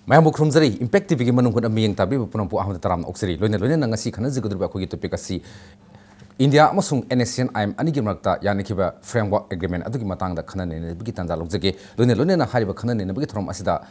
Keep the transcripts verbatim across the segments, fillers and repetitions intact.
ꯃꯌꯥꯝꯕꯨ ꯈꯨꯔꯨꯝꯖꯔꯤ꯫ Impact ꯇꯤꯚꯤꯒꯤ ꯃꯅꯨꯡ ꯍꯨꯠꯅ ꯃꯤꯠꯌꯦꯡ ꯇꯥꯕꯤꯕ ꯄꯨꯝꯅꯃꯛꯄꯨ ꯑꯍꯥꯟꯕꯗ ꯇꯔꯥꯝꯅ ꯑꯣꯛꯆꯔꯤ꯫ ꯂꯣꯏꯅ ꯂꯣꯏꯅꯅ ꯉꯁꯤ ꯈꯟꯅꯖꯒꯗꯧꯔꯤꯕ ꯑꯩꯈꯣꯏꯒꯤ topic ꯑꯁꯤ India ꯑꯃꯁꯨꯡ NSCN-IM ꯑꯅꯤꯒꯤ ꯃꯔꯛꯇ ꯌꯥꯅꯈꯤꯕ Framework Agreement ꯑꯗꯨꯒꯤ ꯃꯇꯥꯡꯗ ꯈꯟꯅ ꯅꯩꯅꯕꯒꯤ ꯇꯥꯟꯖꯥ ꯂꯧꯖꯒꯦ꯫ ꯂꯣꯏꯅ ꯂꯣꯏꯅꯅ ꯍꯥꯏꯔꯤꯕ ꯈꯟꯅ ꯅꯩꯅꯕꯒꯤ ꯊꯧꯔꯝ ꯑꯁꯤꯗ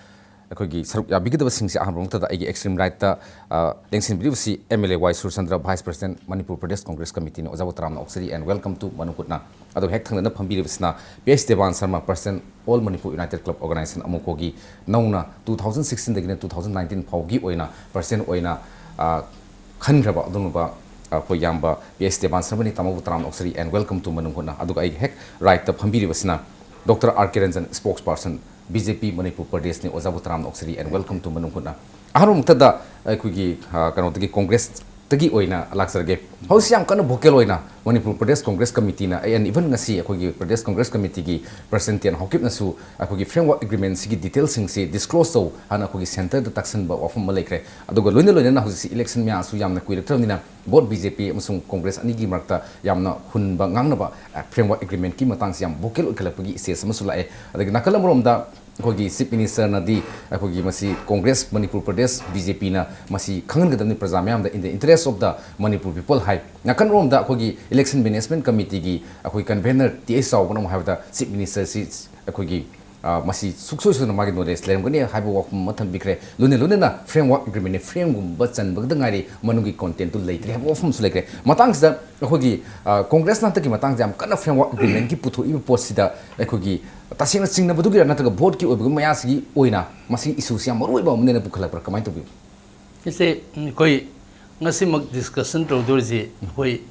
ꯑꯩꯈꯣꯏꯒꯤ ꯁꯔꯨꯛ ꯌꯥꯕꯤꯒꯗꯕꯁꯤꯡꯁꯦ ꯑꯍꯥꯟꯕ ꯃꯛꯇꯗ ꯑꯩꯒꯤ extreme right-ꯇ, ꯑ, ꯂꯦꯡꯁꯤꯟꯕꯤꯔꯤꯕꯁꯤ MLA ꯋꯥꯏ Surchandra, Vice President, Manipur Pradesh Congress Committee-ꯅꯤ꯫ ꯑꯣꯖꯥꯕꯨ ꯇꯔꯥꯝꯅ ꯑꯣꯛꯆꯔꯤ and welcome to ꯃꯅꯨꯡ ꯍꯨꯠꯅ꯫ ꯑꯗꯨꯒ ꯍꯦꯛ ꯊꯪꯅꯅ ꯐꯝꯕꯤꯔꯤꯕꯁꯤꯅ P H Deban Sharma, President, All Manipur United Club Organization, ꯑꯃꯨꯀꯣꯒꯤ ꯅꯧꯅ two thousand sixteen-ꯗꯒꯤꯅ two thousand nineteen ꯐꯥꯎꯒꯤ ꯑꯣꯏꯅ President ꯑꯣꯏꯅ, ꯑ, ꯈꯟꯈ꯭ꯔꯕ ꯑꯗꯨꯒꯨꯝꯂꯕ, ꯑ, ꯑꯩꯈꯣꯏ ꯏꯌꯥꯝꯕ ꯄꯤ ꯑꯩꯆ ꯗꯦꯕꯥꯟ ꯁꯔꯃꯅꯤ꯫ ꯇꯥꯃꯣꯕꯨ ꯇꯔꯥꯝꯅ ꯑꯣꯛꯆꯔꯤ and welcome to ꯃꯅꯨꯡ ꯍꯨꯠꯅ꯫ ꯑꯗꯨꯒ ꯑꯩꯒꯤ ꯍꯦꯛ right-ꯇ ꯐꯝꯕꯤꯔꯤꯕꯁꯤꯅ Doctor R K Ranjan, Spokesperson, B J P Manipur Pradesh-ꯅꯤ꯫ ꯑꯣꯖꯥꯕꯨ ꯇꯔꯥꯝꯅ ꯑꯣꯛꯆꯔꯤ and welcome to ꯃꯅꯨꯡ ꯍꯨꯠꯅ꯫ ꯑꯍꯥꯟꯕ ꯃꯛꯇꯗ ꯑꯩꯈꯣꯏꯒꯤ, ꯑ, ꯀꯩꯅꯣꯗꯒꯤ, Congress-ꯇꯒꯤ ꯑꯣꯏꯅ ꯂꯥꯛꯆꯔꯒꯦ꯫ ꯍꯧꯖꯤꯛ ꯌꯥꯝ ꯀꯟꯅ vocal ꯑꯣꯏꯅ Manipur Pradesh Congress Committee-ꯅ, and even ꯉꯁꯤ ꯑꯩꯈꯣꯏꯒꯤ Pradesh Congress Committee-ꯒꯤ President ꯇꯦꯟ ꯍꯥꯎꯀꯤꯞꯅꯁꯨ ꯑꯩꯈꯣꯏꯒꯤ Framework Agreement-ꯁꯤꯒꯤ detail-ꯁꯤꯡꯁꯤ disclose ꯇꯧ ꯍꯥꯏꯅ ꯑꯩꯈꯣꯏꯒꯤ centre-ꯗ ꯇꯥꯛꯁꯟꯕ ꯋꯥꯐꯝ ꯑꯃ ꯂꯩꯈ꯭ꯔꯦ꯫ ꯑꯗꯨꯒ ꯂꯣꯏꯅ ꯂꯣꯏꯅꯅ ꯍꯧꯖꯤꯛꯁꯤ election ꯃꯌꯥꯁꯨ ꯌꯥꯝꯅ ꯀꯨꯏꯔꯛꯇ꯭ꯔꯕꯅꯤꯅ both B J P ꯑꯃꯁꯨꯡ Congress ꯑꯅꯤꯒꯤ ꯃꯔꯛꯇ ꯌꯥꯝꯅ ꯍꯨꯟꯕ ꯉꯥꯡꯅꯕ, ꯑ, Framework Agreement-ꯀꯤ ꯃꯇꯥꯡꯁꯤ ꯌꯥꯝ vocal ꯑꯣꯏꯈꯠꯂꯛꯄꯒꯤ stage ꯑꯃꯁꯨ ꯂꯥꯛꯑꯦ꯫ ꯑꯗꯒꯤ ꯅꯥꯀꯜ ꯑꯃꯔꯣꯝꯗ ꯑꯩꯈꯣꯏꯒꯤ Chief Minister-ꯅꯗꯤ ꯑꯩꯈꯣꯏꯒꯤ ꯃꯁꯤ Congress, Manipur Pradesh, BJ P-ꯅ ꯃꯁꯤ ꯈꯪꯍꯟꯒꯗꯕꯅꯤ ꯄ꯭ꯔꯖꯥ ꯃꯌꯥꯝꯗ, in the interest of the Manipur people ꯍꯥꯏ꯫ ꯅꯥꯀꯜ ꯑꯃꯔꯣꯝꯗ ꯑꯩꯈꯣꯏꯒꯤ Election Management Committee-ꯒꯤ ꯑꯩꯈꯣꯏ convener ꯇꯤ ꯑꯩꯆ ꯆꯥꯎꯕꯅ ꯑꯃꯨꯛ ꯍꯥꯏꯕꯗ Chief Minister-ꯁꯤ ꯑꯩꯈꯣꯏꯒꯤ, ꯑ, ꯃꯁꯤ ꯁꯨꯡꯁꯣꯏ ꯁꯣꯏꯗꯅ ꯃꯥꯒꯤ knowledge ꯂꯩꯔꯝꯒꯅꯤ ꯍꯥꯏꯕ ꯋꯥꯐꯝ ꯑꯃ ꯊꯝꯕꯤꯈ꯭ꯔꯦ꯫ ꯂꯣꯏꯅ ꯂꯣꯏꯅꯅ Framework Agreement-ꯅꯤ, frame-ꯒꯨꯝꯕ ꯆꯟꯕꯗ ꯉꯥꯏꯔꯤ, ꯃꯅꯨꯡꯒꯤ content-ꯇꯨ ꯂꯩꯇ꯭ꯔꯦ ꯍꯥꯏꯕ ꯋꯥꯐꯝ ꯑꯃꯁꯨ ꯂꯩꯈ꯭ꯔꯦ꯫ ꯃꯇꯥꯡꯁꯤꯗ ꯑꯩꯈꯣꯏꯒꯤ, ꯑ, Congress-ꯅ ꯍꯟꯗꯛꯀꯤ ꯃꯇꯥꯡꯁꯦ ꯌꯥꯝ ꯀꯟꯅ Framework Agreement-ꯀꯤ ꯄꯨꯊꯣꯛꯏꯕ ꯄꯣꯠꯁꯤꯗ ꯑꯩꯈꯣꯏꯒꯤ ꯇꯁꯦꯡꯅ ꯆꯤꯡꯅꯕꯗꯨꯒꯤꯔ ꯅꯠꯇ꯭ꯔꯒ vote-ꯀꯤ ꯑꯣꯏꯕꯒꯤ ꯃꯌꯥꯁꯤꯒꯤ ꯑꯣꯏꯅ ꯃꯁꯤ issue-ꯁꯤ ꯌꯥꯝ ꯃꯔꯨꯑꯣꯏꯕ ꯑꯃ ꯑꯣꯏꯅ ꯄꯨꯈꯠꯂꯛꯄ꯭ꯔꯥ, ꯀꯃꯥꯏꯅ ꯇꯧꯕꯤꯕ? ꯁꯤꯁꯦ ꯑꯩꯈꯣꯏ ꯉꯁꯤꯃꯛ discussion ꯇꯧꯗꯣꯔꯤꯁꯤ ꯑꯩꯈꯣꯏ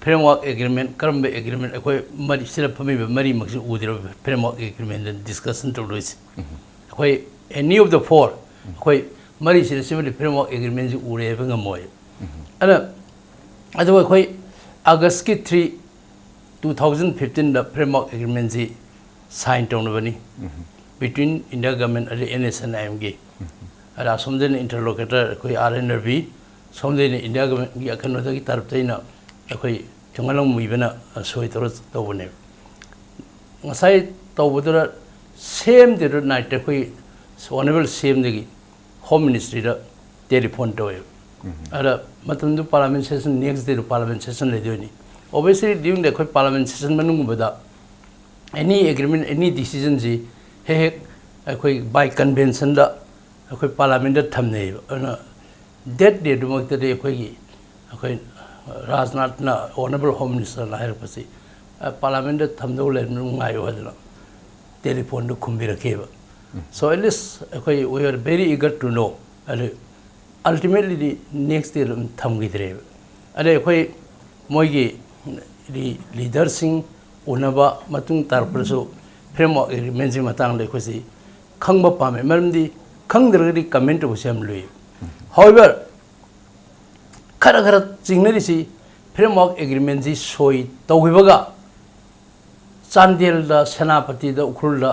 Framework Agreement, ꯀꯔꯝꯕ agreement, ꯑꯩꯈꯣꯏ ꯃꯔꯤ, ꯁꯤꯗ ꯐꯝꯃꯤꯕ ꯃꯔꯤꯃꯛꯁꯤ ꯎꯗ꯭ꯔꯤꯕ Framework Agreement-ꯇ discussion ꯇꯧꯗꯣꯏꯁꯦ꯫ ꯑꯩꯈꯣꯏ any of the four, ꯑꯩꯈꯣꯏ ꯃꯔꯤꯁꯤꯗ ꯁꯤꯃꯗꯤ Framework Agreement-ꯁꯤ ꯎꯔꯦ ꯍꯥꯏꯕ ꯉꯝꯃꯣꯏ꯫ ꯑꯗꯨꯅ, ꯑꯗꯨꯒ ꯑꯩꯈꯣꯏ August-ꯀꯤ three, two thousand fifteen-ꯗ Framework Agreement-ꯁꯤ sign ꯇꯧꯅꯕꯅꯤ between India Government ꯑꯗꯩ NSCN-IM-ꯒꯤ꯫ ꯑꯗ ꯑꯁꯣꯝꯗꯅ interlocutor ꯑꯩꯈꯣꯏ R N Ravi, ꯁꯣꯝꯗꯅ India Government-ꯀꯤ ꯀꯩꯅꯣꯗꯒꯤ ꯇꯔꯞꯇꯩꯅ ꯑꯩꯈꯣꯏ ꯊꯣꯡꯒꯜꯂꯝ ꯃꯨꯏꯕꯅ ꯁꯣꯏ ꯇꯧꯔ ꯇꯧꯕꯅꯦꯕ꯫ ꯉꯁꯥꯏ ꯇꯧꯕꯗꯨꯗ same date night-ꯇ ꯑꯩꯈꯣꯏ ꯑꯣꯅꯔꯦꯕꯜ ꯁꯤ ꯑꯦꯝꯗꯒꯤ ꯍꯣꯝ ꯃꯤꯅꯤꯁꯇ꯭ꯔꯤꯗ ꯇꯦꯂꯤꯐꯣꯟ ꯇꯧꯋꯦꯕ꯫ ꯑꯗ ꯃꯇꯝꯗꯨ ꯄꯥꯔꯂꯥꯃꯦꯟ ꯁꯦꯁꯟ, ꯅꯦꯛꯁ ꯗꯦꯗꯨ ꯄꯥꯔꯂꯥꯃꯦꯟ ꯁꯦꯁꯟ ꯂꯩꯗꯣꯏꯅꯤ꯫ ꯑꯣꯕꯤꯌꯁꯂꯤ ꯗ꯭ꯌꯨꯔꯤꯡ ꯗ ꯑꯩꯈꯣꯏ ꯄꯥꯔꯂꯥꯃꯦꯟ ꯁꯦꯁꯟ ꯃꯅꯨꯡꯒꯨꯝꯕꯗ ꯑꯦꯅꯤ ꯑꯦꯒ꯭ꯔꯤꯃꯦꯟ, ꯑꯦꯅꯤ ꯗꯤꯁꯤꯖꯟꯁꯤ ꯍꯦꯛ ꯍꯦꯛ ꯑꯩꯈꯣꯏ ꯕꯥꯏ ꯀꯟꯚꯦꯟꯁꯟꯗ ꯑꯩꯈꯣꯏ ꯄꯥꯔꯂꯥꯃꯦꯟꯗ ꯊꯝꯅꯩꯌꯦꯕ꯫ ꯑꯗꯨꯅ ꯗꯦꯠ ꯗꯦꯗꯨꯃꯛꯇꯗꯤ ꯑꯩꯈꯣꯏꯒꯤ, ꯑꯩꯈꯣꯏ ꯔꯥꯖꯅꯥꯊꯅ, ꯑꯣꯅꯔꯦꯕꯜ ꯍꯣꯝ ꯃꯤꯅꯤꯁꯇꯔꯅ ꯍꯥꯏꯔꯛꯄꯁꯤ, "ꯑ, ꯄꯥꯔꯂꯥꯃꯦꯟꯗ ꯊꯝꯗꯧ ꯂꯩꯔꯕꯅꯤꯅ ꯉꯥꯏꯌꯨ" ꯍꯥꯏꯗꯅ ꯇꯦꯂꯤꯐꯣꯟꯗ ꯈꯨꯝꯕꯤꯔꯛꯈꯤꯕ꯫ So at least ꯑꯩꯈꯣꯏ we are very eager to know꯫ ꯑꯗꯨ ꯑꯜꯇꯤꯃꯦꯠꯂꯤꯗꯤ ꯅꯦꯛꯁ ꯗꯦꯗ ꯑꯗꯨꯝ ꯊꯝꯈꯤꯗ꯭ꯔꯦꯕ꯫ ꯑꯗꯩ ꯑꯩꯈꯣꯏ ꯃꯣꯏꯒꯤ ꯂꯤ-, ꯂꯤꯗꯔꯁꯤꯡ ꯎꯅꯕ ꯃꯇꯨꯡ ꯇꯥꯔꯛꯄꯗꯁꯨ ꯐ꯭ꯔꯦꯝꯋꯥꯔꯛ ꯑꯦꯒ꯭ꯔꯤꯃꯦꯟꯁꯤ ꯃꯇꯥꯡꯗ ꯑꯩꯈꯣꯏꯁꯤ ꯈꯪꯕ ꯄꯥꯝꯃꯦ꯫ ꯃꯔꯝꯗꯤ ꯈꯪꯗ꯭ꯔꯒꯗꯤ ꯀꯃꯦꯟ ꯇꯧꯕꯁꯦ ꯌꯥꯝ ꯂꯨꯏ꯫ ꯍꯥꯎꯑꯦꯚꯔ, ꯈꯔ ꯈꯔ ꯆꯤꯡꯅꯔꯤꯁꯤ ꯐ꯭ꯔꯦꯝꯋꯥꯔꯛ ꯑꯦꯒ꯭ꯔꯤꯃꯦꯟꯁꯤ ꯁꯣꯏ ꯇꯧꯈꯤꯕꯒ ꯆꯥꯟꯗꯦꯜꯗ, ꯁꯦꯅꯥꯄꯇꯤꯗ, ꯎꯈ꯭ꯔꯨꯜꯗ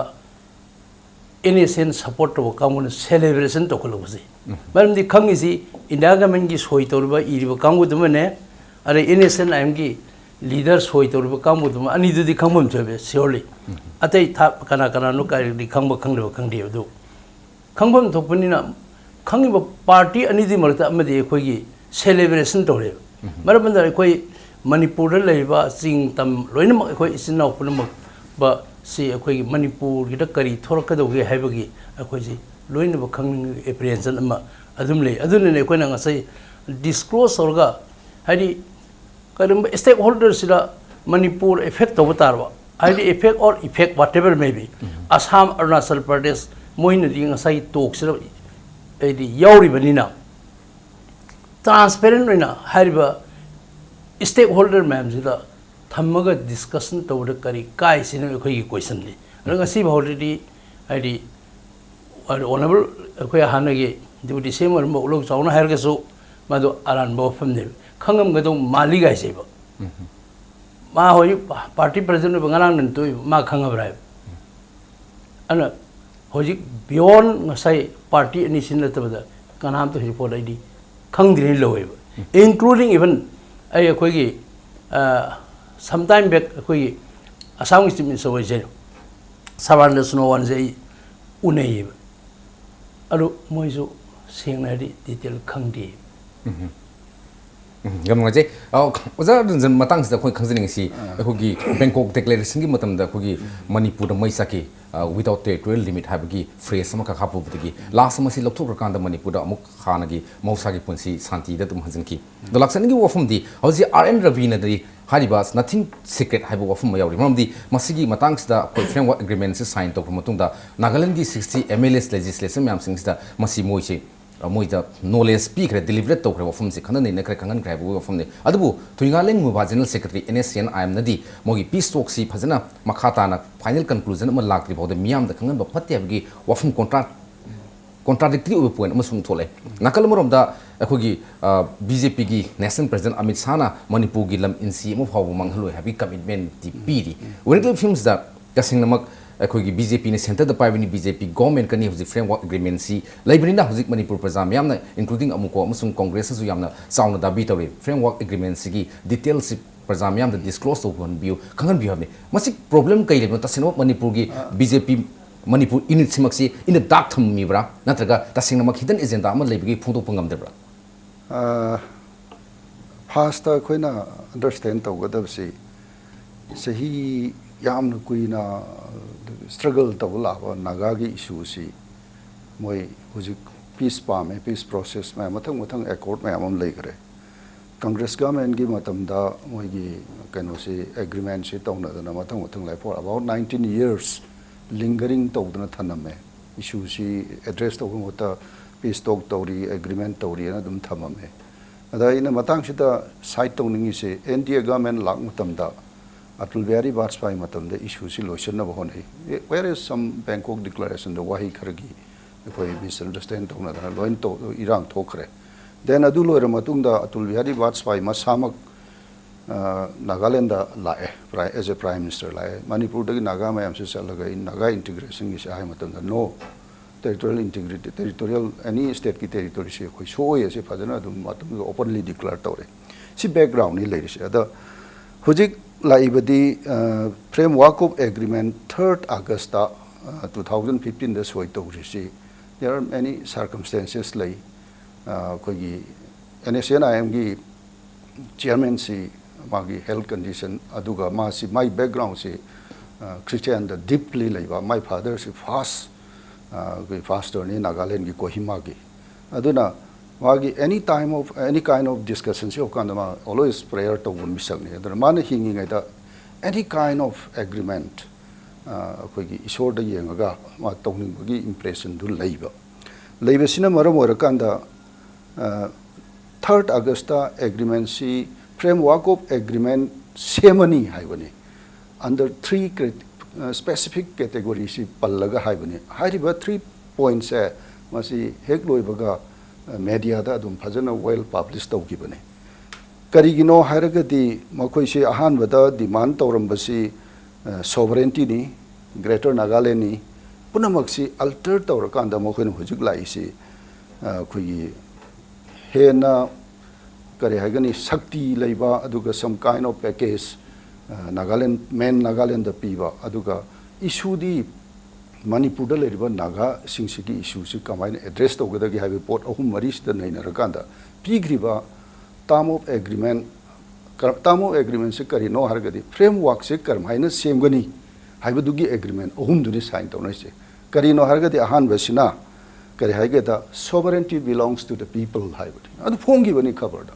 ꯑꯦꯟ ꯑꯦꯁ ꯑꯦꯟ ꯁꯄꯣꯔꯠ ꯇꯧꯕ ꯀꯥꯡꯕꯨꯅ ꯁꯦꯂꯦꯕ꯭ꯔꯦꯁꯟ ꯇꯧꯈꯠꯂꯛꯄꯁꯦ꯫ ꯃꯔꯝꯗꯤ ꯈꯪꯉꯤꯁꯤ ꯏꯟꯗꯤꯌꯥ ꯒꯃꯦꯟꯒꯤ ꯁꯣꯏ ꯇꯧꯔꯤꯕ, ꯏꯔꯤꯕ ꯀꯥꯡꯕꯨꯗꯨꯃꯅꯦ, ꯑꯗꯩ ꯑꯦꯟ ꯑꯦꯁ ꯑꯦꯟ ꯑꯥꯏ ꯑꯦꯝꯒꯤ ꯂꯤꯗꯔ ꯁꯣꯏ ꯇꯧꯔꯤꯕ ꯀꯥꯡꯕꯨꯗꯨꯃ, ꯑꯅꯤꯗꯨꯗꯤ ꯈꯪꯐꯝ ꯊꯣꯛꯑꯦꯕ ꯁꯤꯌꯣꯔꯂꯤ꯫ ꯑꯇꯩ ꯊꯥ-, ꯀꯅꯥ ꯀꯅꯥꯅꯣ ꯀꯔꯤꯗꯤ ꯈꯪꯕ ꯈꯪꯗꯕ ꯈꯪꯗꯦ꯫ ꯑꯗꯨ ꯈꯪꯐꯝ ꯊꯣꯛꯄꯅꯤꯅ ꯈꯪꯉꯤꯕ ꯄꯥꯔꯇꯤ ꯑꯅꯤꯗꯨꯒꯤ ꯃꯔꯛꯇ ꯑꯃꯗꯤ ꯑꯩꯈꯣꯏꯒꯤ ꯁꯦꯂꯦꯕ꯭ꯔꯦꯁꯟ ꯇꯧꯔꯦꯕ꯫ ꯃꯔꯝ ꯑꯗꯨꯅ ꯑꯩꯈꯣꯏ ꯃꯅꯤꯄꯨꯔꯗ ꯂꯩꯔꯤꯕ ꯆꯤꯡ ꯇꯝ ꯂꯣꯏꯅꯃꯛ ꯑꯩꯈꯣꯏ ꯏꯆꯤꯟ ꯏꯅꯥꯎ ꯄꯨꯝꯅꯃꯛ ꯕ-, ꯁꯤ ꯑꯩꯈꯣꯏꯒꯤ ꯃꯅꯤꯄꯨꯔꯒꯤꯗ ꯀꯔꯤ ꯊꯣꯛꯂꯛꯀꯗꯧꯒꯦ ꯍꯥꯏꯕꯒꯤ ꯑꯩꯈꯣꯏꯁꯤ ꯂꯣꯏꯅꯃꯛ ꯈꯪꯅꯤꯡꯕꯒꯤ ꯑꯦꯄ꯭ꯔꯤꯍꯦꯟꯁꯟ ꯑꯃ ꯑꯗꯨꯝ ꯂꯩ꯫ ꯑꯗꯨꯅꯅꯦ ꯑꯩꯈꯣꯏꯅ ꯉꯁꯥꯏ ꯗꯤꯁꯀ꯭ꯂꯣꯁ ꯇꯧꯔꯒ, ꯍꯥꯏꯗꯤ ꯀꯔꯤꯒꯨꯝꯕ ꯁ꯭ꯇꯦꯛ ꯍꯣꯜꯗꯔꯁꯤꯗ ꯃꯅꯤꯄꯨꯔ ꯑꯦꯐꯦꯛ ꯇꯧꯕ ꯇꯥꯔꯕ, ꯍꯥꯏꯗꯤ effect or effect, whatever may be, Assam, Arunachal Pradesh, ꯃꯣꯏꯅꯗꯤ ꯉꯁꯥꯏꯒꯤ ꯇꯣꯛꯁꯤꯗ ꯍꯥꯏꯗꯤ ꯌꯥꯎꯔꯤꯕꯅꯤꯅ, ꯇ꯭ꯔꯥꯟꯁꯄꯦꯔꯦꯟ ꯑꯣꯏꯅ ꯍꯥꯏꯔꯤꯕ ꯁ꯭ꯇꯦꯛ ꯍꯣꯜꯗꯔ ꯃꯌꯥꯝꯁꯤꯗ ꯊꯝꯃꯒ ꯗꯤꯁꯀꯁꯟ ꯇꯧꯕꯗ ꯀꯔꯤ ꯀꯥꯏ ꯁꯤꯅ ꯑꯩꯈꯣꯏꯒꯤ ꯀꯣꯏꯁꯟꯅꯤ꯫ ꯑꯗꯣ ꯉꯁꯤ ꯐꯥꯎꯗꯗꯤ ꯍꯥꯏꯗꯤ ꯑꯣꯅꯔꯦꯕꯜ ꯑꯩꯈꯣꯏ ꯍꯥꯟꯅꯒꯤ ꯗꯤꯄꯨꯇꯤ ꯁꯤ ꯑꯦꯝ ꯑꯣꯏꯔꯝꯕ ꯎꯂꯧ ꯆꯥꯎꯅ ꯍꯥꯏꯔꯒꯁꯨ ꯃꯗꯨ ꯑꯔꯥꯟꯕ ꯋꯥꯐꯝꯅꯦꯕ꯫ ꯈꯪꯉꯝꯒꯗꯧ ꯃꯥꯜꯂꯤ ꯀꯥꯏꯁꯦꯕ꯫ ꯃꯥ ꯍꯧꯖꯤꯛ ꯄꯥꯔꯇꯤ ꯄ꯭ꯔꯁꯤꯗꯦꯟ ꯑꯣꯏꯕ ꯉꯔꯥꯡ ꯅꯨꯃꯤꯠꯇ ꯑꯣꯏꯕ ꯃꯥ ꯈꯪꯉꯕ꯭ꯔꯥ ꯍꯥꯏꯕ꯫ ꯑꯗꯨꯅ ꯍꯧꯖꯤꯛ ꯕꯤꯌꯣꯟ ꯉꯁꯥꯏ ꯄꯥꯔꯇꯤ ꯑꯅꯤꯁꯤ ꯅꯠꯇꯕꯗ ꯀꯅꯥꯝꯇ ꯍꯧꯖꯤꯛ ꯐꯥꯎꯗ ꯑꯩꯗꯤ ꯈꯪꯗ꯭ꯔꯤꯅ ꯂꯧꯋꯦꯕ꯫ ꯏꯟꯀ꯭ꯂꯨꯗꯤꯡ ꯏꯚꯟ ꯑꯩ ꯑꯩꯈꯣꯏꯒꯤ, ꯑ, ꯁꯝꯇꯥꯏꯝ ꯕꯦꯛ ꯑꯩꯈꯣꯏꯒꯤ ꯑꯁꯥꯝꯒꯤ ꯆꯤꯐ ꯃꯤꯅꯤꯁꯇꯔ ꯑꯣꯏꯁꯦ ꯁꯔꯕꯥꯅꯟꯗ ꯁꯣꯅꯣꯋꯥꯜꯁꯦ ꯑꯩ ꯎꯅꯩꯌꯦꯕ꯫ ꯑꯗꯨ ꯃꯣꯏꯁꯨ ꯁꯦꯡꯅ ꯍꯥꯏꯗꯤ ꯗꯤꯇꯦꯜ ꯈꯪꯗꯦ꯫ ꯎꯝ, ꯌꯥꯝ ꯅꯨꯡꯉꯥꯏꯖꯩ꯫ ꯑ, ꯑꯣꯖꯥ ꯔꯟꯖꯟ, ꯃꯇꯥꯡꯁꯤꯗ ꯑꯩꯈꯣꯏ ꯈꯪꯖꯅꯤꯡꯉꯤꯁꯤ, ꯑꯩꯈꯣꯏꯒꯤ ꯕꯦꯡꯀꯣꯛ ꯗꯦꯀ꯭ꯂꯦꯔꯦꯁꯟꯒꯤ ꯃꯇꯝꯗ ꯑꯩꯈꯣꯏꯒꯤ ꯃꯅꯤꯄꯨꯔꯗ ꯃꯩ ꯆꯥꯛꯈꯤ, without territorial limit ꯍꯥꯏꯕꯒꯤ ꯐ꯭ꯔꯦꯖ ꯑꯃꯈꯛ ꯍꯥꯞꯄꯨꯕꯗꯒꯤ ꯂꯥꯁ ꯃꯁꯤ ꯂꯧꯊꯣꯛꯈ꯭ꯔꯀꯥꯟꯗ ꯃꯅꯤꯄꯨꯔꯗ ꯑꯃꯨꯛ ꯍꯥꯟꯅꯒꯤ ꯃꯍꯧꯁꯥꯒꯤ ꯄꯨꯟꯁꯤ ꯁꯥꯟꯇꯤꯗ ꯑꯗꯨꯝ ꯍꯟꯖꯤꯟꯈꯤ꯫ ꯑꯗꯣ ꯂꯥꯛꯆꯅꯤꯡꯉꯤꯕ ꯋꯥꯐꯝꯗꯤ ꯍꯧꯖꯤꯛ ꯑꯥꯔ ꯑꯦꯟ ꯔꯕꯤꯅꯗꯤ ꯍꯥꯏꯔꯤꯕ nothing secret ꯍꯥꯏꯕ ꯋꯥꯐꯝ ꯑꯃ ꯌꯥꯎꯔꯤ꯫ ꯃꯔꯝꯗꯤ ꯃꯁꯤꯒꯤ ꯃꯇꯥꯡꯁꯤꯗ ꯑꯩꯈꯣꯏ ꯐ꯭ꯔꯦꯝꯋꯥꯔꯛ ꯑꯦꯒ꯭ꯔꯤꯃꯦꯟꯁꯤ ꯁꯥꯏꯟ ꯇꯧꯈ꯭ꯔ ꯃꯇꯨꯡꯗ ꯅꯥꯒꯥꯂꯦꯟꯒꯤ sixty M L As legislation ꯃꯌꯥꯝꯁꯤꯡꯁꯤꯗ ꯃꯁꯤ ꯃꯣꯏꯁꯦ, ꯑ, ꯃꯣꯏꯗ ꯅꯣꯂꯦꯖ ꯄꯤꯈ꯭ꯔꯦ, ꯗꯤꯂꯤꯕꯔꯦꯠ ꯇꯧꯈ꯭ꯔꯦ, ꯋꯥꯐꯝꯁꯤ ꯈꯟꯅ ꯅꯩꯅꯈ꯭ꯔꯦ, ꯈꯪꯍꯟꯈ꯭ꯔꯦ ꯍꯥꯏꯕꯒꯤ ꯋꯥꯐꯝꯅꯤ꯫ ꯑꯗꯨꯕꯨ Thuingaleng Muivah general secretary, N S C N I M ꯅꯗꯤ ꯃꯣꯏꯒꯤ ꯄꯤꯁ ꯇꯣꯛꯁꯤ ꯐꯖꯅ ꯃꯈꯥ ꯇꯥꯅ ꯐꯥꯏꯅꯦꯜ ꯀꯟꯀ꯭ꯂꯨꯖꯟ ꯑꯃ ꯂꯥꯛꯇ꯭ꯔꯤ ꯐꯥꯎꯗ ꯃꯤꯌꯥꯝꯗ ꯈꯪꯍꯟꯕ ꯐꯠꯇꯦ ꯍꯥꯏꯕꯒꯤ ꯋꯥꯐꯝ ꯀꯣꯟꯇ꯭ꯔꯥ ꯀꯣꯟꯇ꯭ꯔꯥꯗꯤꯛꯇꯔꯤ ꯑꯣꯏꯕ ꯄꯣꯏꯟꯠ ꯑꯃꯁꯨ ꯑꯃꯨꯛ ꯊꯣꯛꯂꯛꯑꯦ꯫ ꯅꯥꯀꯜ ꯑꯃꯔꯣꯝꯗ ꯑꯩꯈꯣꯏꯒꯤ, ꯑ, B J P ꯒꯤ ꯅꯦꯁꯅꯦꯜ ꯄ꯭ꯔꯁꯤꯗꯦꯟꯠ ꯑꯃꯤꯠ ꯁꯥꯍꯅ ꯃꯅꯤꯄꯨꯔꯒꯤ ꯂꯝ ꯏꯟꯆꯤ ꯑꯃ ꯐꯥꯎꯕ ꯃꯥꯡꯍꯜꯂꯣꯏ ꯍꯥꯏꯕꯒꯤ ꯀꯃꯤꯠꯃꯦꯟꯠꯇꯤ ꯄꯤꯔꯤ꯫ ꯎꯔꯤꯛꯂꯤ ꯐꯤꯜꯝꯁꯤꯗ ꯇꯁꯦꯡꯅꯃꯛ ꯑꯩꯈꯣꯏꯒꯤ B J P ꯅ ꯁꯦꯟꯇꯔꯗ ꯄꯥꯏꯕꯅꯤ, B J P ꯒꯣꯔꯃꯦꯟꯠꯀꯅꯤ ꯍꯧꯖꯤꯛ ꯐ꯭ꯔꯦꯝꯋꯥꯔꯛ ꯑꯦꯒ꯭ꯔꯤꯃꯦꯟꯠꯁꯤ ꯂꯩꯕꯅꯤꯅ ꯍꯧꯖꯤꯛ ꯃꯅꯤꯄꯨꯔ ꯄ꯭ꯔꯖꯥ ꯃꯤꯌꯥꯝꯅ, including ꯑꯃꯨꯛꯀꯣ ꯑꯃꯁꯨꯡ ꯀꯣꯡꯒ꯭ꯔꯦꯁꯅꯁꯨ ꯌꯥꯝꯅ ꯆꯥꯎꯅ ꯗꯥꯕꯤ ꯇꯧꯔꯤ, ꯐ꯭ꯔꯦꯝꯋꯥꯔꯛ ꯑꯦꯒ꯭ꯔꯤꯃꯦꯟꯠꯁꯤꯒꯤ ꯗꯤꯇꯦꯜꯁꯁꯤ ꯄ꯭ꯔꯖꯥ ꯃꯤꯌꯥꯝꯗ ꯗꯤꯁꯀ꯭ꯂꯣꯖ ꯇꯧꯍꯟꯕꯤꯌꯨ, ꯈꯪꯍꯟꯕꯤꯌꯨ ꯍꯥꯏꯕꯅꯤ꯫ ꯃꯁꯤ ꯄ꯭ꯔꯣꯕ꯭ꯂꯦꯝ ꯀꯩ ꯂꯩꯕꯅꯣ? ꯇꯁꯦꯡꯅꯃꯛ ꯃꯅꯤꯄꯨꯔꯒꯤ B J P Manipur ꯌꯨꯅꯤꯠꯁꯤꯃꯛꯁꯤ in the dark ꯊꯝꯃꯤꯕ꯭ꯔꯥ, ꯅꯠꯇ꯭ꯔꯒ ꯇꯁꯦꯡꯅꯃꯛ ꯍꯤꯗꯟ ꯑꯦꯖꯦꯟꯗꯥ ꯑꯃ ꯂꯩꯕꯒꯤ ꯐꯣꯡꯗꯣꯛꯄ ꯉꯝꯗꯕ꯭ꯔꯥ? ꯐꯥꯔꯁꯇ ꯑꯩꯈꯣꯏꯅ ꯑꯟꯗꯔꯁ꯭ꯇꯦꯟ ꯇꯧꯒꯗꯕꯁꯤ, ꯆꯍꯤ ꯌꯥꯝꯅ ꯀꯨꯏꯅ ꯁ꯭ꯇ꯭ꯔꯒꯜ ꯇꯧꯕ ꯂꯥꯛꯄ ꯅꯥꯒꯥꯒꯤ ꯏꯁꯨꯁꯤ ꯃꯣꯏ ꯍꯧꯖꯤꯛ ꯄꯤꯁ ꯄꯥꯝꯃꯦ, ꯄꯤꯁ ꯄ꯭ꯔꯣꯁꯦꯁ ꯃꯌꯥꯝ, ꯃꯊꯪ ꯃꯊꯪ ꯑꯦꯀꯣꯔꯗ ꯃꯌꯥꯝ ꯑꯃ ꯂꯩꯈ꯭ꯔꯦ꯫ ꯀꯪꯒ꯭ꯔꯦꯁ ꯒꯚꯔꯟꯃꯦꯟꯠꯀꯤ ꯃꯇꯝꯗ ꯃꯣꯏꯒꯤ ꯀꯩꯅꯣꯁꯤ, ꯑꯦꯒ꯭ꯔꯤꯃꯦꯟꯠꯁꯤ ꯇꯧꯅꯗꯅ ꯃꯊꯪ ꯃꯊꯪ life for about nineteen years lingering ꯇꯧꯗꯅ ꯊꯝꯂꯝꯃꯦ꯫ ꯏꯁꯨꯁꯤ ꯑꯦꯗ꯭ꯔꯦꯁ ꯇꯧꯕ ꯃꯍꯨꯠꯇ ꯄꯤꯁ ꯇꯣꯛ ꯇꯧꯔꯤ, ꯑꯦꯒ꯭ꯔꯤꯃꯦꯟꯠ ꯇꯧꯔꯤꯅ ꯑꯗꯨꯝ ꯊꯝꯂꯝꯃꯦ꯫ ꯑꯗ ꯑꯩꯅ ꯃꯇꯥꯡꯁꯤꯗ ꯁꯥꯏꯠ ꯇꯧꯅꯤꯡꯉꯤꯁꯦ, N D A ꯒꯚꯔꯟꯃꯦꯟꯠ ꯂꯥꯛꯄ ꯃꯇꯝꯗ, ꯑꯇꯜ ꯕꯤꯍꯥꯔꯤ ꯕꯥꯖꯄꯥꯏ ꯃꯇꯝꯗ ꯏꯁꯨꯁꯤ ꯂꯣꯏꯁꯤꯟꯅꯕ ꯍꯣꯠꯅꯩ꯫ Where is some Bangkok Declaration ꯗ ꯋꯥꯍꯩ ꯈꯔꯒꯤ ꯑꯩꯈꯣꯏ ꯃꯤꯁꯑꯟꯗꯔꯁ꯭ꯇꯦꯟ ꯇꯧꯅꯗꯅ ꯂꯣꯏꯅ ꯇꯧ-, ꯏꯔꯥꯡ ꯊꯣꯛꯈ꯭ꯔꯦ꯫ ꯗꯦꯟ ꯑꯗꯨ ꯂꯣꯏꯔ ꯃꯇꯨꯡꯗ ꯑꯇꯜ ꯕꯤꯍꯥꯔꯤ ꯕꯥꯖꯄꯥꯏ ꯃꯁꯥꯃꯛ, ꯑ, ꯅꯥꯒꯥꯂꯦꯟꯗ ꯂꯥꯛꯑꯦ, ꯄ꯭ꯔꯥꯏ-, as a Prime Minister ꯂꯥꯛꯑꯦ꯫ ꯃꯅꯤꯄꯨꯔꯗꯒꯤ ꯅꯥꯒꯥ ꯃꯌꯥꯝꯁꯤ ꯆꯠꯂꯒ ꯑꯩ ꯅꯥꯒꯥ ꯏꯟꯇꯤꯒ꯭ꯔꯦꯁꯟꯒꯤꯁꯦ ꯍꯥꯏ ꯃꯇꯝꯗ, "No, territorial integrity, territorial any state ꯀꯤ territory ꯁꯤ ꯑꯩꯈꯣꯏ ꯁꯣꯛꯑꯣꯏ" ꯑꯁꯤ ꯐꯖꯅ ꯑꯗꯨꯝ ꯃꯇꯝꯗꯨꯗ ꯑꯣꯄꯟꯂꯤ ꯗꯤꯀ꯭ꯂꯦꯌꯔ ꯇꯧꯔꯦ꯫ ꯁꯤ ꯕꯦꯛꯒ꯭ꯔꯥꯎꯟꯅꯤ ꯂꯩꯔꯤꯁꯦ꯫ ꯑꯗ ꯍꯧꯖꯤꯛ ꯂꯥꯛꯏꯕꯗꯤ, ꯑ, Framework of Agreement third August ꯇ, ꯑ, two thousand fifteen ꯗ ꯁꯣꯏ ꯇꯧꯔꯤꯁꯤ There are many circumstances ꯂꯩ꯫ ꯑ, ꯑꯩꯈꯣꯏꯒꯤ N S C N I M ꯒꯤ chairman ꯁꯤ ꯃꯥꯒꯤ health condition, ꯑꯗꯨꯒ ꯃꯥꯁꯤ, ꯃꯥꯒꯤ background ꯁꯤ, ꯑ, Christian ꯗ deeply ꯂꯩꯕ, ꯃꯥꯒꯤ father ꯁꯤ fast, ꯑ, ꯑꯩꯈꯣꯏ pastor ꯅꯤ ꯅꯥꯒꯥꯂꯦꯟꯒꯤ ꯀꯣꯍꯤꯃꯥꯒꯤ꯫ ꯑꯗꯨꯅ ꯃꯥꯒꯤ any time of, any kind of discussion ꯁꯤ ꯌꯧꯀꯥꯟꯗ ꯃꯥ always prayer ꯇꯧꯕ ꯃꯤꯁꯛꯅꯤ꯫ ꯑꯗꯨꯅ ꯃꯥꯅ ꯍꯤꯡꯉꯤꯉꯩꯗ any kind of agreement, ꯑ, ꯑꯩꯈꯣꯏꯒꯤ ꯏꯁꯣꯔꯗ ꯌꯦꯡꯉꯒ ꯃꯥ ꯇꯧꯅꯤꯡꯕꯒꯤ impression ꯗꯨ ꯂꯩꯕ꯫ ꯂꯩꯕꯁꯤꯅ ꯃꯔꯝ ꯑꯣꯏꯔꯀꯥꯟꯗ, ꯑ, third August ꯇ agreement ꯁꯤ framework of agreement ꯁꯦꯝꯃꯅꯤ ꯍꯥꯏꯕꯅꯤ꯫ Under three crit-, ꯑ, specific category ꯁꯤ ꯄꯜꯂꯒ ꯍꯥꯏꯕꯅꯤ꯫ ꯍꯥꯏꯔꯤꯕ three point ꯁꯦ ꯃꯁꯤ ꯍꯦꯛ ꯂꯣꯏꯕꯒ, ꯑ, media ꯗ ꯑꯗꯨꯝ ꯐꯖꯅ well publish ꯇꯧꯈꯤꯕꯅꯤ꯫ ꯀꯔꯤꯒꯤꯅꯣ ꯍꯥꯏꯔꯒꯗꯤ ꯃꯈꯣꯏꯁꯤ ꯑꯍꯥꯟꯕꯗ demand ꯇꯧꯔꯝꯕꯁꯤ, ꯑ, sovereignty ꯅꯤ, Greater Nagaland ꯅꯤ꯫ ꯄꯨꯝꯅꯃꯛꯁꯤ alter ꯇꯧꯔꯀꯥꯟꯗ ꯃꯈꯣꯏꯅ ꯍꯧꯖꯤꯛ ꯂꯥꯛꯏꯁꯤ, ꯑ, ꯑꯩꯈꯣꯏꯒꯤ ꯍꯦꯟꯅ, ꯀꯔꯤ ꯍꯥꯏꯒꯅꯤ, ꯁꯛꯇꯤ ꯂꯩꯕ, ꯑꯗꯨꯒ some kind of package, ꯑ, ꯅꯥꯒꯥꯂꯦꯟ, main ꯅꯥꯒꯥꯂꯦꯟꯗ ꯄꯤꯕ, ꯑꯗꯨꯒ issue ꯗꯤ ꯃꯅꯤꯄꯨꯔꯗ ꯂꯩꯔꯤꯕ ꯅꯥꯒꯥꯁꯤꯡꯁꯤꯒꯤ issue ꯁꯤ ꯀꯃꯥꯏꯅ address ꯇꯧꯒꯗꯒꯦ ꯍꯥꯏꯕ ꯄꯣꯠ ꯑꯍꯨꯝ ꯃꯔꯤꯁꯤꯗ ꯅꯩꯅꯔꯀꯥꯟꯗ ꯄꯤꯈ꯭ꯔꯤꯕ term of agreement, ꯀ-, term of agreement ꯁꯤ ꯀꯔꯤꯅꯣ ꯍꯥꯏꯔꯒꯗꯤ framework ꯁꯦ ꯀꯔꯝꯍꯥꯏꯅ ꯁꯦꯝꯒꯅꯤ ꯍꯥꯏꯕꯗꯨꯒꯤ agreement ꯑꯍꯨꯝꯗꯨꯅꯤ sign ꯇꯧꯅꯔꯤꯁꯦ꯫ ꯀꯔꯤꯅꯣ ꯍꯥꯏꯔꯒꯗꯤ ꯑꯍꯥꯟꯕꯁꯤꯅ ꯀꯔꯤ ꯍꯥꯏꯒꯦꯗ, sovereignty belongs to the people ꯍꯥꯏꯕꯅꯤ꯫ ꯑꯗꯨ ꯐꯣꯡꯈꯤꯕꯅꯤ ꯈꯕꯔꯗ꯫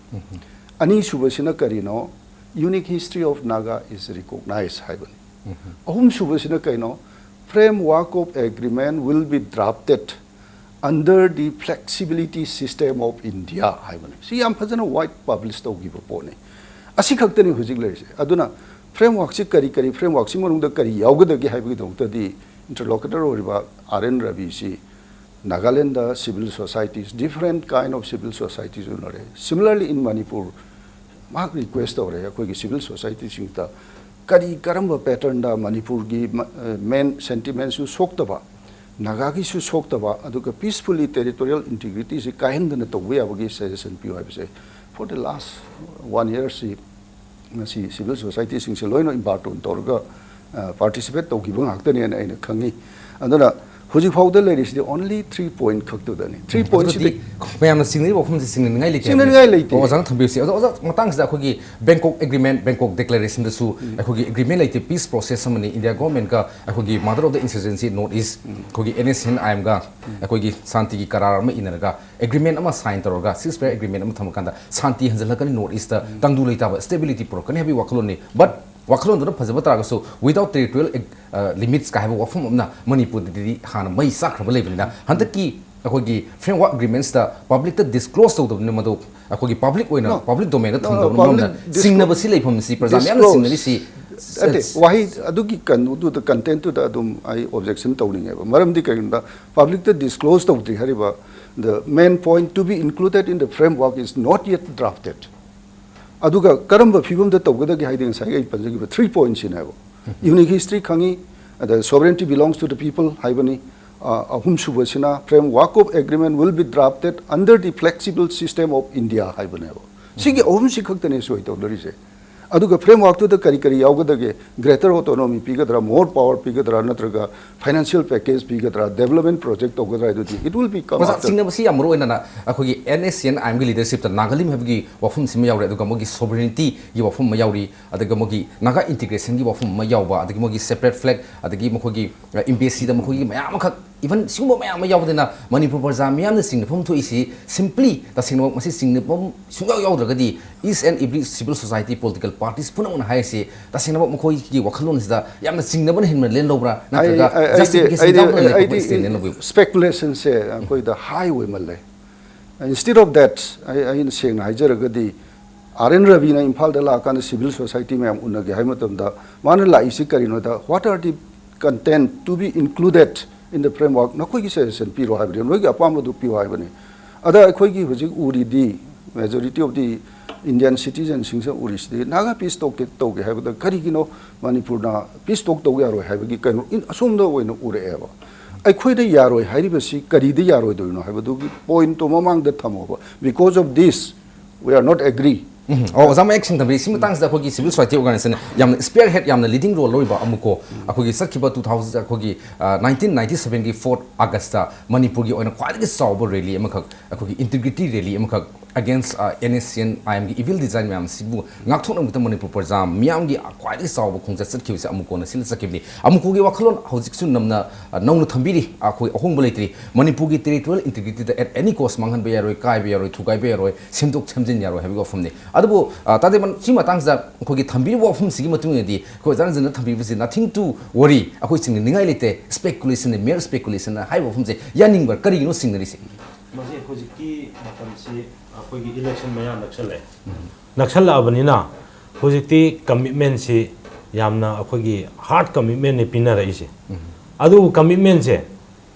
ꯑꯅꯤꯁꯨꯕꯁꯤꯅ ꯀꯔꯤꯅꯣ? Unique history of Naga is recognized ꯍꯥꯏꯕꯅꯤ꯫ ꯑꯍꯨꯝꯁꯨꯕꯁꯤꯅ ꯀꯩꯅꯣ? Framework of agreement will be drafted under the flexibility system of India ꯍꯥꯏꯕꯅꯤ꯫ ꯁꯤ ꯌꯥꯝ ꯐꯖꯅ wide publish ꯇꯧꯈꯤꯕ ꯄꯣꯠꯅꯤ꯫ ꯑꯁꯤ ꯈꯛꯇꯅꯤ ꯍꯧꯖꯤꯛ ꯂꯩꯔꯤꯁꯦ꯫ ꯑꯗꯨꯅ framework ꯁꯤ ꯀꯔꯤ ꯀꯔꯤ, framework ꯁꯤ ꯃꯅꯨꯡꯗ ꯀꯔꯤ ꯌꯥꯎꯒꯗꯒꯦ ꯍꯥꯏꯕꯒꯤꯗꯃꯛꯇꯗꯤ interlocutor ꯑꯣꯏꯔꯤꯕ R N ꯔꯕꯤꯁꯤ Nagaland civil societies, different kind of civil societies ꯎꯅꯔꯦ꯫ Similarly in Manipur, ꯃꯍꯥꯛ request ꯇꯧꯔꯦ ꯑꯩꯈꯣꯏꯒꯤ civil society ꯁꯤꯡꯗ, ꯀꯔꯤ ꯀꯔꯝꯕ pattern ꯗ ꯃꯅꯤꯄꯨꯔꯒꯤ ꯃ-, ꯑ, main sentiment ꯁꯨ ꯁꯣꯛꯇꯕ, ꯅꯥꯒꯥꯒꯤꯁꯨ ꯁꯣꯛꯇꯕ, ꯑꯗꯨꯒ peacefully territorial integrity ꯁꯤ ꯀꯥꯏꯍꯟꯗꯅ ꯇꯧꯕ ꯌꯥꯕꯒꯤ suggestion ꯄꯤꯌꯨ ꯍꯥꯏꯕꯁꯦ for the last one year ꯁꯤ ꯉꯁꯤ civil society ꯁꯤꯡꯁꯦ ꯂꯣꯏꯅ embark on ꯇꯧꯔꯒ, ꯑ, participate ꯇꯧꯈꯤꯕ ꯉꯥꯛꯇꯅꯦꯅ ꯑꯩꯅ ꯈꯪꯉꯤ꯫ ꯑꯗꯨꯅ ꯍꯧꯖꯤꯛ ꯐꯥꯎꯗ ꯂꯩꯔꯤꯁꯤꯗꯤ only three point ꯈꯛꯇꯨꯗꯅꯤ꯫ Three point ꯁꯤꯗꯤ ꯑꯗꯨꯗꯤ ꯃꯌꯥꯝꯅ ꯆꯤꯡꯅꯔꯤꯕ ꯋꯥꯐꯝꯁꯦ ꯆꯤꯡꯅꯅꯤꯡꯉꯥꯏ ꯂꯩꯇꯦ ꯆꯤꯡꯅꯅꯤꯡꯉꯥꯏ ꯂꯩꯇꯦ꯫ ꯑꯣꯖꯥꯅ ꯊꯝꯕꯤꯔꯤꯁꯦ꯫ ꯑꯣꯖꯥ, ꯑꯣꯖꯥ, ꯃꯇꯥꯡꯁꯤꯗ ꯑꯩꯈꯣꯏꯒꯤ Bangkok Agreement, Bangkok Declaration ꯗꯁꯨ ꯑꯩꯈꯣꯏꯒꯤ agreement ꯂꯩꯇꯦ, peace process ꯑꯃꯅꯤ꯫ India government ꯀ ꯑꯩꯈꯣꯏꯒꯤ Mother of the Insurgency North East, ꯑꯩꯈꯣꯏꯒꯤ NSCN-IM ꯒ ꯑꯩꯈꯣꯏꯒꯤ ꯁꯥꯟꯇꯤꯒꯤ ꯀꯔꯥꯔ ꯑꯃ ꯏꯅꯔꯒ agreement ꯑꯃ sign ꯇꯧꯔꯒ, ceasefire agreement ꯑꯃ ꯊꯝꯃꯀꯥꯟꯗ ꯁꯥꯟꯇꯤ ꯍꯟꯖꯤꯜꯂꯛꯀꯅꯤ, North East ꯇ ꯇꯪꯗꯨ ꯂꯩꯇꯥꯕ stability ꯄꯨꯔꯛꯀꯅꯤ ꯍꯥꯏꯕꯒꯤ ꯋꯥꯈꯜꯂꯣꯟꯅꯤ꯫ But ꯋꯥꯈꯜꯂꯣꯟꯗꯨꯅ ꯐꯖꯕ ꯇꯥꯔꯒꯁꯨ without territorial limits ꯀ ꯍꯥꯏꯕ ꯋꯥꯐꯝ ꯑꯃꯅ ꯃꯅꯤꯄꯨꯔꯗꯗꯤ ꯍꯥꯟꯅ ꯃꯩ ꯆꯥꯛꯈ꯭ꯔꯕ ꯂꯩꯕꯅꯤꯅ, ꯍꯟꯗꯛꯀꯤ ꯑꯩꯈꯣꯏꯒꯤ framework agreements ꯇ public ꯇ disclose ꯇꯧꯗꯕꯅꯤꯅ, ꯃꯗꯨ ꯑꯩꯈꯣꯏꯒꯤ public ꯑꯣꯏꯅ, No. No, no, ꯊꯝꯗꯕꯅ public ꯃꯔꯝꯅ disclose- ꯆꯤꯡꯅꯕꯁꯤ ꯂꯩꯐꯝꯁꯤ ꯄ꯭ꯔꯖꯥ ꯃꯌꯥꯝꯅ disclose- ꯆꯤꯡꯅꯔꯤꯁꯤ ꯅꯠꯇꯦ, ꯋꯥꯍꯩ ꯑꯗꯨꯒꯤ ꯀꯩꯅꯣꯗꯨꯗ, content ꯇꯨꯗ ꯑꯗꯨꯝ ꯑꯩ objection ꯇꯧꯅꯤꯡꯉꯦꯕ꯫ ꯃꯔꯝꯗꯤ ꯀꯔꯤꯒꯤꯅꯣꯗ, public ꯇ disclose ꯇꯧꯗ꯭ꯔꯤ ꯍꯥꯏꯔꯤꯕ, the main point to be included in the framework is not yet drafted꯫ ꯑꯗꯨꯒ ꯀꯔꯝꯕ ꯐꯤꯕꯝꯗ ꯇꯧꯒꯗꯒꯦ ꯍꯥꯏꯗꯤ ꯉꯁꯥꯏ ꯑꯩ ꯄꯟꯖꯈꯤꯕ three point ꯁꯤꯅꯦꯕ꯫ Unique history ꯈꯪꯉꯤ, ꯑꯗ sovereignty belongs to the people ꯍꯥꯏꯕꯅꯤ꯫ ꯑ, ꯑꯍꯨꯝꯁꯨꯕꯁꯤꯅ framework of agreement will be drafted under the flexible system of India ꯍꯥꯏꯕꯅꯦꯕ꯫ ꯁꯤꯒꯤ ꯑꯍꯨꯝꯁꯤ ꯈꯛꯇꯅꯦ ꯁꯣꯏ ꯇꯧꯅꯔꯤꯁꯦ꯫ ꯑꯗꯨꯒ framework ꯇꯨꯗ ꯀꯔꯤ ꯀꯔꯤ ꯌꯥꯎꯒꯗꯒꯦ? Greater autonomy ꯄꯤꯒꯗ꯭ꯔꯥ, more power ꯄꯤꯒꯗ꯭ꯔꯥ, ꯅꯠꯇ꯭ꯔꯒ financial package ꯄꯤꯒꯗ꯭ꯔꯥ, development project ꯇꯧꯒꯗ꯭ꯔꯥ ꯍꯥꯏꯗꯨꯗꯤ it will be come ꯑꯣꯖꯥ, after. ꯆꯤꯡꯅꯕꯁꯤ ꯌꯥꯝ ꯃꯔꯨ ꯑꯣꯏꯅ ꯑꯩꯈꯣꯏꯒꯤ NSCN-IM ꯒꯤ leadership ꯇ ꯅꯥꯒꯥꯂꯤꯝ ꯍꯥꯏꯕꯒꯤ ꯋꯥꯐꯝꯁꯤꯃ ꯌꯥꯎꯔꯦ, ꯑꯗꯨꯒ ꯃꯣꯏꯒꯤ sovereignty ꯒꯤ ꯋꯥꯐꯝ ꯑꯃ ꯌꯥꯎꯔꯤ, ꯑꯗꯨꯒ ꯃꯣꯏꯒꯤ Naga integration ꯒꯤ ꯋꯥꯐꯝ ꯑꯃ ꯌꯥꯎꯕ, ꯑꯗꯒꯤ ꯃꯣꯏꯒꯤ separate flag, ꯑꯗꯒꯤ ꯃꯈꯣꯏꯒꯤ embassy ꯗ ꯃꯈꯣꯏꯒꯤ ꯃꯌꯥꯝ ꯑꯃꯈꯛ, even ꯁꯤꯒꯨꯝꯕ ꯃꯌꯥꯝ ꯑꯃ ꯌꯥꯎꯕꯗꯅ ꯃꯅꯤꯄꯨꯔ ꯄ꯭ꯔꯖꯥ ꯃꯤꯌꯥꯝꯅ ꯆꯤꯡꯅꯐꯝ ꯊꯣꯛꯏꯁꯤ simply ꯇꯁꯦꯡꯅꯃꯛ ꯃꯁꯤ ꯆꯤꯡꯅꯐꯝ ꯁꯨꯡꯌꯥꯎ ꯌꯥꯎꯗ꯭ꯔꯒꯗꯤ each and every civil society, political parties ꯄꯨꯝꯅꯃꯛꯅ ꯍꯥꯏꯔꯤꯁꯤ ꯇꯁꯦꯡꯅꯃꯛ ꯃꯈꯣꯏꯒꯤ ꯋꯥꯈꯜꯂꯣꯟꯁꯤꯗ ꯌꯥꯝꯅ ꯆꯤꯡꯅꯕꯅ ꯍꯦꯟꯅ ꯂꯦꯟ ꯂꯧꯕ꯭ꯔꯥ, ꯅꯠꯇ꯭ꯔꯒ ꯑꯩ- ꯑꯩ- justification ꯑꯩꯗꯤ- ꯌꯥꯎꯗꯅ ꯂꯩꯕ ꯑꯩꯗꯤ stand ꯂꯦꯟ ꯂꯧꯕꯤꯕ꯭ꯔꯥ? Speculation ꯁꯦ ꯑꯩꯈꯣꯏꯗ high ꯑꯣꯏꯃꯜꯂꯦ꯫ Instead of that, ꯑꯩ- ꯑꯩꯅ ꯁꯦꯡꯅ ꯍꯥꯏꯖꯔꯒꯗꯤ, R N Ravi ꯅ ꯏꯝꯐꯥꯜꯗ ꯂꯥꯛꯑꯀꯥꯟꯗ civil society ꯃꯌꯥꯝ ꯎꯅꯒꯦ ꯍꯥꯏꯕ ꯃꯇꯝꯗ ꯃꯥꯅ ꯂꯥꯛꯏꯁꯤ ꯀꯔꯤꯅꯣꯗ, what are the content to be included in the framework? ꯅꯈꯣꯏꯒꯤ suggestion ꯄꯤꯔꯣ ꯍꯥꯏꯕꯅꯤ, ꯅꯣꯏꯒꯤ ꯑꯄꯥꯝꯕꯗꯨ ꯄꯤꯌꯣ ꯍꯥꯏꯕꯅꯤ꯫ ꯑꯗ ꯑꯩꯈꯣꯏꯒꯤ ꯍꯧꯖꯤꯛ ꯎꯔꯤꯗꯤ, majority of the Indian citizen ꯁꯤꯡꯁꯤꯅ ꯎꯔꯤꯁꯤꯗꯤ, Naga peace ꯇꯧꯒꯦ, ꯇꯧꯒꯦ ꯍꯥꯏꯕꯗ ꯀꯔꯤꯒꯤꯅꯣ ꯃꯅꯤꯄꯨꯔꯅ peace talk ꯇꯧ ꯌꯥꯔꯣꯏ ꯍꯥꯏꯕꯒꯤ ꯀꯩꯅꯣ ꯏꯟ- ꯑꯁꯣꯝꯗ ꯑꯣꯏꯅ ꯎꯔꯛꯑꯦꯕ꯫ ꯑꯩꯈꯣꯏꯗ ꯌꯥꯔꯣꯏ ꯍꯥꯏꯔꯤꯕꯁꯤ ꯀꯔꯤꯗ ꯌꯥꯔꯣꯏꯗꯣꯏꯅꯣ ꯍꯥꯏꯕꯗꯨꯒꯤ point ꯇꯣ ꯃꯃꯥꯡꯗ ꯊꯝꯃꯣꯕ꯫ Because of this, we are not agree. ꯎꯝ꯫ ꯑꯣ, ꯑꯣꯖꯥ ꯃꯌꯦꯛ ꯁꯦꯡꯅ ꯊꯝꯕꯤꯔꯤ꯫ ꯁꯤ ꯃꯇꯥꯡꯁꯤꯗ ꯑꯩꯈꯣꯏꯒꯤ civil society organization ꯌꯥꯝꯅ spearhead, ꯌꯥꯝꯅ leading role ꯂꯧꯔꯤꯕ ꯑꯃꯨꯀꯣ, ꯑꯩꯈꯣꯏꯒꯤ ꯆꯠꯈꯤꯕ two thousand, ꯑꯩꯈꯣꯏꯒꯤ, ꯑ, nineteen ninety seven ꯒꯤ fourth August ꯇ ꯃꯅꯤꯄꯨꯔꯒꯤ ꯑꯣꯏꯅ ꯈ꯭ꯋꯥꯏꯗꯒꯤ ꯆꯥꯎꯕ rally ꯑꯃꯈꯛ, ꯑꯩꯈꯣꯏꯒꯤ integrity rally ꯑꯃꯈꯛ against, ꯑ, NSCN IM ꯒꯤ evil design ꯃꯌꯥꯝꯁꯤꯕꯨ ꯉꯥꯛꯊꯣꯛꯅꯕꯒꯤꯗꯃꯛ ꯃꯅꯤꯄꯨꯔ ꯄ꯭ꯔꯖꯥ ꯃꯤꯌꯥꯝꯒꯤ ꯈ꯭ꯋꯥꯏꯗꯒꯤ ꯆꯥꯎꯕ ꯈꯣꯡꯆꯠ ꯆꯠꯈꯤꯕꯁꯦ ꯑꯃꯨꯀꯣꯅ ꯁꯤꯜꯂ ꯆꯠꯈꯤꯕꯅꯤ꯫ ꯑꯃꯨꯀꯣꯒꯤ ꯋꯥꯈꯜꯂꯣꯟ ꯍꯧꯖꯤꯛꯁꯨ ꯅꯝꯅ, ꯑ, ꯅꯧꯅ ꯊꯝꯕꯤꯔꯤ꯫ ꯑꯩꯈꯣꯏ ꯑꯍꯣꯡꯕ ꯂꯩꯇ꯭ꯔꯤ꯫ ꯃꯅꯤꯄꯨꯔꯒꯤ territorial integrity the at any cost ꯃꯥꯡꯍꯟꯕ ꯌꯥꯔꯣꯏ, ꯀꯥꯏꯕ ꯌꯥꯔꯣꯏ, ꯊꯨꯒꯥꯏꯕ ꯌꯥꯔꯣꯏ, ꯁꯦꯝꯗꯣꯛ ꯁꯦꯝꯖꯤꯟ ꯌꯥꯔꯣꯏ ꯍꯥꯏꯕꯒꯤ ꯋꯥꯐꯝꯅꯤ꯫ ꯑꯗꯨꯕꯨ, ꯑ, ꯇꯥꯗꯦꯃꯟ, ꯁꯤ ꯃꯇꯥꯡꯁꯤꯗ ꯑꯩꯈꯣꯏꯒꯤ ꯊꯝꯕꯤꯔꯤꯕ ꯋꯥꯐꯝꯁꯤꯒꯤ ꯃꯇꯨꯡ ꯏꯟꯅꯗꯤ, ꯑꯩꯈꯣꯏ ꯑꯣꯖꯥ ꯔꯟꯖꯟꯅ ꯊꯝꯕꯤꯕꯁꯤ nothing to worry, ꯑꯩꯈꯣꯏ ꯆꯤꯡꯅꯅꯤꯡꯉꯥꯏ ꯂꯩꯇꯦ, speculation ꯅꯤ, mere speculation ꯅꯤ ꯍꯥꯏꯕ ꯋꯥꯐꯝꯁꯦ ꯌꯥꯅꯤꯡꯕ꯭ꯔꯥ? ꯀꯔꯤꯒꯤꯅꯣ ꯆꯤꯡꯅꯔꯤꯁꯦ? ꯃꯁꯤ ꯍꯧꯖꯤꯛꯀꯤ ꯃꯇꯝꯁꯤ ꯑꯩꯈꯣꯏꯒꯤ election ꯃꯌꯥ ꯅꯛꯁꯜꯂꯛꯑꯦ꯫ ꯅꯛꯁꯜꯂꯛꯑꯕꯅꯤꯅ ꯍꯧꯖꯤꯛꯇꯤ commitment ꯁꯤ ꯌꯥꯝꯅ ꯑꯩꯈꯣꯏꯒꯤ hard commitment ꯅꯤ ꯄꯤꯅꯔꯛꯏꯁꯦ꯫ ꯑꯗꯨꯕꯨ commitment ꯁꯦ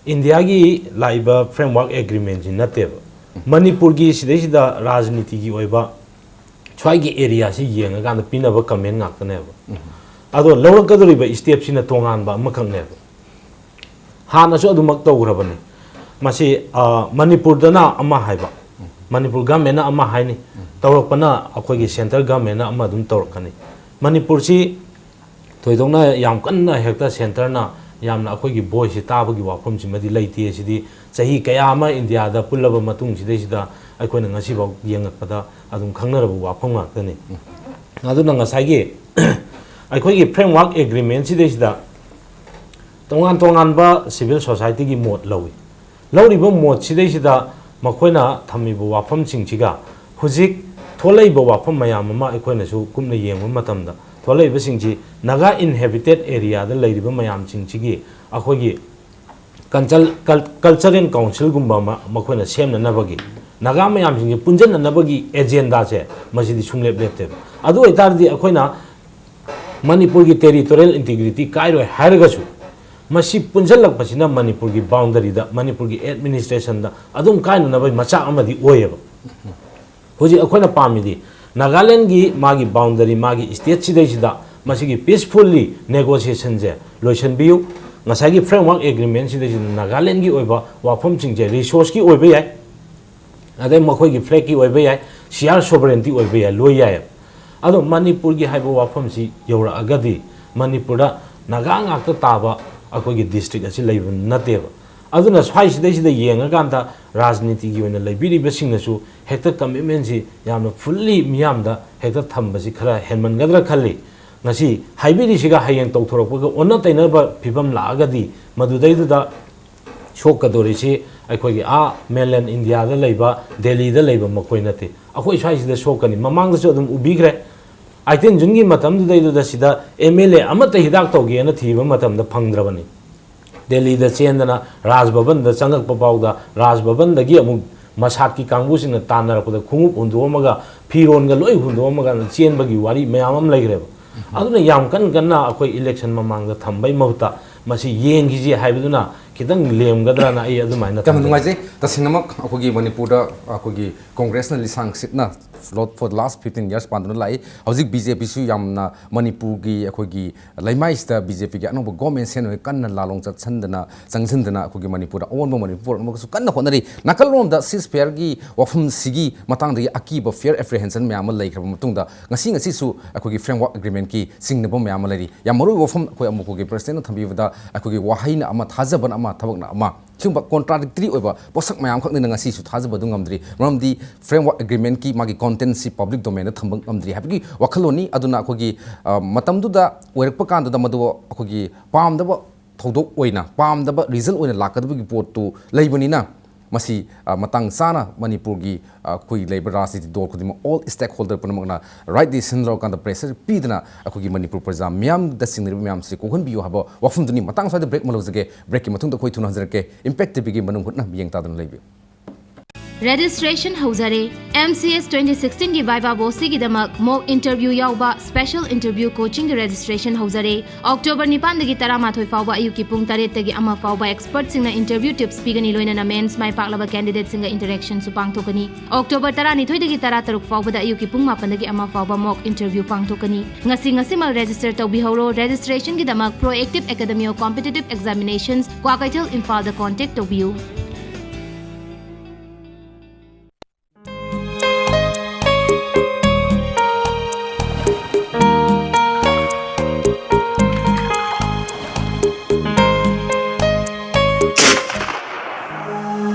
ꯏꯟꯗꯤꯌꯥꯒꯤ ꯂꯥꯛꯏꯕ framework agreement ꯁꯤ ꯅꯠꯇꯦꯕ꯫ ꯃꯅꯤꯄꯨꯔꯒꯤ ꯁꯤꯗꯩꯁꯤꯗ ꯔꯥꯖꯅꯤꯇꯤꯒꯤ ꯑꯣꯏꯕ ꯁ꯭ꯋꯥꯏꯒꯤ area ꯁꯤ ꯌꯦꯡꯉꯀꯥꯟꯗ ꯄꯤꯅꯕ comment ꯉꯥꯛꯇꯅꯦꯕ꯫ ꯑꯗꯣ ꯂꯧꯔꯛꯀꯗꯧꯔꯤꯕ step ꯁꯤꯅ ꯇꯣꯉꯥꯟꯕ ꯑꯃꯈꯛꯅꯦꯕ꯫ ꯍꯥꯟꯅꯁꯨ ꯑꯗꯨꯃꯛ ꯇꯧꯈ꯭ꯔꯕꯅꯤ꯫ ꯃꯁꯤ, ꯑ, ꯃꯅꯤꯄꯨꯔꯗꯅ ꯑꯃ ꯍꯥꯏꯕ, ꯃꯅꯤꯄꯨꯔ government ꯅ ꯑꯃ ꯍꯥꯏꯅꯤ, ꯇꯧꯔꯛꯄꯅ ꯑꯩꯈꯣꯏꯒꯤ central government ꯅ ꯑꯃ ꯑꯗꯨꯝ ꯇꯧꯔꯛꯀꯅꯤ꯫ ꯃꯅꯤꯄꯨꯔꯁꯤ ꯊꯣꯏꯗꯣꯛꯅ ꯌꯥꯝ ꯀꯟꯅ ꯍꯦꯛꯇ centre ꯅ ꯌꯥꯝꯅ ꯑꯩꯈꯣꯏꯒꯤ voice ꯁꯤ ꯇꯥꯕꯒꯤ ꯋꯥꯐꯝꯁꯤꯃꯗꯤ ꯂꯩꯇꯦ꯫ ꯁꯤꯗꯤ ꯆꯍꯤ ꯀꯌꯥ ꯑꯃ ꯏꯟꯗꯤꯌꯥꯗ ꯄꯨꯜꯂꯕ ꯃꯇꯨꯡꯁꯤꯗꯩꯁꯤꯗ ꯑꯩꯈꯣꯏꯅ ꯉꯁꯤꯐꯥꯎ ꯌꯦꯡꯉꯛꯄꯗ ꯑꯗꯨꯝ ꯈꯪꯅꯔꯕ ꯋꯥꯐꯝ ꯉꯥꯛꯇꯅꯤ꯫ ꯑꯗꯨꯅ ꯉꯁꯥꯏꯒꯤ ꯑꯩꯈꯣꯏꯒꯤ framework agreement ꯁꯤꯗꯩꯁꯤꯗ ꯇꯣꯉꯥꯟ ꯇꯣꯉꯥꯟꯕ civil society ꯒꯤ ꯃꯣꯠ ꯂꯧꯏ꯫ ꯂꯧꯔꯤꯕ ꯃꯣꯠꯁꯤꯗꯩꯁꯤꯗ ꯃꯈꯣꯏꯅ ꯊꯝꯃꯤꯕ ꯋꯥꯐꯝꯁꯤꯡꯁꯤꯒ ꯍꯧꯖꯤꯛ ꯊꯣꯛꯂꯛꯏꯕ ꯋꯥꯐꯝ ꯃꯌꯥꯝ ꯑꯃ ꯑꯩꯈꯣꯏꯅꯁꯨ ꯀꯨꯞꯅ ꯌꯦꯡꯕ ꯃꯇꯝꯗ, ꯊꯣꯛꯂꯛꯏꯕꯁꯤꯡꯁꯤ Naga inhabited area ꯗ ꯂꯩꯔꯤꯕ ꯃꯌꯥꯝꯁꯤꯡꯁꯤꯒꯤ ꯑꯩꯈꯣꯏꯒꯤ culture, cul-, cultural council ꯒꯨꯝꯕ ꯑꯃ ꯃꯈꯣꯏꯅ ꯁꯦꯝꯅꯅꯕꯒꯤ, ꯅꯥꯒꯥ ꯃꯌꯥꯝꯁꯤꯡꯁꯦ ꯄꯨꯟꯁꯤꯟꯅꯅꯕꯒꯤ agenda ꯁꯦ ꯃꯁꯤꯗꯤ ꯁꯨꯡꯂꯦꯞ ꯂꯦꯞꯇꯦꯕ꯫ ꯑꯗꯨ ꯑꯣꯏꯇꯥꯔꯗꯤ ꯑꯩꯈꯣꯏꯅ ꯃꯅꯤꯄꯨꯔꯒꯤ territorial integrity ꯀꯥꯏꯔꯣꯏ ꯍꯥꯏꯔꯒꯁꯨ, ꯃꯁꯤ ꯄꯨꯟꯁꯤꯜꯂꯛꯄꯁꯤꯅ ꯃꯅꯤꯄꯨꯔꯒꯤ boundary ꯗ, ꯃꯅꯤꯄꯨꯔꯒꯤ administration ꯗ ꯑꯗꯨꯝ ꯀꯥꯏꯅꯅꯕꯒꯤ ꯃꯆꯥꯛ ꯑꯃꯗꯤ ꯑꯣꯏꯌꯦꯕ꯫ ꯍꯧꯖꯤꯛ ꯑꯩꯈꯣꯏꯅ ꯄꯥꯝꯃꯤꯗꯤ ꯅꯥꯒꯥꯂꯦꯟꯒꯤ ꯃꯥꯒꯤ boundary, ꯃꯥꯒꯤ state ꯁꯤꯗꯩꯁꯤꯗ ꯃꯁꯤꯒꯤ peacefully negotiation ꯁꯦ ꯂꯣꯏꯁꯤꯟꯕꯤꯌꯨ꯫ ꯉꯁꯥꯏꯒꯤ framework agreement ꯁꯤꯗꯩꯁꯤꯗ ꯅꯥꯒꯥꯂꯦꯟꯒꯤ ꯑꯣꯏꯕ ꯋꯥꯐꯝꯁꯤꯡꯁꯦ resource ꯀꯤ ꯑꯣꯏꯕ ꯌꯥꯏ, ꯑꯗꯩ ꯃꯈꯣꯏꯒꯤ flag ꯀꯤ ꯑꯣꯏꯕ ꯌꯥꯏ, ꯁꯤꯌꯥꯔ ꯁꯣꯕꯔꯦꯟꯇꯤ ꯑꯣꯏꯕ ꯌꯥꯏ, ꯂꯣꯏ ꯌꯥꯏꯌꯦꯕ꯫ ꯑꯗꯣ ꯃꯅꯤꯄꯨꯔꯒꯤ ꯍꯥꯏꯕ ꯋꯥꯐꯝꯁꯤ ꯌꯧꯔꯛꯑꯒꯗꯤ ꯃꯅꯤꯄꯨꯔꯗ ꯅꯥꯒꯥ ꯉꯥꯛꯇ ꯇꯥꯕ ꯑꯩꯈꯣꯏꯒꯤ ꯗꯤꯁꯇ꯭ꯔꯤꯛ ꯑꯁꯤ ꯂꯩꯕ ꯅꯠꯇꯦꯕ꯫ ꯑꯗꯨꯅ ꯁ꯭ꯋꯥꯏꯁꯤꯗꯩꯁꯤꯗ ꯌꯦꯡꯉꯀꯥꯟꯗ ꯔꯥꯖꯅꯤꯇꯤꯒꯤ ꯑꯣꯏꯅ ꯂꯩꯕꯤꯔꯤꯕꯁꯤꯡꯅꯁꯨ ꯍꯦꯛꯇ ꯀꯃꯤꯠꯃꯦꯟꯁꯤ ꯌꯥꯝꯅ ꯐꯨꯜꯂꯤ ꯃꯤꯌꯥꯝꯗ ꯍꯦꯛꯇ ꯊꯝꯕꯁꯤ ꯈꯔ ꯍꯦꯟꯃꯟꯒꯗ꯭ꯔꯥ ꯈꯜꯂꯤ꯫ ꯉꯁꯤ ꯍꯥꯏꯕꯤꯔꯤꯁꯤꯒ ꯍꯌꯦꯡ ꯇꯧꯊꯣꯔꯛꯄꯒ ꯑꯣꯟꯅ ꯇꯩꯅꯕ ꯐꯤꯕꯝ ꯂꯥꯛꯑꯒꯗꯤ ꯃꯗꯨꯗꯩꯗꯨꯗ ꯁꯣꯛꯀꯗꯧꯔꯤꯁꯤ ꯑꯩꯈꯣꯏꯒꯤ ꯑꯥ ꯃꯦꯟꯂꯦꯟ ꯏꯟꯗꯤꯌꯥꯗ ꯂꯩꯕ, ꯗꯦꯜꯂꯤꯗ ꯂꯩꯕ ꯃꯈꯣꯏ ꯅꯠꯇꯦ, ꯑꯩꯈꯣꯏ ꯁ꯭ꯋꯥꯏꯁꯤꯗ ꯁꯣꯛꯀꯅꯤ꯫ ꯃꯃꯥꯡꯗꯁꯨ ꯑꯗꯨꯝ ꯎꯕꯤꯈ꯭ꯔꯦ, ꯑꯥꯏꯇꯤꯟ ꯖꯨꯟꯒꯤ ꯃꯇꯝꯗꯨꯗꯩꯗꯨꯗ ꯁꯤꯗ ꯑꯦꯝ ꯑꯦꯜ ꯑꯦ ꯑꯃꯠꯇ ꯍꯤꯗꯥꯛ ꯇꯧꯒꯦꯅ ꯊꯤꯕ ꯃꯇꯝꯗ ꯐꯪꯗ꯭ꯔꯕꯅꯤ꯫ ꯗꯦꯜꯂꯤꯗ ꯆꯦꯟꯗꯅ ꯔꯥꯖ ꯚꯕꯟꯗ ꯆꯪꯉꯛꯄ ꯐꯥꯎꯗ, ꯔꯥꯖ ꯚꯕꯟꯗꯒꯤ ꯑꯃꯨꯛ ꯃꯁꯥꯠꯀꯤ ꯀꯥꯡꯕꯨꯁꯤꯡꯅ ꯇꯥꯟꯅꯔꯛꯄꯗ ꯈꯣꯡꯎꯞ ꯍꯨꯟꯗꯣꯛꯑꯝꯃꯒ, ꯐꯤꯔꯣꯟꯒ ꯂꯣꯏ ꯍꯨꯟꯗꯣꯛꯑꯝꯃꯒ ꯆꯦꯟꯕꯒꯤ ꯋꯥꯔꯤ ꯃꯌꯥꯝ ꯑꯃ ꯂꯩꯈ꯭ꯔꯦꯕ꯫ ꯑꯗꯨꯅ ꯌꯥꯝ ꯀꯟ ꯀꯟꯅ ꯑꯩꯈꯣꯏ ꯏꯂꯦꯛꯁꯟ ꯃꯃꯥꯡꯗ ꯊꯝꯕꯩ ꯃꯍꯨꯠꯇ ꯃꯁꯤ ꯌꯦꯡꯈꯤꯁꯤ ꯍꯥꯏꯕꯗꯨꯅ ꯈꯤꯇꯪ ꯂꯦꯝꯒꯗ꯭ꯔꯅ ꯑꯩ ꯑꯗꯨꯃꯥꯏꯅ ꯌꯥꯝꯅ ꯊꯝꯖꯩ꯫ ꯅꯨꯡꯉꯥꯏꯖꯩ꯫ ꯇꯁꯦꯡꯅꯃꯛ ꯑꯩꯈꯣꯏꯒꯤ ꯃꯅꯤꯄꯨꯔꯗ ꯑꯩꯈꯣꯏꯒꯤ ꯀꯣꯡꯒ꯭ꯔꯦꯁꯅ ꯂꯤꯁꯥꯡ ꯁꯤꯠꯅ for the last fifteen years ꯄꯥꯟꯗꯨꯅ ꯂꯥꯛꯏ꯫ ꯍꯧꯖꯤꯛ ꯕꯤ ꯖꯦ ꯄꯤꯁꯨ ꯌꯥꯝꯅ ꯃꯅꯤꯄꯨꯔꯒꯤ ꯑꯩꯈꯣꯏꯒꯤ ꯂꯩꯃꯥꯏꯁꯤꯗ ꯕꯤ ꯖꯦ ꯄꯤꯒꯤ ꯑꯅꯧꯕ ꯒꯣꯔꯃꯦꯟ ꯁꯦꯝꯅꯕꯒꯤ ꯀꯟꯅ ꯂꯥꯂꯣꯡ ꯆꯠꯁꯟꯗꯅ, ꯆꯪꯁꯤꯟꯗꯅ ꯑꯩꯈꯣꯏꯒꯤ ꯃꯅꯤꯄꯨꯔꯗ ꯑꯑꯣꯟꯕ ꯃꯅꯤꯄꯨꯔ ꯄꯨꯔꯛꯅꯕꯒꯤꯁꯨ ꯀꯟꯅ ꯍꯣꯠꯅꯔꯤ꯫ ꯅꯥꯀꯜꯂꯣꯝꯗ ceasefire ꯒꯤ ꯋꯥꯐꯝꯁꯤꯒꯤ ꯃꯇꯥꯡꯗꯒꯤ ꯑꯀꯤꯕ, fear apprehension ꯃꯌꯥꯝ ꯑꯃ ꯂꯩꯈ꯭ꯔꯕ ꯃꯇꯨꯡꯗ, ꯉꯁꯤ ꯉꯁꯤꯁꯨ ꯑꯩꯈꯣꯏꯒꯤ framework agreement ꯀꯤ ꯆꯤꯡꯅꯕ ꯃꯌꯥꯝ ꯑꯃ ꯂꯩꯔꯤ꯫ ꯌꯥꯝ ꯃꯔꯨꯑꯣꯏꯕ ꯋꯥꯐꯝ ꯑꯩꯈꯣꯏ ꯑꯃꯨꯛ ꯑꯩꯈꯣꯏꯒꯤ president ꯅ ꯊꯝꯕꯤꯕꯗ, ꯑꯩꯈꯣꯏꯒꯤ ꯋꯥꯍꯩꯅ ꯑꯃ, ꯊꯥꯖꯕꯅ ꯑꯃ, ꯊꯕꯛꯅ ꯑꯃ, ꯁꯤꯒꯨꯝꯕ contradictory ꯑꯣꯏꯕ ꯄꯣꯠꯁꯛ ꯃꯌꯥꯝ ꯈꯛꯅꯤꯅ ꯉꯁꯤꯁꯨ ꯊꯥꯖꯕ ꯑꯗꯨ ꯉꯝꯗ꯭ꯔꯤ꯫ ꯃꯔꯝꯗꯤ framework agreement ꯀꯤ ꯃꯥꯒꯤ content ꯁꯤ public domain ꯗ ꯊꯝꯕ ꯉꯝꯗ꯭ꯔꯤ ꯍꯥꯏꯕꯒꯤ ꯋꯥꯈꯜꯂꯣꯟꯅꯤ꯫ ꯑꯗꯨꯅ ꯑꯩꯈꯣꯏꯒꯤ, ꯑ, ꯃꯇꯝꯗꯨꯗ ꯑꯣꯏꯔꯛꯄ ꯀꯥꯟꯗꯨꯗ ꯃꯗꯨ ꯑꯩꯈꯣꯏꯒꯤ ꯄꯥꯝꯗꯕ ꯊꯧꯗꯣꯛ ꯑꯣꯏꯅ, ꯄꯥꯝꯗꯕ result ꯑꯣꯏꯅ ꯂꯥꯛꯀꯗꯕꯒꯤ ꯄꯣꯠꯇꯨ ꯂꯩꯕꯅꯤꯅ, ꯃꯁꯤ, ꯑ, ꯃꯇꯥꯡ ꯆꯥꯅ ꯃꯅꯤꯄꯨꯔꯒꯤ, ꯑ, ꯑꯩꯈꯣꯏꯒꯤ ꯂꯩꯕ ꯔꯥꯖꯅꯤꯇꯤ ꯗꯣꯜ ꯈꯨꯗꯤꯡꯃꯛ, all stakeholder ꯄꯨꯝꯅꯃꯛꯅ right decision ꯂꯧꯔꯀꯥꯟꯗ pressure ꯄꯤꯗꯅ ꯑꯩꯈꯣꯏꯒꯤ ꯃꯅꯤꯄꯨꯔ ꯄ꯭ꯔꯖꯥ ꯃꯤꯌꯥꯝꯗ ꯆꯤꯡꯅꯔꯤꯕ ꯃꯌꯥꯝꯁꯤ ꯀꯣꯛꯍꯟꯕꯤꯌꯨ ꯍꯥꯏꯕ ꯋꯥꯐꯝꯗꯨꯅꯤ꯫ ꯃꯇꯥꯡ ꯁ꯭ꯋꯥꯏꯗ break ꯑꯃ ꯂꯧꯖꯒꯦ꯫ Break ꯀꯤ ꯃꯇꯨꯡꯗ ꯑꯩꯈꯣꯏ ꯊꯨꯅ ꯍꯟꯖꯔꯛꯀꯦ꯫ Impact ꯇꯤ ꯚꯤ ꯒꯤ ꯃꯅꯨꯡ ꯍꯨꯠꯅ ꯃꯤꯠꯌꯦꯡ ꯇꯥꯗꯨꯅ ꯂꯩꯕꯤꯌꯨ꯫ Registration ꯍꯧꯖꯔꯦ꯫ M C S twenty sixteen ꯒꯤ viva voce ꯒꯤꯗꯃꯛ mock interview ꯌꯥꯎꯕ special interview coaching ꯒꯤ registration ꯍꯧꯖꯔꯦ꯫ ꯑꯣꯛꯇꯣꯕꯔ ꯅꯤꯄꯥꯟꯗꯒꯤ ꯇꯔꯥꯃꯥꯊꯣꯏ ꯐꯥꯎꯕ ꯑꯌꯨꯛꯀꯤ ꯄꯨꯡ ꯇꯔꯦꯠꯇꯒꯤ ꯑꯃ ꯐꯥꯎꯕ expert ꯁꯤꯡꯅ interview tips ꯄꯤꯒꯅꯤ, ꯂꯣꯏꯅꯅ mains ꯃꯥꯏ ꯄꯥꯛꯂꯕ candidate ꯁꯤꯡꯒ interaction ꯁꯨ ꯄꯥꯡꯊꯣꯛꯀꯅꯤ꯫ ꯑꯣꯛꯇꯣꯕꯔ ꯇꯔꯥꯅꯤꯊꯣꯏꯗꯒꯤ ꯇꯔꯥꯇꯔꯨꯛ ꯐꯥꯎꯕꯗ ꯑꯌꯨꯛꯀꯤ ꯄꯨꯡ ꯃꯥꯄꯟꯗꯒꯤ ꯑꯃ ꯐꯥꯎꯕ mock interview ꯄꯥꯡꯊꯣꯛꯀꯅꯤ꯫ ꯉꯁꯤ ꯉꯁꯤꯃꯛ register ꯇꯧꯕꯤꯍꯧꯔꯣ꯫ Registration ꯒꯤꯗꯃꯛ Proactive Academy of Competitive Examinations, Kwakeithel, ꯏꯝꯐꯥꯜꯗ contact ꯇꯧꯕꯤꯌꯨ꯫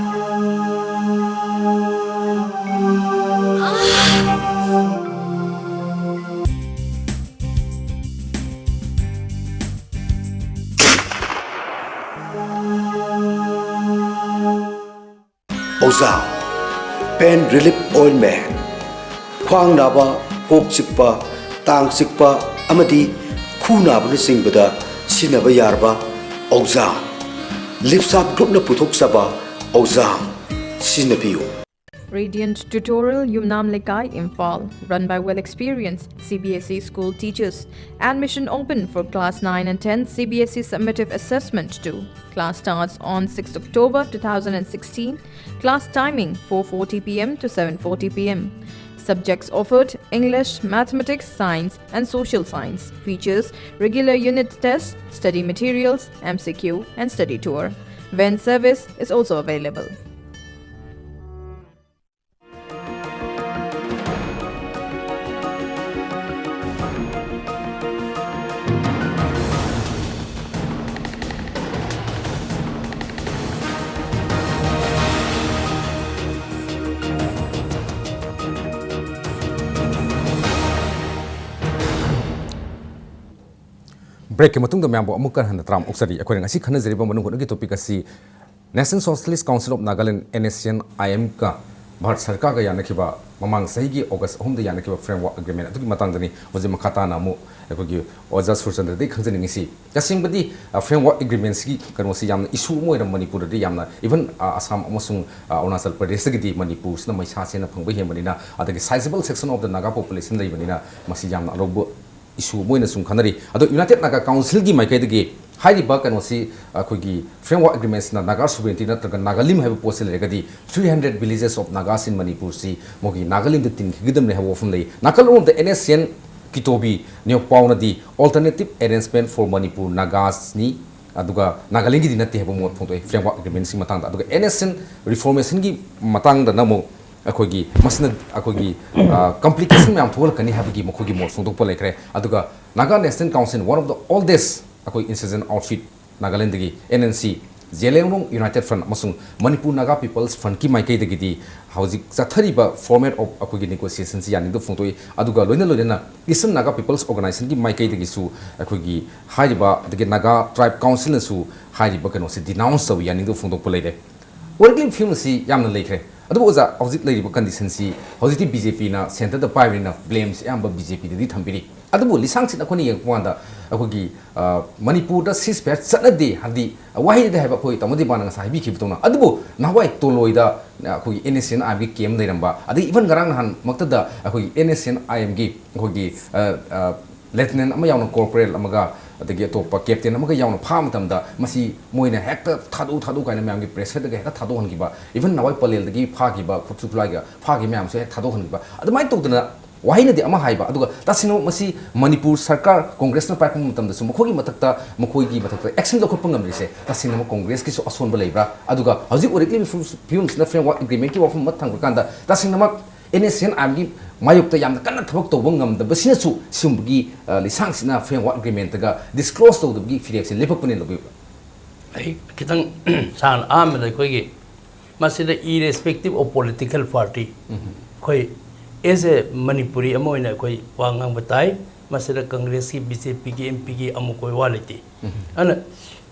ꯑꯣꯖꯥꯝ, Pain Relief Ointment, ꯈ꯭ꯋꯥꯡ ꯅꯥꯕ, ꯀꯣꯛ ꯆꯤꯛꯄ, ꯇꯥꯡ ꯆꯤꯛꯄ ꯑꯃꯗꯤ ꯈꯨ ꯅꯥꯕꯅꯆꯤꯡꯕꯗ ꯁꯤꯖꯤꯟꯅꯕ ꯌꯥꯔꯕ ꯑꯣꯖꯥꯝ, ꯂꯤꯞꯁꯥꯞ ꯒ꯭ꯔꯨꯞꯅ ꯄꯨꯊꯣꯛꯆꯕ ꯑꯣꯖꯥꯝ ꯁꯤꯖꯤꯟꯅꯕꯤꯌꯨ꯫ Radiant Tutorial, Yumnam Lekai, Imphal, run by well experienced C B S E school teachers. Admission open for class nine and ten C B S E summative assessment two. Class starts on sixth October two thousand sixteen. Class timing four forty p m to seven forty p m. Subjects offered: English, Mathematics, Science, and Social Science. Features: regular unit tests, study materials, M C Q, and study tour. Van service is also available. Breakꯀꯤ ꯃꯇꯨꯡꯗ ꯃꯌꯥꯝꯕꯨ ꯑꯃꯨꯛꯀ ꯍꯟꯅ ꯇꯔꯥꯝ ꯑꯣꯛꯆꯔꯤ꯫ ꯑꯩꯈꯣꯏꯅ ꯉꯁꯤ ꯈꯟꯅꯖꯔꯤꯕ ꯃꯅꯨꯡ ꯍꯨꯠꯅꯒꯤ topic ꯑꯁꯤ National Socialist Council of Nagaland, N S C N I M ꯀ ꯚꯥꯔꯠ ꯁꯔꯀꯥꯔꯒ ꯌꯥꯅꯈꯤꯕ, ꯃꯃꯥꯡ ꯆꯍꯤꯒꯤ August ꯑꯍꯨꯝꯗ ꯌꯥꯅꯈꯤꯕ framework agreement ꯑꯗꯨꯒꯤ ꯃꯇꯥꯡꯗꯅꯤ ꯍꯧꯖꯤꯛ ꯃꯈꯥ ꯇꯥꯅ ꯑꯃꯨꯛ ꯑꯩꯈꯣꯏꯒꯤ ꯑꯣꯖꯥ ꯁꯨꯔꯆꯟꯗ꯭ꯔꯗꯒꯤ ꯈꯪꯖꯅꯤꯡꯉꯤꯁꯤ꯫ ꯇꯁꯦꯡꯕꯗꯤ, ꯑ, framework agreementꯁꯤꯒꯤ ꯀꯩꯅꯣꯁꯤ ꯌꯥꯝꯅ issue ꯑꯃ ꯑꯣꯏꯔꯝꯕ ꯃꯅꯤꯄꯨꯔꯗꯗꯤ ꯌꯥꯝꯅ, even, ꯑ, ꯑꯁꯥꯝ ꯑꯃꯁꯨꯡ, ꯑ, ꯑꯔꯨꯅꯥꯆꯜ ꯄ꯭ꯔꯗꯦꯁꯇꯒꯤꯗꯤ ꯃꯅꯤꯄꯨꯔꯁꯤꯅ ꯃꯩꯁꯥꯁꯦ ꯍꯦꯟꯅ ꯐꯪꯕ ꯍꯦꯟꯕꯅꯤꯅ, ꯑꯗꯒꯤ sizable section of the Naga population ꯂꯩꯕꯅꯤꯅ, ꯃꯁꯤ ꯌꯥꯝꯅ ꯑꯔꯧꯕ issue ꯑꯃ ꯑꯣꯏꯅ ꯁꯨꯝ ꯈꯟꯅꯔꯤ꯫ ꯑꯗꯣ United Naga Councilꯒꯤ ꯃꯥꯏꯀꯩꯗꯒꯤ ꯍꯥꯏꯔꯤꯕ ꯀꯩꯅꯣꯁꯤ, ꯑꯩꯈꯣꯏꯒꯤ framework agreementꯁꯤꯅ Naga sovereignty ꯅꯠꯇ꯭ꯔꯒ Nagalim ꯍꯥꯏꯕ ꯄꯣꯠꯁꯤ ꯂꯩꯔꯒꯗꯤ, three hundred villages of Nagas in ꯃꯅꯤꯄꯨꯔꯁꯤ ꯃꯣꯏꯒꯤ Nagalimꯗ ꯇꯤꯟꯈꯤꯒꯗꯕꯅꯤ ꯍꯥꯏꯕ ꯋꯥꯐꯝ ꯂꯩ꯫ ꯅꯥꯀꯜꯂꯣꯝꯗ N S C N ꯀꯤꯇꯣꯕꯤ ꯅꯤꯌꯣꯛꯄꯥꯎꯅꯗꯤ alternative arrangement for Manipur Nagasꯅꯤ, ꯑꯗꯨꯒ Nagalandꯒꯤꯗꯤ ꯅꯠꯇꯦ ꯍꯥꯏꯕ ꯃꯣꯠ ꯐꯣꯡꯗꯣꯛꯏ framework agreementꯁꯤꯒꯤ ꯃꯇꯥꯡꯗ꯫ ꯑꯗꯨꯒ N S C N reformationꯒꯤ ꯃꯇꯥꯡꯗꯅ ꯑꯃꯨꯛ ꯑꯩꯈꯣꯏꯒꯤ ꯃꯁꯤꯅ ꯑꯩꯈꯣꯏꯒꯤ, ꯑ, complication ꯃꯌꯥꯝ ꯊꯣꯛꯍꯜꯂꯛꯀꯅꯤ ꯍꯥꯏꯕꯒꯤ ꯃꯈꯣꯏꯒꯤ ꯃꯣꯠ ꯐꯣꯡꯗꯣꯛꯄ ꯂꯩꯈ꯭ꯔꯦ꯫ ꯑꯗꯨꯒ Naga National Council, one of the oldest ꯑꯩꯈꯣꯏ insurgent outfit Nagalandꯗꯒꯤ N N C, Zeliangrong United Front ꯑꯃꯁꯨꯡ Manipur Naga People's Frontꯀꯤ ꯃꯥꯏꯀꯩꯗꯒꯤꯗꯤ ꯍꯧꯖꯤꯛ ꯆꯠꯊꯔꯤꯕ format of ꯑꯩꯈꯣꯏꯒꯤ negotiationꯁꯤ ꯌꯥꯅꯤꯡꯗꯕ ꯐꯣꯡꯗꯣꯛꯏ꯫ ꯑꯗꯨꯒ ꯂꯣꯏꯅ ꯂꯣꯏꯅꯅ Eastern Naga People's Organizationꯒꯤ ꯃꯥꯏꯀꯩꯗꯒꯤꯁꯨ ꯑꯩꯈꯣꯏꯒꯤ ꯍꯥꯏꯔꯤꯕ, ꯑꯗꯒꯤ Naga Tribe Councilꯅꯁꯨ ꯍꯥꯏꯔꯤꯕ ꯀꯩꯅꯣꯁꯤ denounce ꯇꯧꯏ, ꯌꯥꯅꯤꯡꯗꯕ ꯐꯣꯡꯗꯣꯛꯄ ꯂꯩꯔꯦ꯫ ꯄꯣꯂꯤꯇꯤꯀꯦꯜ ꯐꯤꯕꯝ ꯑꯁꯤ ꯌꯥꯝꯅ ꯂꯩꯈ꯭ꯔꯦ꯫ ꯑꯗꯨꯕꯨ ꯑꯣꯖꯥ, ꯍꯧꯖꯤꯛ ꯂꯩꯔꯤꯕ ꯀꯟꯗꯤꯁꯟꯁꯤ, ꯍꯧꯖꯤꯛꯇꯤ ꯕꯤ ꯖꯦ ꯄꯤꯅ ꯁꯦꯟꯇꯔꯗ ꯄꯥꯏꯕꯅꯤꯅ ꯕ꯭ꯂꯦꯝꯁꯤ ꯑꯌꯥꯝꯕ ꯕꯤ ꯖꯦ ꯄꯤꯗꯗꯤ ꯊꯝꯕꯤꯔꯤ꯫ ꯑꯗꯨꯕꯨ ꯂꯤꯁꯥꯡꯁꯤꯠ ꯑꯩꯈꯣꯏꯅ ꯌꯦꯡꯉꯛꯄ ꯀꯥꯟꯗ, ꯑꯩꯈꯣꯏꯒꯤ, ꯑ, ꯃꯅꯤꯄꯨꯔꯗ ceasefire ꯆꯠꯅꯗꯦ, ꯍꯥꯏꯕꯗꯤ ꯋꯥꯍꯩꯗ ꯍꯥꯏꯕ, ꯑꯩꯈꯣꯏ ꯇꯥꯃꯣ ꯗꯤꯄꯥꯟꯅ ꯉꯁꯥꯏ ꯍꯥꯏꯕꯤꯈꯤꯕꯗꯧꯅ꯫ ꯑꯗꯨꯕꯨ ꯅꯍꯥꯟꯋꯥꯏ ꯇꯣꯂꯣꯏꯗ, ꯑ, ꯑꯩꯈꯣꯏꯒꯤ ꯑꯦꯟ ꯑꯦꯁ ꯑꯦꯟ ꯑꯥꯏ ꯑꯦꯝꯒꯤ ꯀꯦꯝ ꯂꯩꯔꯝꯕ, ꯑꯗꯒꯤ even ꯉꯔꯥꯡ ꯅꯍꯥꯟꯃꯛꯇꯗ ꯑꯩꯈꯣꯏꯒꯤ ꯑꯦꯟ ꯑꯦꯁ ꯑꯦꯟ ꯑꯥꯏ ꯑꯦꯝꯒꯤ ꯑꯩꯈꯣꯏꯒꯤ, ꯑ, ꯑ, ꯂꯦꯐꯇꯤꯅꯦꯟ ꯑꯃ ꯌꯥꯎꯅ, ꯀꯣꯔꯄꯣꯔꯦꯜ ꯑꯃꯒ, ꯑꯗꯒꯤ ꯑꯇꯣꯞꯄ ꯀꯦꯞꯇꯦꯟ ꯑꯃꯒ ꯌꯥꯎꯅ ꯐꯥꯕ ꯃꯇꯝꯗ, ꯃꯁꯤ ꯃꯣꯏꯅ ꯍꯦꯛꯇ ꯊꯥꯗꯣꯛꯎ, ꯊꯥꯗꯣꯛꯎ ꯀꯥꯏꯅ ꯃꯌꯥꯝꯒꯤ ꯄ꯭ꯔꯦꯁꯔꯗꯒ ꯍꯦꯛꯇ ꯊꯥꯗꯣꯛꯍꯟꯈꯤꯕ, even ꯅꯍꯥꯟꯋꯥꯏ ꯄꯂꯦꯜꯗꯒꯤ ꯐꯥꯈꯤꯕ, ꯈꯨꯠꯁꯨ ꯈꯨꯠꯂꯥꯏꯒ ꯐꯥꯈꯤꯕ ꯃꯌꯥꯝꯁꯨ ꯍꯦꯛ ꯊꯥꯗꯣꯛꯍꯟꯈꯤꯕ, ꯑꯗꯨꯃꯥꯏꯅ ꯇꯧꯗꯅ ꯋꯥꯍꯩꯅꯗꯤ ꯑꯃ ꯍꯥꯏꯕ, ꯑꯗꯨꯒ ꯇꯁꯦꯡꯅꯃꯛ ꯃꯁꯤ ꯃꯅꯤꯄꯨꯔ ꯁꯔꯀꯥꯔ ꯀꯣꯡꯒ꯭ꯔꯦꯁꯅ ꯄꯥꯏꯔꯛꯄ ꯃꯇꯝꯗꯁꯨ ꯃꯈꯣꯏꯒꯤ ꯃꯊꯛꯇ, ꯃꯈꯣꯏꯒꯤ ꯃꯊꯛꯇ ꯑꯦꯛꯁꯟ ꯂꯧꯈꯠꯄ ꯉꯝꯗ꯭ꯔꯤꯁꯦ ꯇꯁꯦꯡꯅꯃꯛ ꯀꯣꯡꯒ꯭ꯔꯦꯁꯀꯤꯁꯨ ꯑꯁꯣꯟꯕ ꯂꯩꯕ꯭ꯔꯥ? ꯑꯗꯨꯒ ꯍꯧꯖꯤꯛ ꯑꯣꯏꯔꯛꯂꯤꯕ ꯐꯤꯕꯝꯁꯤꯅ ꯐ꯭ꯔꯦꯝꯋꯥꯔꯛ ꯑꯦꯒ꯭ꯔꯤꯃꯦꯟꯠꯀꯤ ꯋꯥꯐꯝ ꯑꯃ ꯊꯝꯈ꯭ꯔꯀꯥꯟꯗ, ꯇꯁꯦꯡꯅꯃꯛ ꯑꯦꯟ ꯑꯦꯁ ꯑꯦꯟ ꯑꯥꯏ ꯑꯦꯝꯒꯤ ꯃꯥꯌꯣꯛꯇ ꯌꯥꯝꯅ ꯀꯟꯅ ꯊꯕꯛ ꯇꯧꯕ ꯉꯝꯗꯕꯁꯤꯅꯁꯨ ꯁꯤꯒꯨꯝꯕꯒꯤ, ꯑ, ꯂꯤꯁꯥꯡꯁꯤꯠꯅ ꯐ꯭ꯔꯦꯝꯋꯥꯔꯛ ꯑꯦꯒ꯭ꯔꯤꯃꯦꯟꯠꯇꯒ ꯗꯤꯁꯀ꯭ꯂꯣꯖ ꯇꯧꯗꯕꯒꯤ ꯐꯤꯔꯦꯞꯁꯦ ꯂꯦꯞꯄꯛꯄꯅꯦꯅ ꯂꯧꯕꯤꯕ꯭ꯔꯥ? ꯑꯩ ꯈꯤꯇꯪ ꯁꯥꯡꯅ, ꯑꯍꯥꯟꯕꯗ ꯑꯩꯈꯣꯏꯒꯤ ꯃꯁꯤꯗ, irrespective of political party, ꯑꯩꯈꯣꯏ as a ꯃꯅꯤꯄꯨꯔꯤ ꯑꯃ ꯑꯣꯏꯅ ꯑꯩꯈꯣꯏ ꯋꯥ ꯉꯥꯡꯕ ꯇꯥꯏ꯫ ꯃꯁꯤꯗ ꯀꯪꯒ꯭ꯔꯦꯁꯀꯤ, ꯕꯤ ꯖꯦ ꯄꯤꯒꯤ, ꯑꯦꯝ ꯄꯤꯒꯤ ꯑꯃꯨꯛ ꯑꯣꯏ ꯋꯥ ꯂꯩꯇꯦ꯫ ꯑꯗꯨꯅ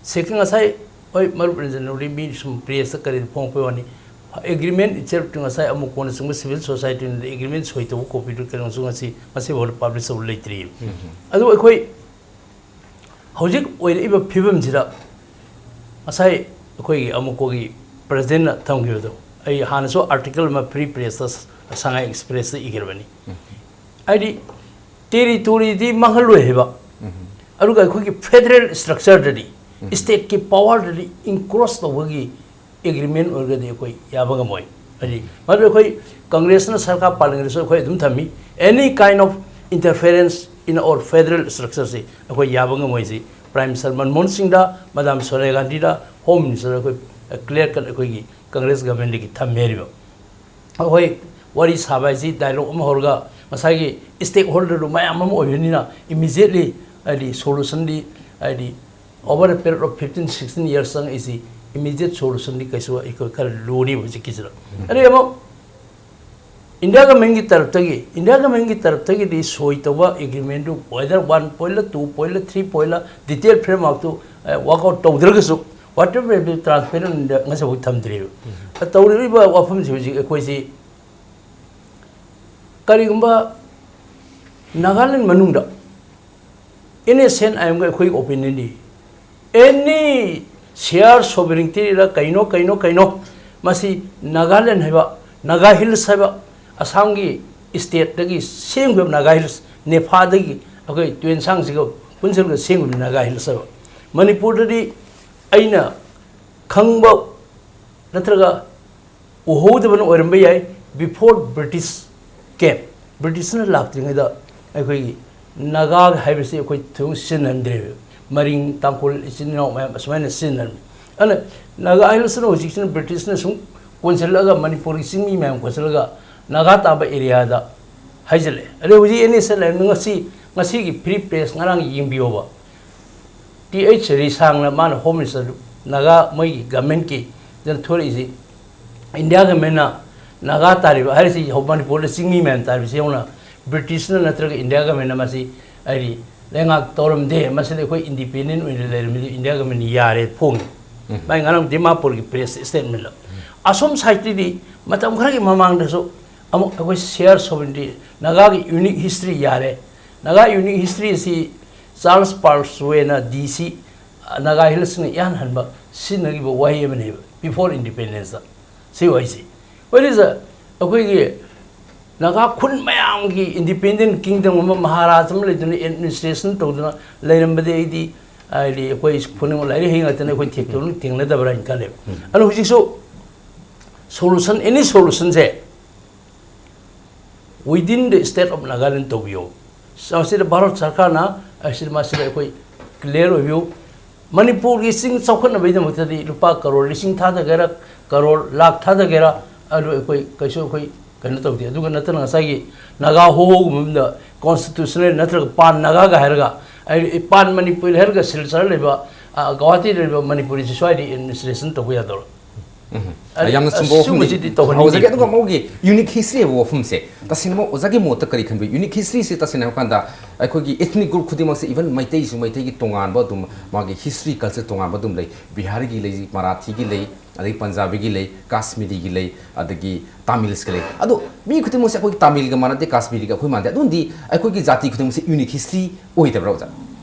ꯁꯦꯀꯦꯟ ꯉꯁꯥꯏ, ꯍꯣꯏ, ꯃꯔꯨꯞ ꯔꯟꯖꯟ ꯍꯣꯏ ꯃꯤ ꯁꯨꯝ ꯄ꯭ꯔꯦꯁꯇ ꯀꯔꯤꯗ ꯐꯣꯡꯉꯛꯄꯩ ꯋꯥꯅꯤ꯫ ꯑꯦꯒ꯭ꯔꯤꯃꯦꯟ ꯏꯠꯁꯦꯜꯐꯇꯨ ꯉꯁꯥꯏ ꯑꯃꯨꯛ ꯀꯣꯟꯅ ꯆꯪꯕ ꯁꯤꯚꯤꯜ ꯁꯣꯁꯥꯏꯇꯤꯅ ꯑꯦꯒ꯭ꯔꯤꯃꯦꯟ ꯁꯣꯏ ꯇꯧꯕ ꯀꯣꯄꯤꯗꯨ ꯀꯩꯅꯣꯁꯨ ꯉꯁꯤ, ꯉꯁꯤ ꯐꯥꯎꯗ ꯄꯕ꯭ꯂꯤꯁ ꯇꯧꯕ ꯂꯩꯇ꯭ꯔꯤꯕ꯫ ꯑꯗꯨ ꯑꯩꯈꯣꯏ ꯍꯧꯖꯤꯛ ꯑꯣꯏꯔꯛꯏꯕ ꯐꯤꯕꯝꯁꯤꯗ ꯉꯁꯥꯏ ꯑꯩꯈꯣꯏꯒꯤ ꯑꯃꯨꯛꯀꯣꯒꯤ ꯄ꯭ꯔꯁꯤꯗꯦꯟꯅ ꯊꯝꯈꯤꯕꯗꯣ, ꯑꯩ ꯍꯥꯟꯅꯁꯨ ꯑꯥꯔꯇꯤꯀꯜ ꯑꯃ ꯐ꯭ꯔꯤ ꯄ꯭ꯔꯦꯁꯇ, ꯁꯉꯥꯏ ꯑꯦꯛꯁꯄ꯭ꯔꯦꯁꯇ ꯏꯈ꯭ꯔꯕꯅꯤ꯫ ꯍꯥꯏꯗꯤ ꯇꯦꯔꯤꯇꯣꯔꯤꯗꯤ ꯃꯥꯡꯍꯜꯂꯣꯏ ꯍꯥꯏꯕ, ꯑꯗꯨꯒ ꯑꯩꯈꯣꯏꯒꯤ ꯐꯦꯗꯔꯦꯜ ꯁ꯭ꯇ꯭ꯔꯛꯆꯔꯗꯗꯤ, ꯁ꯭ꯇꯦꯠꯀꯤ ꯄꯋꯥꯔꯗꯗꯤ ꯏꯟꯀ꯭ꯔꯣꯁ ꯇꯧꯕꯒꯤ ꯑꯦꯒ꯭ꯔꯤꯃꯦꯟ ꯑꯣꯏꯔꯒꯗꯤ ꯑꯩꯈꯣꯏ ꯌꯥꯕ ꯉꯝꯃꯣꯏ꯫ ꯍꯥꯏꯗꯤ ꯃꯗꯨ ꯑꯩꯈꯣꯏ ꯀꯪꯒ꯭ꯔꯦꯁꯅ ꯁꯔꯀꯥꯔ ꯄꯥꯜꯂꯤꯉꯩꯗꯁꯨ ꯑꯩꯈꯣꯏ ꯑꯗꯨꯝ ꯊꯝꯃꯤ, any kind of interference in our federal structure ꯁꯤ ꯑꯩꯈꯣꯏ ꯌꯥꯕ ꯉꯝꯃꯣꯏ꯫ ꯁꯤ ꯄ꯭ꯔꯥꯏꯝ ꯃꯤꯅꯤꯁꯇꯔ ꯃꯟꯃꯣꯍꯟ ꯁꯤꯡꯗ, ꯃꯗꯥꯝ ꯁꯣꯅꯤꯌꯥ ꯒꯥꯟꯙꯤꯗ, ꯍꯣꯝ ꯃꯤꯅꯤꯁꯇꯔ ꯑꯩꯈꯣꯏ ꯀ꯭ꯂꯤꯌꯥꯔ ꯀꯠ ꯑꯩꯈꯣꯏꯒꯤ ꯀꯪꯒ꯭ꯔꯦꯁ ꯒꯚꯔꯟꯃꯦꯟꯠꯀꯤ ꯊꯝꯃꯦ ꯍꯥꯏꯔꯤꯕ꯫ ꯑꯩꯈꯣꯏ ꯋꯥꯔꯤ ꯁꯥꯕ ꯍꯥꯏꯁꯤ ꯗꯥꯏꯂꯣꯒ ꯑꯃ ꯍꯧꯔꯒ ꯉꯁꯥꯏꯒꯤ ꯁ꯭ꯇꯦꯛ ꯍꯣꯜꯗꯔꯗꯨ ꯃꯌꯥꯝ ꯑꯃ ꯑꯣꯏꯕꯅꯤꯅ ꯏꯃꯤꯗꯤꯌꯦꯠꯂꯤ ꯍꯥꯏꯗꯤ ꯁꯣꯂꯨꯁꯟꯗꯤ ꯍꯥꯏꯗꯤ over a period of fifteen, sixteen years ꯆꯪꯉꯛꯏꯁꯤ, ꯏꯃꯤꯗꯤꯌꯦꯠ ꯁꯣꯂꯨꯁꯟꯗꯤ ꯀꯩꯁꯨ ꯑꯩꯈꯣꯏ ꯈꯔ ꯂꯨꯔꯤꯕ ꯍꯧꯖꯤꯛꯀꯤꯁꯤꯗ꯫ ꯑꯗꯩ ꯑꯃꯨꯛ ꯏꯟꯗꯤꯌꯥ ꯒꯚꯔꯟꯃꯦꯟꯠꯀꯤ ꯇꯔꯞꯇꯒꯤ, ꯏꯟꯗꯤꯌꯥ ꯒꯚꯔꯟꯃꯦꯟꯠꯀꯤ ꯇꯔꯞꯇꯒꯤꯗꯤ ꯁꯣꯏ ꯇꯧꯕ ꯑꯦꯒ꯭ꯔꯤꯃꯦꯟꯠꯇꯨ whether one point ꯂ, two point ꯂ, three point ꯂ, ꯗꯤꯇꯦꯜ ꯐ꯭ꯔꯦꯝꯋꯥꯔꯛꯇꯨ ꯋꯥꯔꯛ ꯑꯥꯎꯠ ꯇꯧꯗ꯭ꯔꯒꯁꯨ, ꯋꯥꯇꯔ ꯃꯦꯞꯇꯨ ꯇ꯭ꯔꯥꯟꯁꯄꯦꯔꯦꯟꯗ ꯉꯁꯤꯐꯥꯎ ꯊꯝꯗ꯭ꯔꯤꯕ꯫ ꯇꯧꯔꯤꯕ ꯋꯥꯐꯝꯁꯤ ꯍꯧꯖꯤꯛ ꯑꯩꯈꯣꯏꯁꯤ ꯀꯔꯤꯒꯨꯝꯕ ꯅꯥꯒꯥꯂꯦꯟ ꯃꯅꯨꯡꯗ ꯑꯦꯟ ꯑꯦꯁ ꯑꯦꯟ ꯑꯥꯏ ꯑꯦꯝꯒ ꯑꯩꯈꯣꯏꯒꯤ ꯑꯣꯄꯤꯅꯤꯌꯟꯗꯤ ꯑꯦꯅꯤ ꯁꯤꯌꯥꯔ ꯁꯣꯕꯔꯤꯡꯇꯤꯔ ꯀꯩꯅꯣ ꯀꯩꯅꯣ ꯀꯩꯅꯣ ꯃꯁꯤ ꯅꯥꯒꯥꯂꯦꯟ ꯍꯥꯏꯕ ꯅꯥꯒꯥ ꯍꯤꯜꯁ ꯍꯥꯏꯕ ꯑꯁꯥꯝꯒꯤ ꯏꯁꯇꯦꯠꯇꯒꯤ ꯁꯦꯝꯈꯤꯕ ꯅꯥꯒꯥ ꯍꯤꯜꯁ ꯅꯦꯐꯥꯗꯒꯤ ꯑꯩꯈꯣꯏ ꯇꯨꯌꯦꯟꯁꯥꯡꯁꯤꯒ ꯄꯨꯟꯁꯤꯜꯂꯒ ꯁꯦꯝꯈꯤꯕ ꯅꯥꯒꯥ ꯍꯤꯜꯁ ꯍꯥꯏꯕ ꯃꯅꯤꯄꯨꯔꯗꯗꯤ ꯑꯩꯅ ꯈꯪꯕ ꯅꯠꯇ꯭ꯔꯒ ꯎꯍꯧꯗꯕꯅ ꯑꯣꯏꯔꯝꯕ ꯌꯥꯏ꯫ Before British came, ꯕ꯭ꯔꯤꯇꯤꯁꯅ ꯂꯥꯛꯇ꯭ꯔꯤꯉꯩꯗ ꯑꯩꯈꯣꯏꯒꯤ ꯅꯥꯒꯥ ꯍꯥꯏꯕꯁꯤ ꯑꯩꯈꯣꯏ ꯊꯣꯏꯗꯣꯛ ꯁꯤꯖꯤꯟꯅꯔꯝꯗ꯭ꯔꯦꯕ꯫ ꯃꯔꯤꯡ ꯇꯥꯡꯈꯨꯜ ꯏꯆꯤꯟ ꯏꯅꯥꯎ ꯃꯌꯥꯝ ꯑꯁꯨꯃꯥꯏꯅ ꯁꯤꯖꯤꯟꯅꯔꯝꯃꯤ꯫ ꯑꯗꯨꯅ ꯅꯥꯒꯥ ꯍꯥꯏꯕꯁꯤꯅ ꯍꯧꯖꯤꯛꯁꯤꯅ ꯕ꯭ꯔꯤꯇꯤꯁꯅ ꯁꯨꯝ ꯀꯣꯟꯁꯤꯜꯂꯛꯑꯒ ꯃꯅꯤꯄꯨꯔꯒꯤ ꯆꯤꯡꯃꯤ ꯃꯌꯥꯝ ꯀꯣꯟꯁꯤꯜꯂꯒ ꯅꯥꯒꯥ ꯇꯥꯕ ꯑꯦꯔꯤꯌꯥꯗ ꯍꯥꯏꯖꯤꯜꯂꯛꯑꯦ꯫ ꯑꯗꯩ ꯍꯧꯖꯤꯛ ꯑꯦꯟ ꯑꯦꯁ ꯑꯦꯟ ꯂꯩꯔꯝꯃꯤ꯫ ꯉꯁꯤ, ꯉꯁꯤꯒꯤ ꯐ꯭ꯔꯤ ꯄ꯭ꯔꯦꯁ ꯉꯔꯥꯡ ꯌꯦꯡꯕꯤꯌꯣꯕ꯫ ꯇꯤ ꯑꯩꯆ ꯔꯤꯁꯥꯡꯅ ꯃꯥꯅ ꯍꯣꯝ ꯃꯤꯅꯤꯁꯇꯔ ꯅꯥꯒꯥ ꯃꯣꯏꯒꯤ ꯒꯃꯦꯟꯀꯤ ꯗꯅ ꯊꯣꯛꯂꯛꯏꯁꯤ꯫ ꯏꯟꯗꯤꯌꯥ ꯒꯃꯦꯟꯅ ꯅꯥꯒꯥ ꯇꯥꯔꯤꯕ ꯍꯥꯏꯔꯤꯁꯤ ꯃꯅꯤꯄꯨꯔꯗ ꯆꯤꯡꯃꯤ ꯃꯌꯥꯝ ꯇꯥꯔꯤꯕꯁꯤ ꯌꯦꯡꯉꯨꯅ꯫ ꯕ꯭ꯔꯤꯇꯤꯁꯅ ꯅꯠꯇ꯭ꯔꯒ ꯏꯟꯗꯤꯌꯥ ꯒꯃꯦꯟꯅ ꯃꯁꯤ ꯍꯥꯏꯗꯤ ꯂꯩꯉꯥꯛ ꯇꯧꯔꯝꯗꯦ꯫ ꯃꯁꯤꯗ ꯑꯩꯈꯣꯏ ꯏꯟꯗꯤꯄꯦꯟꯗꯦꯟ ꯑꯣꯏꯅ ꯂꯩꯔꯝꯃꯤꯗꯨ ꯏꯟꯗꯤꯌꯥ ꯒꯃꯦꯟꯅ ꯌꯥꯔꯦ ꯐꯣꯡꯉꯤ꯫ ꯃꯥꯏ ꯉꯔꯥꯡ ꯗꯤꯃꯥꯄꯨꯔꯒꯤ ꯄ꯭ꯔꯦꯁ ꯁ꯭ꯇꯦꯠꯃꯦꯟꯗ꯫ ꯑꯁꯣꯝ ꯁꯥꯏꯠꯇꯗꯤ ꯃꯇꯝ ꯈꯔꯒꯤ ꯃꯃꯥꯡꯗꯁꯨ ꯑꯃꯨꯛ ꯑꯩꯈꯣꯏ ꯁꯤꯌꯥꯔ ꯁꯣꯕꯔꯤꯟꯇꯤ, ꯅꯥꯒꯥꯒꯤ ꯌꯨꯅꯤꯛ ꯍꯤꯁꯇ꯭ꯔꯤ ꯌꯥꯔꯦ꯫ ꯅꯥꯒꯥ ꯌꯨꯅꯤꯛ ꯍꯤꯁꯇ꯭ꯔꯤ ꯑꯁꯤ ꯆꯥꯔꯜꯁ ꯄꯥꯔꯁꯋꯦꯅ ꯗꯤ ꯁꯤ ꯅꯥꯒꯥ ꯍꯤꯜꯁꯅ ꯏꯍꯥꯟ ꯍꯥꯟꯕ ꯁꯤꯖꯤꯟꯅꯈꯤꯕ ꯋꯥꯍꯩ ꯑꯃꯅꯦꯕ, ꯕꯤꯐꯣꯔ ꯏꯟꯗꯤꯄꯦꯟꯗꯦꯟꯁꯇ꯫ ꯁꯤ ꯋꯥꯍꯩꯁꯤ꯫ ꯋꯥꯔꯤꯁꯦ ꯑꯩꯈꯣꯏꯒꯤ ꯅꯥꯒꯥ ꯈꯨꯟ ꯃꯌꯥꯝꯒꯤ ꯏꯟꯗꯤꯄꯦꯟꯗꯦꯟ ꯀꯤꯡꯗꯝ ꯑꯃ, ꯃꯍꯥꯔꯥꯖ ꯑꯃ ꯂꯩꯗꯨꯅ ꯑꯦꯗꯃꯤꯅꯤꯁꯇ꯭ꯔꯦꯁꯟ ꯇꯧꯗꯨꯅ ꯂꯩꯔꯝꯕꯗꯤ ꯑꯩꯗꯤ, ꯍꯥꯏꯗꯤ ꯑꯩꯈꯣꯏ ꯈꯨꯗꯤꯡꯃꯛ ꯂꯥꯏꯔꯤꯛ ꯍꯩ ꯉꯥꯛꯇꯅꯤ, ꯑꯩꯈꯣꯏ ꯊꯦꯡꯅꯗꯕ꯭ꯔꯥ ꯍꯥꯏꯅ ꯈꯜꯂꯦꯕ꯫ ꯑꯗꯣ ꯍꯧꯖꯤꯛꯁꯨ ꯁꯣꯂꯨꯁꯟ, ꯑꯦꯅꯤ ꯁꯣꯂꯨꯁꯟꯁꯦ within the state of Nagaland ꯇꯧꯕꯤꯌꯣ꯫ ꯃꯁꯤꯗ ꯚꯥꯔꯠ ꯁꯔꯀꯥꯔꯅ ꯑꯁꯤꯗ, ꯃꯁꯤꯗ ꯑꯩꯈꯣꯏ ꯀ꯭ꯂꯤꯌꯥꯔ ꯑꯣꯏꯕꯤꯌꯨ꯫ ꯃꯅꯤꯄꯨꯔꯒꯤ ꯆꯤꯡ ꯆꯥꯎꯈꯠꯅꯕꯒꯤꯗꯃꯛꯇꯗꯤ ꯂꯨꯄꯥ ꯀꯔꯣꯔ ꯂꯤꯁꯤꯡ ꯊꯥꯗꯒꯦꯔꯥ, ꯀꯔꯣꯔ ꯂꯥꯛ ꯊꯥꯗꯒꯦꯔꯥ, ꯑꯗꯨ ꯑꯩꯈꯣꯏ ꯀꯩꯁꯨ ꯑꯩꯈꯣꯏ ꯀꯩꯅꯣ ꯇꯧꯗꯦ꯫ ꯑꯗꯨꯒ ꯅꯠꯇꯅ ꯉꯁꯥꯏꯒꯤ ꯅꯥꯒꯥ ꯍꯣꯍꯣꯒꯨꯝꯕ ꯑꯃꯗ ꯀꯣꯟꯁꯇꯤꯇ꯭ꯌꯨꯁꯅꯦꯜ ꯅꯠꯇ꯭ꯔꯒ ꯄꯥꯟ ꯅꯥꯒꯥꯒ ꯍꯥꯏꯔꯒ, ꯑꯩ ꯄꯥꯟ ꯃꯅꯤꯄꯨꯔꯤ ꯍꯥꯏꯔꯒ ꯁꯤꯜꯆꯔ ꯂꯩꯕ, ꯑ, ꯒꯧꯍꯥꯇꯤꯗ ꯂꯩꯕ ꯃꯅꯤꯄꯨꯔꯤꯁꯤ ꯁ꯭ꯋꯥꯏꯗ ꯑꯦꯗꯃꯤꯅꯤꯁꯇ꯭ꯔꯦꯁꯟ ꯇꯧꯕ ꯌꯥꯗꯧꯔꯣ? ꯑꯗꯨ ꯌꯥꯝꯅ ꯆꯨꯝꯕ ꯋꯥꯐꯝꯅꯤ꯫ ꯁꯤꯒꯨꯝꯕꯁꯤꯗꯤ ꯇꯧꯍꯟꯅꯤꯡꯗꯦ꯫ ꯍꯧꯖꯤꯛ ꯑꯗꯨꯒ ꯃꯧꯒꯤ ꯌꯨꯅꯤꯛ ꯍꯤꯁꯇ꯭ꯔꯤ ꯍꯥꯏꯕ ꯋꯥꯐꯝꯁꯦ ꯇꯁꯦꯡꯅꯃꯛ ꯑꯣꯖꯥꯒꯤ ꯃꯣꯠꯇ ꯀꯔꯤ ꯈꯟꯕꯤ? ꯌꯨꯅꯤꯛ ꯍꯤꯁꯇ꯭ꯔꯤꯁꯦ ꯇꯁꯦꯡꯅ ꯍꯥꯏꯕ ꯀꯥꯟꯗ ꯑꯩꯈꯣꯏꯒꯤ ꯏꯊꯅꯤꯛ ꯒ꯭ꯔꯨꯞ ꯈꯨꯗꯤꯡꯃꯛꯁꯦ, ꯏꯚꯟ ꯃꯩꯇꯩꯁꯨ, ꯃꯩꯇꯩꯒꯤ ꯇꯣꯉꯥꯟꯕ ꯑꯗꯨꯝ ꯃꯥꯒꯤ ꯍꯤꯁꯇ꯭ꯔꯤ ꯀꯜꯆꯔ ꯇꯣꯉꯥꯟꯕ ꯑꯗꯨꯝ ꯂꯩ꯫ ꯕꯤꯍꯥꯔꯤꯒꯤ ꯂꯩ, ꯃꯔꯥꯊꯤꯒꯤ ꯂꯩ, ꯑꯗꯒꯤ ꯄꯟꯖꯥꯕꯤꯒꯤ ꯂꯩ, ꯀꯥꯁꯃꯤꯔꯤꯒꯤ ꯂꯩ, ꯑꯗꯒꯤ ꯇꯥꯃꯤꯜꯁꯀ ꯂꯩ꯫ ꯑꯗꯣ ꯃꯤ ꯈꯨꯗꯤꯡꯃꯛꯁꯦ ꯑꯩꯈꯣꯏꯒꯤ ꯇꯥꯃꯤꯜꯒ ꯃꯥꯟꯅꯗꯦ, ꯀꯥꯁꯃꯤꯔꯤꯒ ꯑꯩꯈꯣꯏ ꯃꯥꯟꯅꯗꯦ꯫ ꯑꯗꯨꯝꯗꯤ ꯑꯩꯈꯣꯏꯒꯤ ꯖꯥꯇꯤ ꯈꯨꯗꯤꯡꯃꯛꯁꯦ ꯌꯨꯅꯤꯛ ꯍꯤꯁꯇ꯭ꯔꯤ ꯑꯣꯏꯗꯕ꯭ꯔꯥ ꯑꯣꯖꯥ?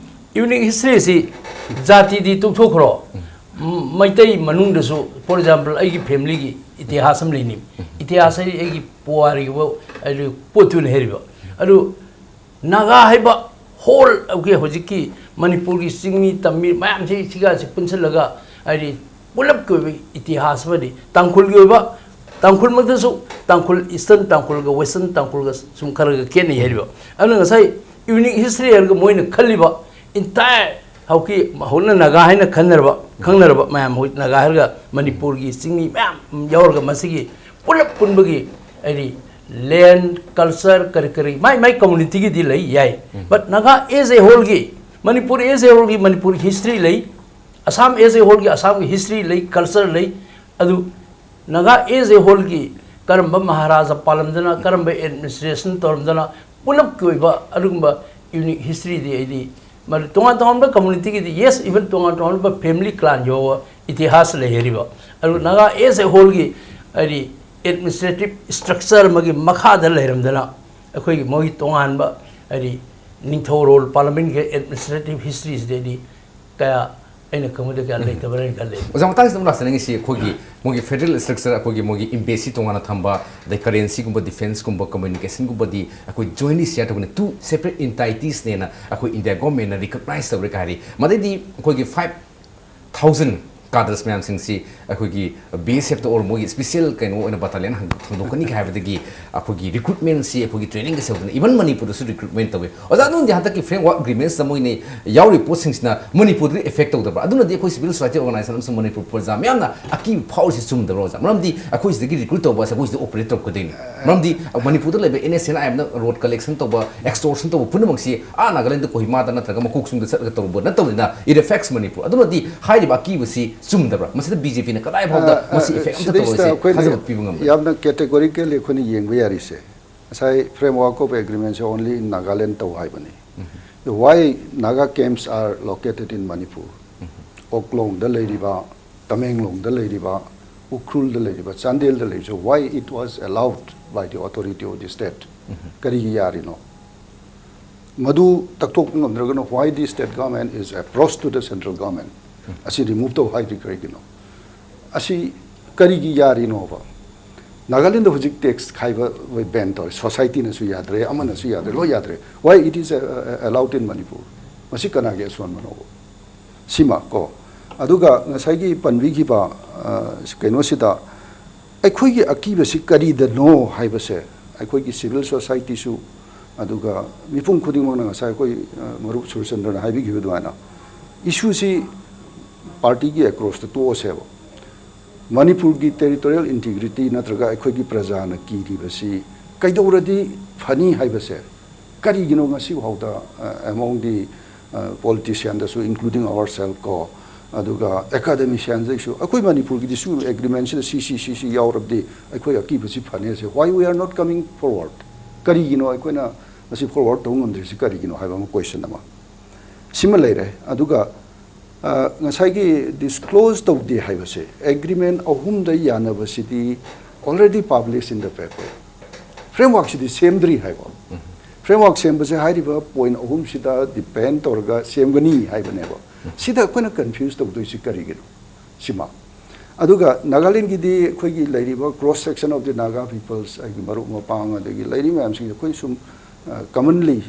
ꯌꯨꯅꯤꯛ ꯍꯤꯁꯇ꯭ꯔꯤꯁꯤ ꯖꯥꯇꯤꯗꯤ ꯇꯣꯛꯊꯣꯛꯈ꯭ꯔꯣ꯫ ꯎꯝ, ꯃꯩꯇꯩ ꯃꯅꯨꯡꯗꯁꯨ, for example, ꯑꯩꯒꯤ ꯐꯦꯃꯤꯂꯤꯒꯤ ꯏꯇꯤꯍꯥꯁ ꯑꯃ ꯂꯩꯅꯤ꯫ ꯏꯇꯤꯍꯥꯁ ꯍꯥꯏꯗꯤ ꯑꯩꯒꯤ ꯄꯨꯋꯥꯔꯤꯒꯤ ꯋꯥ-, ꯍꯥꯏꯗꯤ ꯄꯣꯠꯇꯨꯅ ꯍꯥꯏꯔꯤꯕ꯫ ꯑꯗꯨ ꯅꯥꯒꯥ ꯍꯥꯏꯕ ꯍꯣꯜ ꯑꯩꯈꯣꯏ ꯍꯧꯖꯤꯛꯀꯤ ꯃꯅꯤꯄꯨꯔꯒꯤ ꯆꯤꯡꯃꯤ ꯇꯝꯃꯤ ꯃꯌꯥꯝꯁꯤ ꯁꯤꯒꯁꯤ ꯄꯨꯟꯁꯤꯜꯂꯒ ꯍꯥꯏꯗꯤ ꯄꯨꯂꯞꯀꯤ ꯑꯣꯏꯕ ꯏꯇꯤꯍꯥꯁ ꯑꯃꯗꯤ ꯇꯥꯡꯈꯨꯜꯒꯤ ꯑꯣꯏꯕ, ꯇꯥꯡꯈꯨꯜꯃꯛꯇꯁꯨ ꯇꯥꯡꯈꯨꯜ, ꯏꯁꯇꯔꯟ ꯇꯥꯡꯈꯨꯜꯒ ꯋꯦꯁꯇꯔꯟ ꯇꯥꯡꯈꯨꯜꯒ ꯁꯨꯝ ꯈꯔꯒ ꯈꯦꯠꯅꯩ ꯍꯥꯏꯔꯤꯕ꯫ ꯑꯗꯨꯅ ꯉꯁꯥꯏ ꯌꯨꯅꯤꯛ ꯍꯤꯁꯇ꯭ꯔꯤ ꯍꯥꯏꯔꯒ ꯃꯣꯏꯅ ꯈꯜꯂꯤꯕ entire ꯍꯧꯖꯤꯛꯀꯤ ꯍꯧꯅ ꯅꯥꯒꯥ ꯍꯥꯏꯅ ꯈꯟꯅꯔꯕ, ꯈꯪꯅꯔꯕ ꯃꯌꯥꯝ ꯍꯧꯖꯤꯛ ꯅꯥꯒꯥ ꯍꯥꯏꯔꯒ ꯃꯅꯤꯄꯨꯔꯒꯤ ꯆꯤꯡꯃꯤ ꯃꯌꯥꯝ ꯌꯥꯎꯔꯒ ꯃꯁꯤꯒꯤ ꯄꯨꯂꯞ ꯄꯨꯟꯕꯒꯤ ꯍꯥꯏꯗꯤ ꯂꯦꯟ, ꯀꯜꯆꯔ, ꯀꯔꯤ ꯀꯔꯤ ꯃꯥꯏ ꯃꯥꯏ ꯀꯝꯃꯨꯅꯤꯇꯤꯒꯤꯗꯤ ꯂꯩ ꯌꯥꯏ꯫ Um. But Naga as a wholeꯒꯤ, ꯃꯅꯤꯄꯨꯔ as a wholeꯒꯤ ꯃꯅꯤꯄꯨꯔ ꯍꯤꯁꯇ꯭ꯔꯤ ꯂꯩ, ꯑꯁꯥꯝ as a wholeꯒꯤ ꯑꯁꯥꯝꯒꯤ ꯍꯤꯁꯇ꯭ꯔꯤ ꯂꯩ, ꯀꯜꯆꯔ ꯂꯩ꯫ ꯑꯗꯨ ꯅꯥꯒꯥ as a wholeꯒꯤ ꯀꯔꯝꯕ ꯃꯍꯥꯔꯥꯖꯥ ꯄꯥꯜꯂꯝꯗꯅ, ꯀꯔꯝꯕ ꯑꯦꯗꯃꯤꯅꯤꯁꯇ꯭ꯔꯦꯁꯟ ꯇꯧꯔꯝꯗꯅ, ꯄꯨꯂꯞꯀꯤ ꯑꯣꯏꯕ ꯑꯗꯨꯒꯨꯝꯕ ꯌꯨꯅꯤꯛ ꯍꯤꯁꯇ꯭ꯔꯤꯗꯤ ꯑꯩꯗꯤ ꯃꯗꯨ ꯇꯣꯉꯥꯟ ꯇꯣꯉꯥꯟꯕ ꯀꯝꯃꯨꯅꯤꯇꯤꯒꯤꯗꯤ, yes, even ꯇꯣꯉꯥꯟ ꯇꯣꯉꯥꯟꯕ ꯐꯦꯃꯤꯂꯤ ꯀ꯭ꯂꯥꯟ ꯌꯥꯎꯕ ꯏꯇꯤꯍꯥꯁ ꯂꯩ ꯍꯥꯏꯔꯤꯕ꯫ ꯑꯗꯨ ꯅꯥꯒꯥ as a wholeꯒꯤ ꯍꯥꯏꯗꯤ ꯑꯦꯗꯃꯤꯅꯤꯁꯇ꯭ꯔꯦꯇꯤꯞ ꯁ꯭ꯇ꯭ꯔꯛꯆꯔ ꯑꯃꯒꯤ ꯃꯈꯥꯗ ꯂꯩꯔꯝꯗꯅ ꯑꯩꯈꯣꯏꯒꯤ ꯃꯣꯏꯒꯤ ꯇꯣꯉꯥꯟꯕ ꯍꯥꯏꯗꯤ ꯅꯤꯡꯊꯧꯔꯣꯜ ꯄꯥꯜꯂꯝꯃꯤꯟꯒꯤ ꯑꯦꯗꯃꯤꯅꯤꯁꯇ꯭ꯔꯦꯇꯤꯞ ꯍꯤꯁꯇ꯭ꯔꯤꯁꯤꯗꯩꯗꯤ ꯀꯌꯥ ꯑꯩꯅ ꯈꯪꯕꯗ ꯀꯌꯥ ꯂꯩꯇꯕ꯭ꯔꯥ ꯍꯥꯏꯅ ꯈꯜꯂꯤ꯫ ꯑꯣꯖꯥ, ꯃꯇꯥꯡꯁꯤꯗ ꯑꯃꯨꯛ ꯂꯥꯛꯆꯅꯤꯡꯉꯤꯁꯤ ꯑꯩꯈꯣꯏꯒꯤ ꯃꯣꯏꯒꯤ ꯐꯦꯗꯔꯦꯜ ꯁ꯭ꯇ꯭ꯔꯛꯆꯔ, ꯑꯩꯈꯣꯏꯒꯤ ꯃꯣꯏꯒꯤ ꯏꯝꯕꯦꯁꯤ ꯇꯣꯉꯥꯟꯅ ꯊꯝꯕ, ꯑꯗꯩ ꯀꯔꯦꯟꯁꯤꯒꯨꯝꯕ, ꯗꯤꯐꯦꯟꯁꯀꯨꯝꯕ, ꯀꯝꯃ꯭ꯌꯨꯅꯤꯀꯦꯁꯟꯒꯨꯝꯕꯗꯤ ꯑꯩꯈꯣꯏ ꯖꯣꯏꯟꯂꯤ ꯁꯤꯌꯔ ꯇꯧꯕꯅꯤ, ꯇꯨ ꯁꯦꯄꯔꯦꯠ ꯏꯟꯇꯥꯏꯇꯤꯁꯅꯦꯅ ꯑꯩꯈꯣꯏ ꯏꯟꯗꯤꯌꯥ ꯒꯣꯔꯃꯦꯟꯅ ꯔꯤꯀꯣꯛꯅꯥꯏꯁ ꯇꯧꯔꯦ ꯀꯥꯏ ꯍꯥꯏꯔꯤ꯫ ꯃꯗꯩꯗꯤ ꯑꯩꯈꯣꯏꯒꯤ ꯐꯥꯏꯚ ꯊꯥꯎꯖꯟ ꯀꯥꯗꯔꯁ ꯃꯌꯥꯝꯁꯤꯡꯁꯤ ꯑꯩꯈꯣꯏꯒꯤ ꯕꯤ ꯑꯦꯁ ꯑꯦꯐꯇ ꯑꯣꯔ ꯃꯣꯏꯒꯤ ꯁ꯭ꯄꯤꯁꯦꯜ ꯀꯩꯅꯣ ꯑꯣꯏꯅ ꯕꯇꯥꯂꯤꯌꯟ ꯍꯥꯡꯗꯣꯛ-, ꯍꯥꯡꯗꯣꯛꯀꯅꯤ ꯀꯥꯏ ꯍꯥꯏꯕꯗꯒꯤ ꯑꯩꯈꯣꯏꯒꯤ ꯔꯤꯀ꯭ꯔꯨꯠꯃꯦꯟꯁꯤ ꯑꯩꯈꯣꯏꯒꯤ ꯇ꯭ꯔꯦꯅꯤꯡꯒ ꯁꯦꯝꯗꯅ, ꯏꯚꯟ ꯃꯅꯤꯄꯨꯔꯗꯁꯨ ꯔꯤꯀ꯭ꯔꯨꯠꯃꯦꯟ ꯇꯧꯋꯤ꯫ ꯑꯣꯖꯥ, ꯑꯗꯣꯝꯗꯤ ꯍꯟꯗꯛꯀꯤ ꯐ꯭ꯔꯦꯝꯋꯥꯔꯛ ꯑꯦꯒ꯭ꯔꯤꯃꯦꯟꯁꯇ ꯃꯣꯏꯅ ꯌꯥꯎꯔꯤꯕ ꯄꯣꯠꯁꯤꯡꯁꯤꯅ ꯃꯅꯤꯄꯨꯔꯗ ꯏꯐꯦꯛ ꯇꯧꯗꯕ꯭ꯔꯥ? ꯑꯗꯨꯅꯗꯤ ꯑꯩꯈꯣꯏ ꯁꯤꯚꯤꯜ ꯁꯣꯁꯥꯏꯇꯤ ꯑꯣꯔꯒꯅꯥꯏꯖꯦꯁꯟ ꯑꯃꯁꯨꯡ ꯃꯅꯤꯄꯨꯔ ꯄ꯭ꯔꯖꯥ ꯃꯌꯥꯝꯅ ꯑꯀꯤꯕ ꯐꯥꯎꯔꯤꯁꯤ ꯆꯨꯝꯗꯕ꯭ꯔꯣ, ꯑꯣꯖꯥ? ꯃꯔꯝꯗꯤ ꯑꯩꯈꯣꯏ ꯁꯤꯗꯒꯤ ꯔꯤꯀ꯭ꯔꯨꯠ ꯇꯧꯕ ꯑꯁꯦ ꯑꯩꯈꯣꯏ ꯁꯤꯗ ꯑꯣꯄꯔꯦꯠ ꯇꯧꯔꯛꯀꯗꯣꯏꯅꯤ꯫ ꯃꯔꯝꯗꯤ ꯃꯅꯤꯄꯨꯔꯗ ꯂꯩꯕ ꯑꯦꯟ ꯑꯦꯁ ꯑꯦꯟ ꯑꯥꯏ ꯑꯦꯝꯅ ꯔꯣꯗ ꯀꯂꯦꯛꯁꯟ ꯇꯧꯕ, ꯑꯦꯛꯁꯇꯣꯔꯁꯟ ꯇꯧꯕ ꯄꯨꯝꯅꯃꯛꯁꯤ ꯑꯥ ꯅꯥꯒꯥꯂꯦꯟꯗ ꯀꯣꯍꯤꯃꯥꯗ ꯅꯠꯇ꯭ꯔꯒ ꯃꯀꯣꯛꯆꯨꯡꯗ ꯆꯠꯂꯒ ꯇꯧꯔꯨꯕ ꯅꯠꯇꯕꯅꯤꯅ, it affects ꯃꯅꯤꯄꯨꯔ꯫ ꯑꯗꯨꯅꯗꯤ ꯍꯥꯏꯔꯤꯕ ꯑꯀꯤꯕꯁꯤ ꯆꯨꯝꯗꯕ꯭ꯔꯥ? ꯃꯁꯤꯗ ꯕꯤ ꯖꯦ ꯄꯤꯅ ꯀꯗꯥꯏꯐꯥꯎꯗ ꯃꯁꯤ effect ꯑꯝꯇ ꯇꯧꯔꯣꯏꯁꯦ ꯊꯥꯖꯕ ꯄꯤꯕ ꯉꯝꯕ꯭ꯔꯥ? ꯌꯥꯝꯅ categorically ꯑꯩꯈꯣꯏꯅ ꯌꯦꯡꯕ ꯌꯥꯔꯤꯁꯦ, ꯉꯁꯥꯏ framework of agreementꯁꯦ only in Nagaland ꯇꯧ ꯍꯥꯏꯕꯅꯤ꯫ Why Naga camps are located in Manipur? ꯑꯣꯛꯂꯣꯡꯗ ꯂꯩꯔꯤꯕ, ꯇꯃꯦꯡꯂꯣꯡꯗ ꯂꯩꯔꯤꯕ, ꯎꯈ꯭ꯔꯨꯜꯗ ꯂꯩꯔꯤꯕ, ꯆꯥꯟꯗꯦꯜꯗ ꯂꯩꯔꯤꯕꯁꯦ, why it was allowed by the authority of the state? ꯀꯔꯤꯒꯤ ꯌꯥꯔꯤꯅꯣ? ꯃꯗꯨ ꯇꯛꯊꯣꯛꯄ ꯉꯝꯗ꯭ꯔꯒꯅ why the state government is opposed to the central government? ꯑꯁꯤ remove ꯇꯧ ꯍꯥꯏꯗ꯭ꯔꯤ ꯀꯔꯤꯒꯤꯅꯣ? ꯑꯁꯤ ꯀꯔꯤꯒꯤ ꯌꯥꯔꯤꯅꯣꯕ? ꯅꯥꯒꯥꯂꯦꯟꯗ ꯍꯧꯖꯤꯛ tax ꯈꯥꯏꯕ ban ꯇꯧꯔꯦ, societyꯅꯁꯨ ꯌꯥꯗ꯭ꯔꯦ, ꯑꯃꯅꯁꯨ ꯌꯥꯗ꯭ꯔꯦ, ꯂꯣꯏ ꯌꯥꯗ꯭ꯔꯦ꯫ Why it is allowed in Manipur? ꯃꯁꯤ ꯀꯅꯥꯒꯤ ꯑꯁꯣꯟꯕꯅꯣꯕ? ꯁꯤꯃ ꯀꯣ꯫ ꯑꯗꯨꯒ ꯉꯁꯥꯏꯒꯤ ꯄꯟꯕꯤꯈꯤꯕ ꯀꯩꯅꯣꯁꯤꯗ ꯑꯩꯈꯣꯏꯒꯤ ꯑꯀꯤꯕꯁꯤ ꯀꯔꯤꯗꯅꯣ ꯍꯥꯏꯕꯁꯦ ꯑꯩꯈꯣꯏꯒꯤ civil societyꯁꯨ, ꯑꯗꯨꯒ ꯃꯤꯄꯨꯝ ꯈꯨꯗꯤꯡꯃꯛꯅ, ꯉꯁꯥꯏ ꯑꯩꯈꯣꯏ ꯃꯔꯨꯞ ꯁꯨꯔꯆꯟꯗ꯭ꯔꯅ ꯍꯥꯏꯕꯤꯈꯤꯕ ꯑꯗꯨꯃꯥꯏꯅ, issueꯁꯤ partyꯒꯤ acrossꯇ ꯇꯣꯛꯑꯁꯦꯕ꯫ ꯃꯅꯤꯄꯨꯔꯒꯤ territorial integrity ꯅꯠꯇ꯭ꯔꯒ ꯑꯩꯈꯣꯏꯒꯤ ꯄ꯭ꯔꯖꯥꯅ ꯀꯤꯔꯤꯕꯁꯤ ꯀꯩꯗꯧꯔꯗꯤ ꯐꯅꯤ ꯍꯥꯏꯕꯁꯦ ꯀꯔꯤꯒꯤꯅꯣ ꯉꯁꯤ ꯐꯥꯎꯗ among the politicianꯗꯁꯨ, including ourselves ꯀꯣ, ꯑꯗꯨꯒ academicianꯗꯁꯨ, ꯑꯩꯈꯣꯏ ꯃꯅꯤꯄꯨꯔꯒꯤꯗꯤ ꯁꯤ agreementꯁꯤꯗ ꯁꯤ ꯁꯤ ꯁꯤ ꯁꯤ ꯌꯥꯎꯔꯕꯗꯤ ꯑꯩꯈꯣꯏ ꯑꯀꯤꯕꯁꯤ ꯐꯅꯤ ꯍꯥꯏꯁꯦ, why we are not coming forward? ꯀꯔꯤꯒꯤꯅꯣ ꯑꯩꯈꯣꯏꯅ ꯃꯁꯤ forward ꯇꯧꯕ ꯉꯝꯗ꯭ꯔꯤꯁꯤ ꯀꯔꯤꯒꯤꯅꯣ ꯍꯥꯏꯕ ꯑꯃ question ꯑꯃ꯫ ꯁꯤꯃ ꯂꯩꯔꯦ꯫ ꯑꯗꯨꯒ ꯉꯁꯥꯏꯒꯤ disclose ꯇꯧꯗꯦ ꯍꯥꯏꯕꯁꯦ, agreement ꯑꯍꯨꯝꯗ ꯌꯥꯅꯕꯁꯤꯗꯤ already published in the paper꯫ Frameworkꯁꯤꯗꯤ ꯁꯦꯝꯗ꯭ꯔꯤ ꯍꯥꯏꯕ꯫ Framework ꯁꯦꯝꯕꯁꯦ ꯍꯥꯏꯔꯤꯕ point ꯑꯍꯨꯝꯁꯤꯗ depend ꯇꯧꯔꯒ ꯁꯦꯝꯒꯅꯤ ꯍꯥꯏꯕꯅꯦꯕ꯫ ꯁꯤꯗ ꯑꯩꯈꯣꯏꯅ confuse ꯇꯧꯗꯣꯏꯁꯤ ꯀꯔꯤꯒꯤꯅꯣ? ꯁꯤꯃ꯫ ꯑꯗꯨꯒ ꯅꯥꯒꯥꯂꯦꯟꯒꯤꯗꯤ ꯑꯩꯈꯣꯏꯒꯤ ꯂꯩꯔꯤꯕ cross section of the Naga peoples, ꯑꯩꯒꯤ ꯃꯔꯨꯞ ꯃꯄꯥꯡ ꯑꯗꯒꯤ ꯂꯩꯔꯤꯕ ꯃꯌꯥꯝꯁꯤꯡꯁꯦ ꯑꯩꯈꯣꯏ ꯁꯨꯝ commonly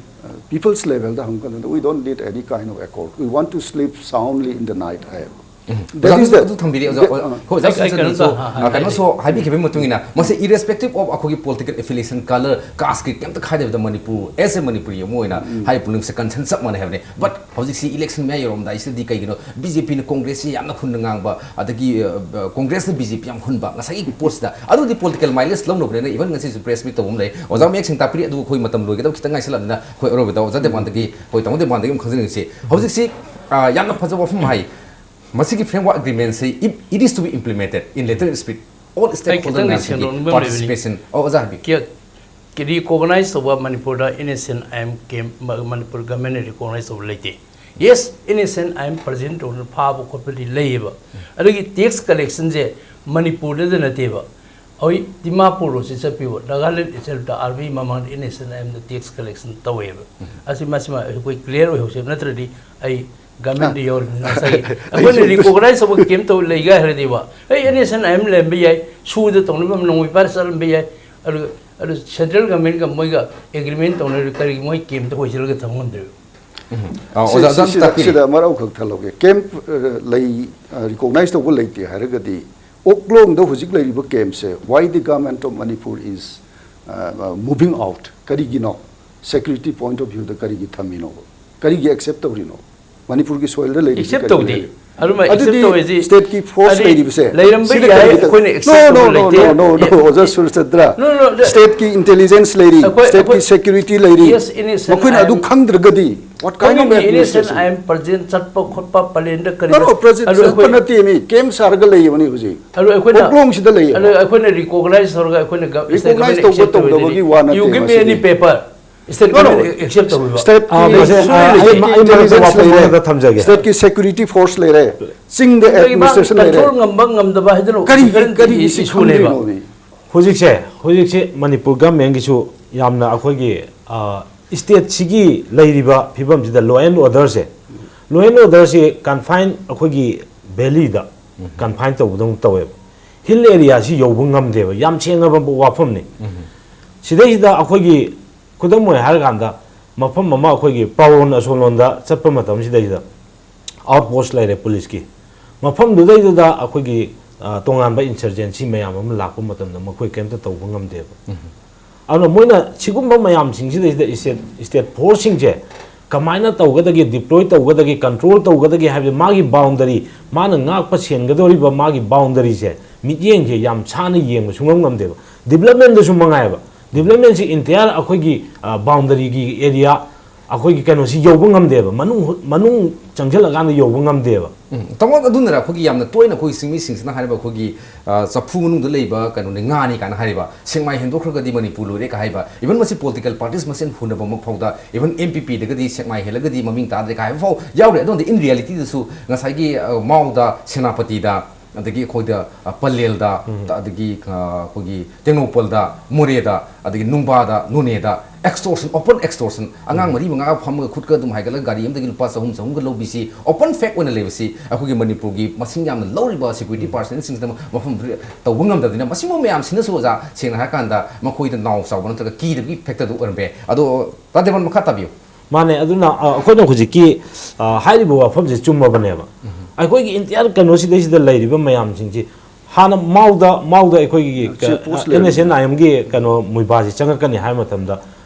people's levelꯗ ꯍꯪꯕ ꯀꯥꯟꯗ, we don't need any kind of accord, we want to sleep soundly in the night ꯍꯥꯏꯌꯦꯕ꯫ ꯑꯣꯖꯥ, ꯑꯗꯨ ꯊꯝꯕꯤꯔꯦ ꯑꯣꯖꯥ꯫ ꯍꯣꯏ, ꯑꯣꯖꯥ ꯁꯨꯔꯆꯟꯗ꯭ꯔꯁꯨ ꯀꯩꯅꯣꯁꯨ ꯍꯥꯏꯕꯤꯈꯤꯕꯒꯤ ꯃꯇꯨꯡ ꯏꯟꯅ, ꯃꯁꯤ irrespective of ꯑꯩꯈꯣꯏꯒꯤ political affiliation, color, caste ꯀꯤ ꯀꯩꯝꯇ ꯈꯥꯏꯗꯕꯤꯗ ꯃꯅꯤꯄꯨꯔ as a ꯃꯅꯤꯄꯨꯔꯤ ꯑꯃ ꯑꯣꯏꯅ ꯍꯥꯏꯔꯤꯕ ꯄꯨꯝꯅꯃꯛꯁꯦ concern ꯆꯞ ꯃꯥꯟꯅꯩ ꯍꯥꯏꯕꯅꯤ꯫ But ꯍꯧꯖꯤꯛꯁꯤ election ꯃꯌꯥ ꯌꯧꯔꯝꯗꯥꯏꯁꯤꯗꯗꯤ ꯀꯩꯒꯤꯅꯣ ꯕꯤ ꯖꯦ ꯄꯤꯅ ꯀꯣꯡꯒ꯭ꯔꯦꯁꯁꯤ ꯌꯥꯝꯅ ꯍꯨꯟꯅ ꯉꯥꯡꯕ, ꯑꯗꯒꯤ ꯀꯣꯡꯒ꯭ꯔꯦꯁꯅ ꯕꯤ ꯖꯦ ꯄꯤ ꯌꯥꯝ ꯍꯨꯟꯕ, ꯉꯁꯥꯏꯒꯤ ꯄꯣꯠꯁꯤꯗ ꯑꯗꯨꯗꯤ political mileage ꯂꯧꯅꯕꯅꯤꯅ even ꯉꯁꯤꯁꯨ press meet ꯇꯧꯕ ꯑꯃ ꯂꯩ꯫ ꯑꯣꯖꯥ ꯃꯌꯦꯛ ꯁꯦꯡꯅ ꯇꯥꯛꯄꯤꯔꯤ, ꯑꯗꯨꯕꯨ ꯑꯩꯈꯣꯏ ꯃꯇꯝ ꯂꯣꯏꯒꯗꯕ ꯈꯤꯇꯪ ꯉꯥꯏꯁꯜꯂꯛꯑꯕꯅꯤꯅ ꯑꯩꯈꯣꯏ ꯑꯔꯣꯏꯕꯗ ꯑꯣꯖꯥ ꯗꯦꯕꯥꯟꯗꯒꯤ, ꯑꯩꯈꯣꯏ ꯇꯥꯃꯣ ꯗꯦꯕꯥꯟꯗꯒꯤ ꯑꯃꯨꯛ ꯈꯪꯖꯅꯤꯡꯁꯤ꯫ ꯍꯧꯖꯤꯛꯁꯤ ꯌꯥꯝꯅ ꯐꯖꯕ ꯋꯥꯐꯝ ꯍꯥꯏ, ꯃꯁꯤꯒꯤ framework agreement ꯁꯤ, if it is to be implemented in letter and spirit, all stakeholder ꯈꯤꯇꯪꯗꯤ ꯃꯌꯥꯝꯁꯤꯒꯤ ꯁꯦꯡꯗꯣꯛꯅꯤꯡꯕ ꯑꯃ ꯂꯩꯕꯅꯤ꯫ Participation, ꯑꯣ, ꯑꯣꯖꯥ ꯍꯥꯏꯕꯤꯌꯨ꯫ ꯀꯦ-, ꯀꯦꯔꯤ recognize ꯇꯧꯕ ꯃꯅꯤꯄꯨꯔꯗ N S N I M camp ꯃ-, ꯃꯅꯤꯄꯨꯔ government ꯅ recognize ꯇꯧꯕ ꯂꯩꯇꯦ꯫ Yes, N S N I M present ꯇꯧꯗꯅ ꯐꯥꯕ ꯈꯣꯠꯄꯗꯤ ꯂꯩꯌꯦꯕ꯫ ꯑꯗꯨꯒꯤ tax collection ꯁꯦ ꯃꯅꯤꯄꯨꯔꯗꯗ ꯅꯠꯇꯦꯕ꯫ ꯑꯩꯈꯣꯏ ꯗꯤꯃꯥꯄꯨꯔ ꯔꯣꯝꯁꯤ ꯆꯠꯄꯤꯌꯣ, ꯅꯥꯒꯥꯂꯦꯟ itself ꯇ ꯑꯥꯔ ꯕꯤ ꯑꯥꯏ ꯃꯃꯥꯡꯗ N S N I M the tax collection ꯇꯧꯋꯦꯕ꯫ ꯑꯁꯤ ꯃꯁꯤꯃ ꯑꯩꯈꯣꯏ clear ꯑꯣꯏꯍꯧꯁꯦꯕ, ꯅꯠꯇ꯭ꯔꯗꯤ ꯑꯩ government ꯇ ꯌꯧꯔꯤꯕꯅꯤꯅ ꯉꯁꯥꯏꯒꯤ ꯑꯩꯈꯣꯏꯅ ꯑꯩꯁꯨ recognize ꯇꯧꯕ camp ꯇꯧ ꯂꯩꯒ ꯍꯥꯏꯔꯗꯤꯕ, ꯑꯩ N S N I M ꯂꯩꯔꯝꯕ ꯌꯥꯏ, ꯁꯨꯗ ꯇꯧꯅꯕ ꯅꯣꯡꯃꯩ ꯄꯥꯏꯔ ꯆꯠꯂꯝꯕ ꯌꯥꯏ, ꯑꯗꯨ, ꯑꯗꯨ central government ꯒ ꯃꯣꯏꯒ agreement ꯇꯧꯅꯔꯤ ꯀꯔꯤꯒꯤ ꯃꯣꯏ camp ꯇ ꯍꯣꯏꯁꯤꯜꯂꯒ ꯊꯝ ꯉꯝꯗ꯭ꯔꯤꯕ? ꯎꯝ꯫ ꯑ, ꯁꯤ-, ꯑꯣꯖꯥ, ꯁꯤ-, ꯑꯝꯇ ꯁꯤꯗ, ꯇꯥꯛꯄꯤꯔꯤ꯫ ꯁꯤꯗ ꯃꯔꯛ ꯑꯃꯈꯛ ꯊꯜꯍꯧꯒꯦ꯫ Camp, ꯑ, ꯂꯩ, ꯑ, recognize ꯇꯧꯕ ꯂꯩꯇꯦ ꯍꯥꯏꯔꯒꯗꯤ, ꯑꯣꯛꯂꯣꯡꯗ ꯍꯧꯖꯤꯛ ꯂꯩꯔꯤꯕ camp say, why the government of Manipur is, ꯑ, ꯑ, moving out? ꯀꯔꯤꯒꯤꯅꯣ? Security point of view ꯗ ꯀꯔꯤꯒꯤ ꯊꯝꯃꯤꯅꯣ? ꯀꯔꯤꯒꯤ accept ꯇꯧꯔꯤꯅꯣ? ꯃꯅꯤꯄꯨꯔꯒꯤ soil ꯗ ꯂꯩꯔꯤꯁꯦ accept ꯀꯔꯤꯒꯤ ꯇꯧꯗꯦ꯫ ꯂꯩꯔꯤ? ꯑꯗꯨꯃꯥꯏ accept ꯑꯗꯨꯗꯤ ꯇꯧꯔꯤꯁꯤ state ꯀꯤ force ꯍꯥꯏꯗꯤ ꯂꯩꯔꯤꯕꯁꯦ ꯂꯩꯔꯝꯕ ꯁꯤꯗ ꯌꯥꯏ, ꯀꯔꯤꯒꯤ ꯇ-, ꯑꯩꯈꯣꯏꯅ accept no, no, ꯇꯧꯕ no, ꯂꯩꯇꯦ꯫ No, no, no, ꯑꯣꯖꯥ Surchandra. No, no, no. State ꯀꯤ intelligence ꯂꯩꯔꯤ, ꯑꯩꯈꯣꯏ, state ꯀꯤ ꯑꯩꯈꯣꯏ security ꯂꯩꯔꯤ꯫ Yes, N S N I M ꯃꯈꯣꯏꯅ ꯑꯗꯨ ꯈꯪꯗ꯭ꯔꯒꯗꯤ, what kind of ꯍꯧꯖꯤꯛ N S N I M administration? Present ꯆꯠꯄ ꯈꯣꯠꯄ ꯄꯂꯦꯟꯗ ꯀꯔꯤ No, no, present ꯑꯗꯨ ꯆꯠꯄ ꯑꯩꯈꯣꯏ ꯅꯠꯇꯦ ꯃꯤ, camp ꯁꯥꯔꯒ ꯂꯩꯌꯦꯕꯅꯤ ꯍꯧꯖꯤꯛ꯫ ꯑꯗꯨ ꯑꯩꯈꯣꯏꯅ, ꯍꯣꯡꯂꯣꯡꯁꯤꯗ ꯂꯩꯌꯦꯕ꯫ ꯑꯗꯨ ꯑꯩꯈꯣꯏꯅ recognize ꯇꯧꯔꯒ ꯑꯩꯈꯣꯏꯅ ꯒ-, state government recognize ꯇꯧꯕ accept ꯇꯧꯔꯤꯗꯤ ꯇꯧꯗꯕꯒꯤ ꯋꯥ ꯅꯠꯇꯦ you give me ꯃꯁꯤꯗꯤ꯫ Any paper? State No, no. Government accept ꯇꯧꯔꯤꯕ? State ꯑꯥ, ꯀꯤ ꯃꯁꯤ, ꯑꯥ, ꯑꯩ, ꯑꯩ ꯃꯔꯛꯇ intelligence ꯋꯥꯐꯝ ꯂꯩꯔꯦ꯫ ꯑꯃꯗ ꯊꯝꯖꯒꯦ꯫ State ꯀꯤ security force ꯂꯩꯔꯦ꯫ ꯆꯤꯡꯗ ꯑꯗꯨꯗꯒꯤ ꯃꯥ administration ꯂꯩꯔꯦ꯫ Control ꯉꯝꯕ ꯉꯝꯗꯕ ꯍꯥꯏꯗꯅ ꯀꯔꯤ, different ꯀꯔꯤꯒꯤ ꯁꯤ issue ꯅꯦꯕ꯫ ꯈꯪꯗ꯭ꯔꯤꯅꯣ ꯃꯤ? ꯍꯧꯖꯤꯛꯁꯦ, ꯍꯧꯖꯤꯛꯁꯦ ꯃꯅꯤꯄꯨꯔ government ꯀꯤꯁꯨ ꯌꯥꯝꯅ ꯑꯩꯈꯣꯏꯒꯤ, ꯑ, state ꯁꯤꯒꯤ ꯂꯩꯔꯤꯕ ꯐꯤꯕꯝꯁꯤꯗ law and order say, law and order ꯁꯤ confine ꯑꯩꯈꯣꯏꯒꯤ valley ꯗ confine ꯇꯧꯕꯗꯧꯅ ꯇꯧꯋꯦꯕ꯫ Hill area ꯁꯤ ꯌꯧꯕ ꯉꯝꯗꯦꯕ, ꯌꯥꯝ ꯁꯦꯡꯉꯕ ꯋꯥꯐꯝꯅꯤ꯫ ꯁꯤꯗꯩꯁꯤꯗ ꯑꯩꯈꯣꯏꯒꯤ ꯈꯨꯗꯝ ꯑꯣꯏꯅ ꯍꯥꯏꯔꯀꯥꯟꯗ ꯃꯐꯝ ꯑꯃ ꯑꯩꯈꯣꯏꯒꯤ ꯄꯥꯎꯔꯣꯟ ꯑꯁꯣꯝꯂꯣꯝꯗ ꯆꯠꯄ ꯃꯇꯝꯁꯤꯗꯩꯁꯤꯗ outpost ꯂꯩꯔꯦ police ꯀꯤ꯫ ꯃꯐꯝꯗꯨꯗꯩꯗꯨꯗ ꯑꯩꯈꯣꯏꯒꯤ, ꯑ, ꯇꯣꯉꯥꯟꯕ insurgency ꯃꯌꯥꯝ ꯑꯃ ꯂꯥꯛꯄ ꯃꯇꯝꯗ ꯃꯈꯣꯏ ꯀꯩꯝꯇ ꯇꯧꯕ ꯉꯝꯗꯦꯕ꯫ ꯑꯗꯨꯅ ꯃꯣꯏꯅ ꯁꯤꯒꯨꯝꯕ ꯃꯌꯥꯝꯁꯤꯡꯁꯤꯗꯩꯁꯤꯗ state, state force ꯁꯤꯡꯁꯦ ꯀꯃꯥꯏꯅ ꯇꯧꯒꯗꯒꯦ, deploy ꯇꯧꯒꯗꯒꯦ, control ꯇꯧꯒꯗꯒꯦ ꯍꯥꯏꯕꯗꯤ ꯃꯥꯒꯤ boundary, ꯃꯥꯅ ꯉꯥꯛꯄ ꯁꯦꯟꯒꯗꯧꯔꯤꯕ ꯃꯥꯒꯤ boundary ꯁꯦ, ꯃꯤꯠꯌꯦꯡꯁꯦ ꯌꯥꯝ ꯁꯥꯟꯅ ꯌꯦꯡꯕ ꯁꯨꯡꯉꯝ ꯉꯝꯗꯦꯕ꯫ Development ꯗꯁꯨ ꯃꯉꯥꯏꯕ꯫ Development ꯁꯤ entire ꯑꯩꯈꯣꯏꯒꯤ, ꯑ, boundary ꯒꯤ area ꯑꯩꯈꯣꯏꯒꯤ ꯀꯩꯅꯣꯁꯤ ꯌꯧꯕ ꯉꯝꯗꯦꯕ, ꯃꯅꯨꯡ ꯃꯅꯨꯡ ꯆꯪꯁꯤꯜꯂꯛꯀꯥꯟꯗ ꯌꯧꯕ ꯉꯝꯗꯦꯕ꯫ ꯎꯝ, ꯇꯥꯃꯣ, ꯑꯗꯨꯅꯔ ꯑꯩꯈꯣꯏꯒꯤ ꯌꯥꯝꯅ ꯇꯣꯏꯅ ꯑꯩꯈꯣꯏ ꯆꯤꯡꯃꯤꯁꯤꯡꯁꯤꯅ ꯍꯥꯏꯔꯤꯕ ꯑꯩꯈꯣꯏꯒꯤ, ꯑ, ꯆꯐꯨ ꯃꯅꯨꯡꯗ ꯂꯩꯕ ꯀꯩꯅꯣꯅꯤ, ꯉꯥꯅꯤ ꯀꯥꯏꯅ ꯍꯥꯏꯔꯤꯕ, ꯁꯦꯛꯃꯥꯏ ꯍꯦꯟꯗꯣꯛꯈ꯭ꯔꯒꯗꯤ ꯃꯅꯤꯄꯨꯔ ꯂꯣꯏꯔꯦ ꯀꯥꯏ ꯍꯥꯏꯕ, even ꯃꯁꯤ political parties ꯃꯁꯦꯟ ꯍꯨꯟꯅꯕꯃꯛ ꯐꯥꯎꯗ, even M P P ꯗꯒꯗꯤ ꯁꯦꯛꯃꯥꯏ ꯍꯦꯜꯂꯒꯗꯤ ꯃꯃꯤꯡ ꯇꯥꯗ꯭ꯔꯦ ꯀꯥꯏ ꯍꯥꯏꯕ ꯐꯥꯎ ꯌꯥꯎꯔꯦ꯫ ꯑꯗꯨꯅꯗꯤ in reality ꯗꯁꯨ ꯉꯁꯥꯏꯒꯤ, ꯑ, ꯃꯥꯎꯗ, ꯁꯦꯅꯥꯄꯇꯤꯗ, ꯑꯗꯒꯤ ꯑꯩꯈꯣꯏꯗ, ꯑ, ꯄꯂꯦꯜꯗ, ꯑꯗꯒꯤ, ꯑ, ꯑꯩꯈꯣꯏꯒꯤ ꯇꯦꯡꯅꯧꯄꯜꯗ, ꯃꯣꯔꯦꯗ, ꯑꯗꯒꯤ ꯅꯨꯡꯕꯥꯗ, ꯅꯣꯅꯦꯗ extortion, open extortion, ꯑꯉꯥꯡ ꯃꯔꯤ ꯃꯉꯥ ꯐꯝꯃꯒ ꯈꯨꯠꯀ ꯑꯗꯨꯝ ꯍꯥꯏꯒꯠꯂꯒ ꯒꯥꯔꯤ ꯑꯃꯗꯒꯤ ꯂꯨꯄꯥ ꯆꯍꯨꯝ, ꯆꯍꯨꯝꯒ ꯂꯧꯕꯤꯁꯤ open fact ꯑꯣꯏꯅ ꯂꯩꯕꯁꯤ ꯑꯩꯈꯣꯏꯒꯤ ꯃꯅꯤꯄꯨꯔꯒꯤ ꯃꯁꯤꯡ ꯌꯥꯝꯅ ꯂꯧꯔꯤꯕ security personnel ꯁꯤꯡꯁꯤꯅ ꯃꯐꯝ ꯇꯧꯕ ꯉꯝꯗꯕꯅꯤꯅ, ꯃꯁꯤꯒꯨꯝꯕ ꯃꯌꯥꯝꯁꯤꯅꯁꯨ, ꯑꯣꯖꯥ, ꯁꯦꯡꯅ ꯍꯥꯏꯔꯀꯥꯟꯗ ꯃꯈꯣꯏꯗ ꯅꯥꯎ ꯆꯥꯎꯕ ꯅꯠꯇ꯭ꯔꯒ ꯀꯤꯗꯕꯒꯤ factor ꯗꯨ ꯑꯣꯏꯔꯝꯕ ꯌꯥꯏ꯫ ꯑꯗꯣ ꯇꯥ ꯗꯦꯕꯟ, ꯃꯈꯥ ꯇꯥꯕꯤꯌꯨ꯫ ꯃꯥꯅꯦ, ꯑꯗꯨꯅ, ꯑ, ꯑꯩꯈꯣꯏꯅ ꯍꯧꯖꯤꯛꯀꯤ, ꯑ, ꯍꯥꯏꯔꯤꯕ ꯋꯥꯐꯝꯁꯦ ꯆꯨꯝꯃꯕꯅꯦꯕ꯫ ꯑꯩꯈꯣꯏꯒꯤ entire ꯀꯩꯅꯣꯁꯤꯗꯩꯁꯤꯗ ꯂꯩꯔꯤꯕ ꯃꯌꯥꯝꯁꯤꯡꯁꯤ ꯍꯥꯟꯅ ꯃꯥꯎꯗ, ꯃꯥꯎꯗ ꯑꯩꯈꯣꯏꯒꯤ Check post N S N I M ꯒꯤ ꯀꯩꯅꯣ ꯃꯨꯏꯕꯥꯁꯤ ꯆꯪꯉꯛꯀꯅꯤ ꯍꯥꯏꯕ ꯃꯇꯝꯗ,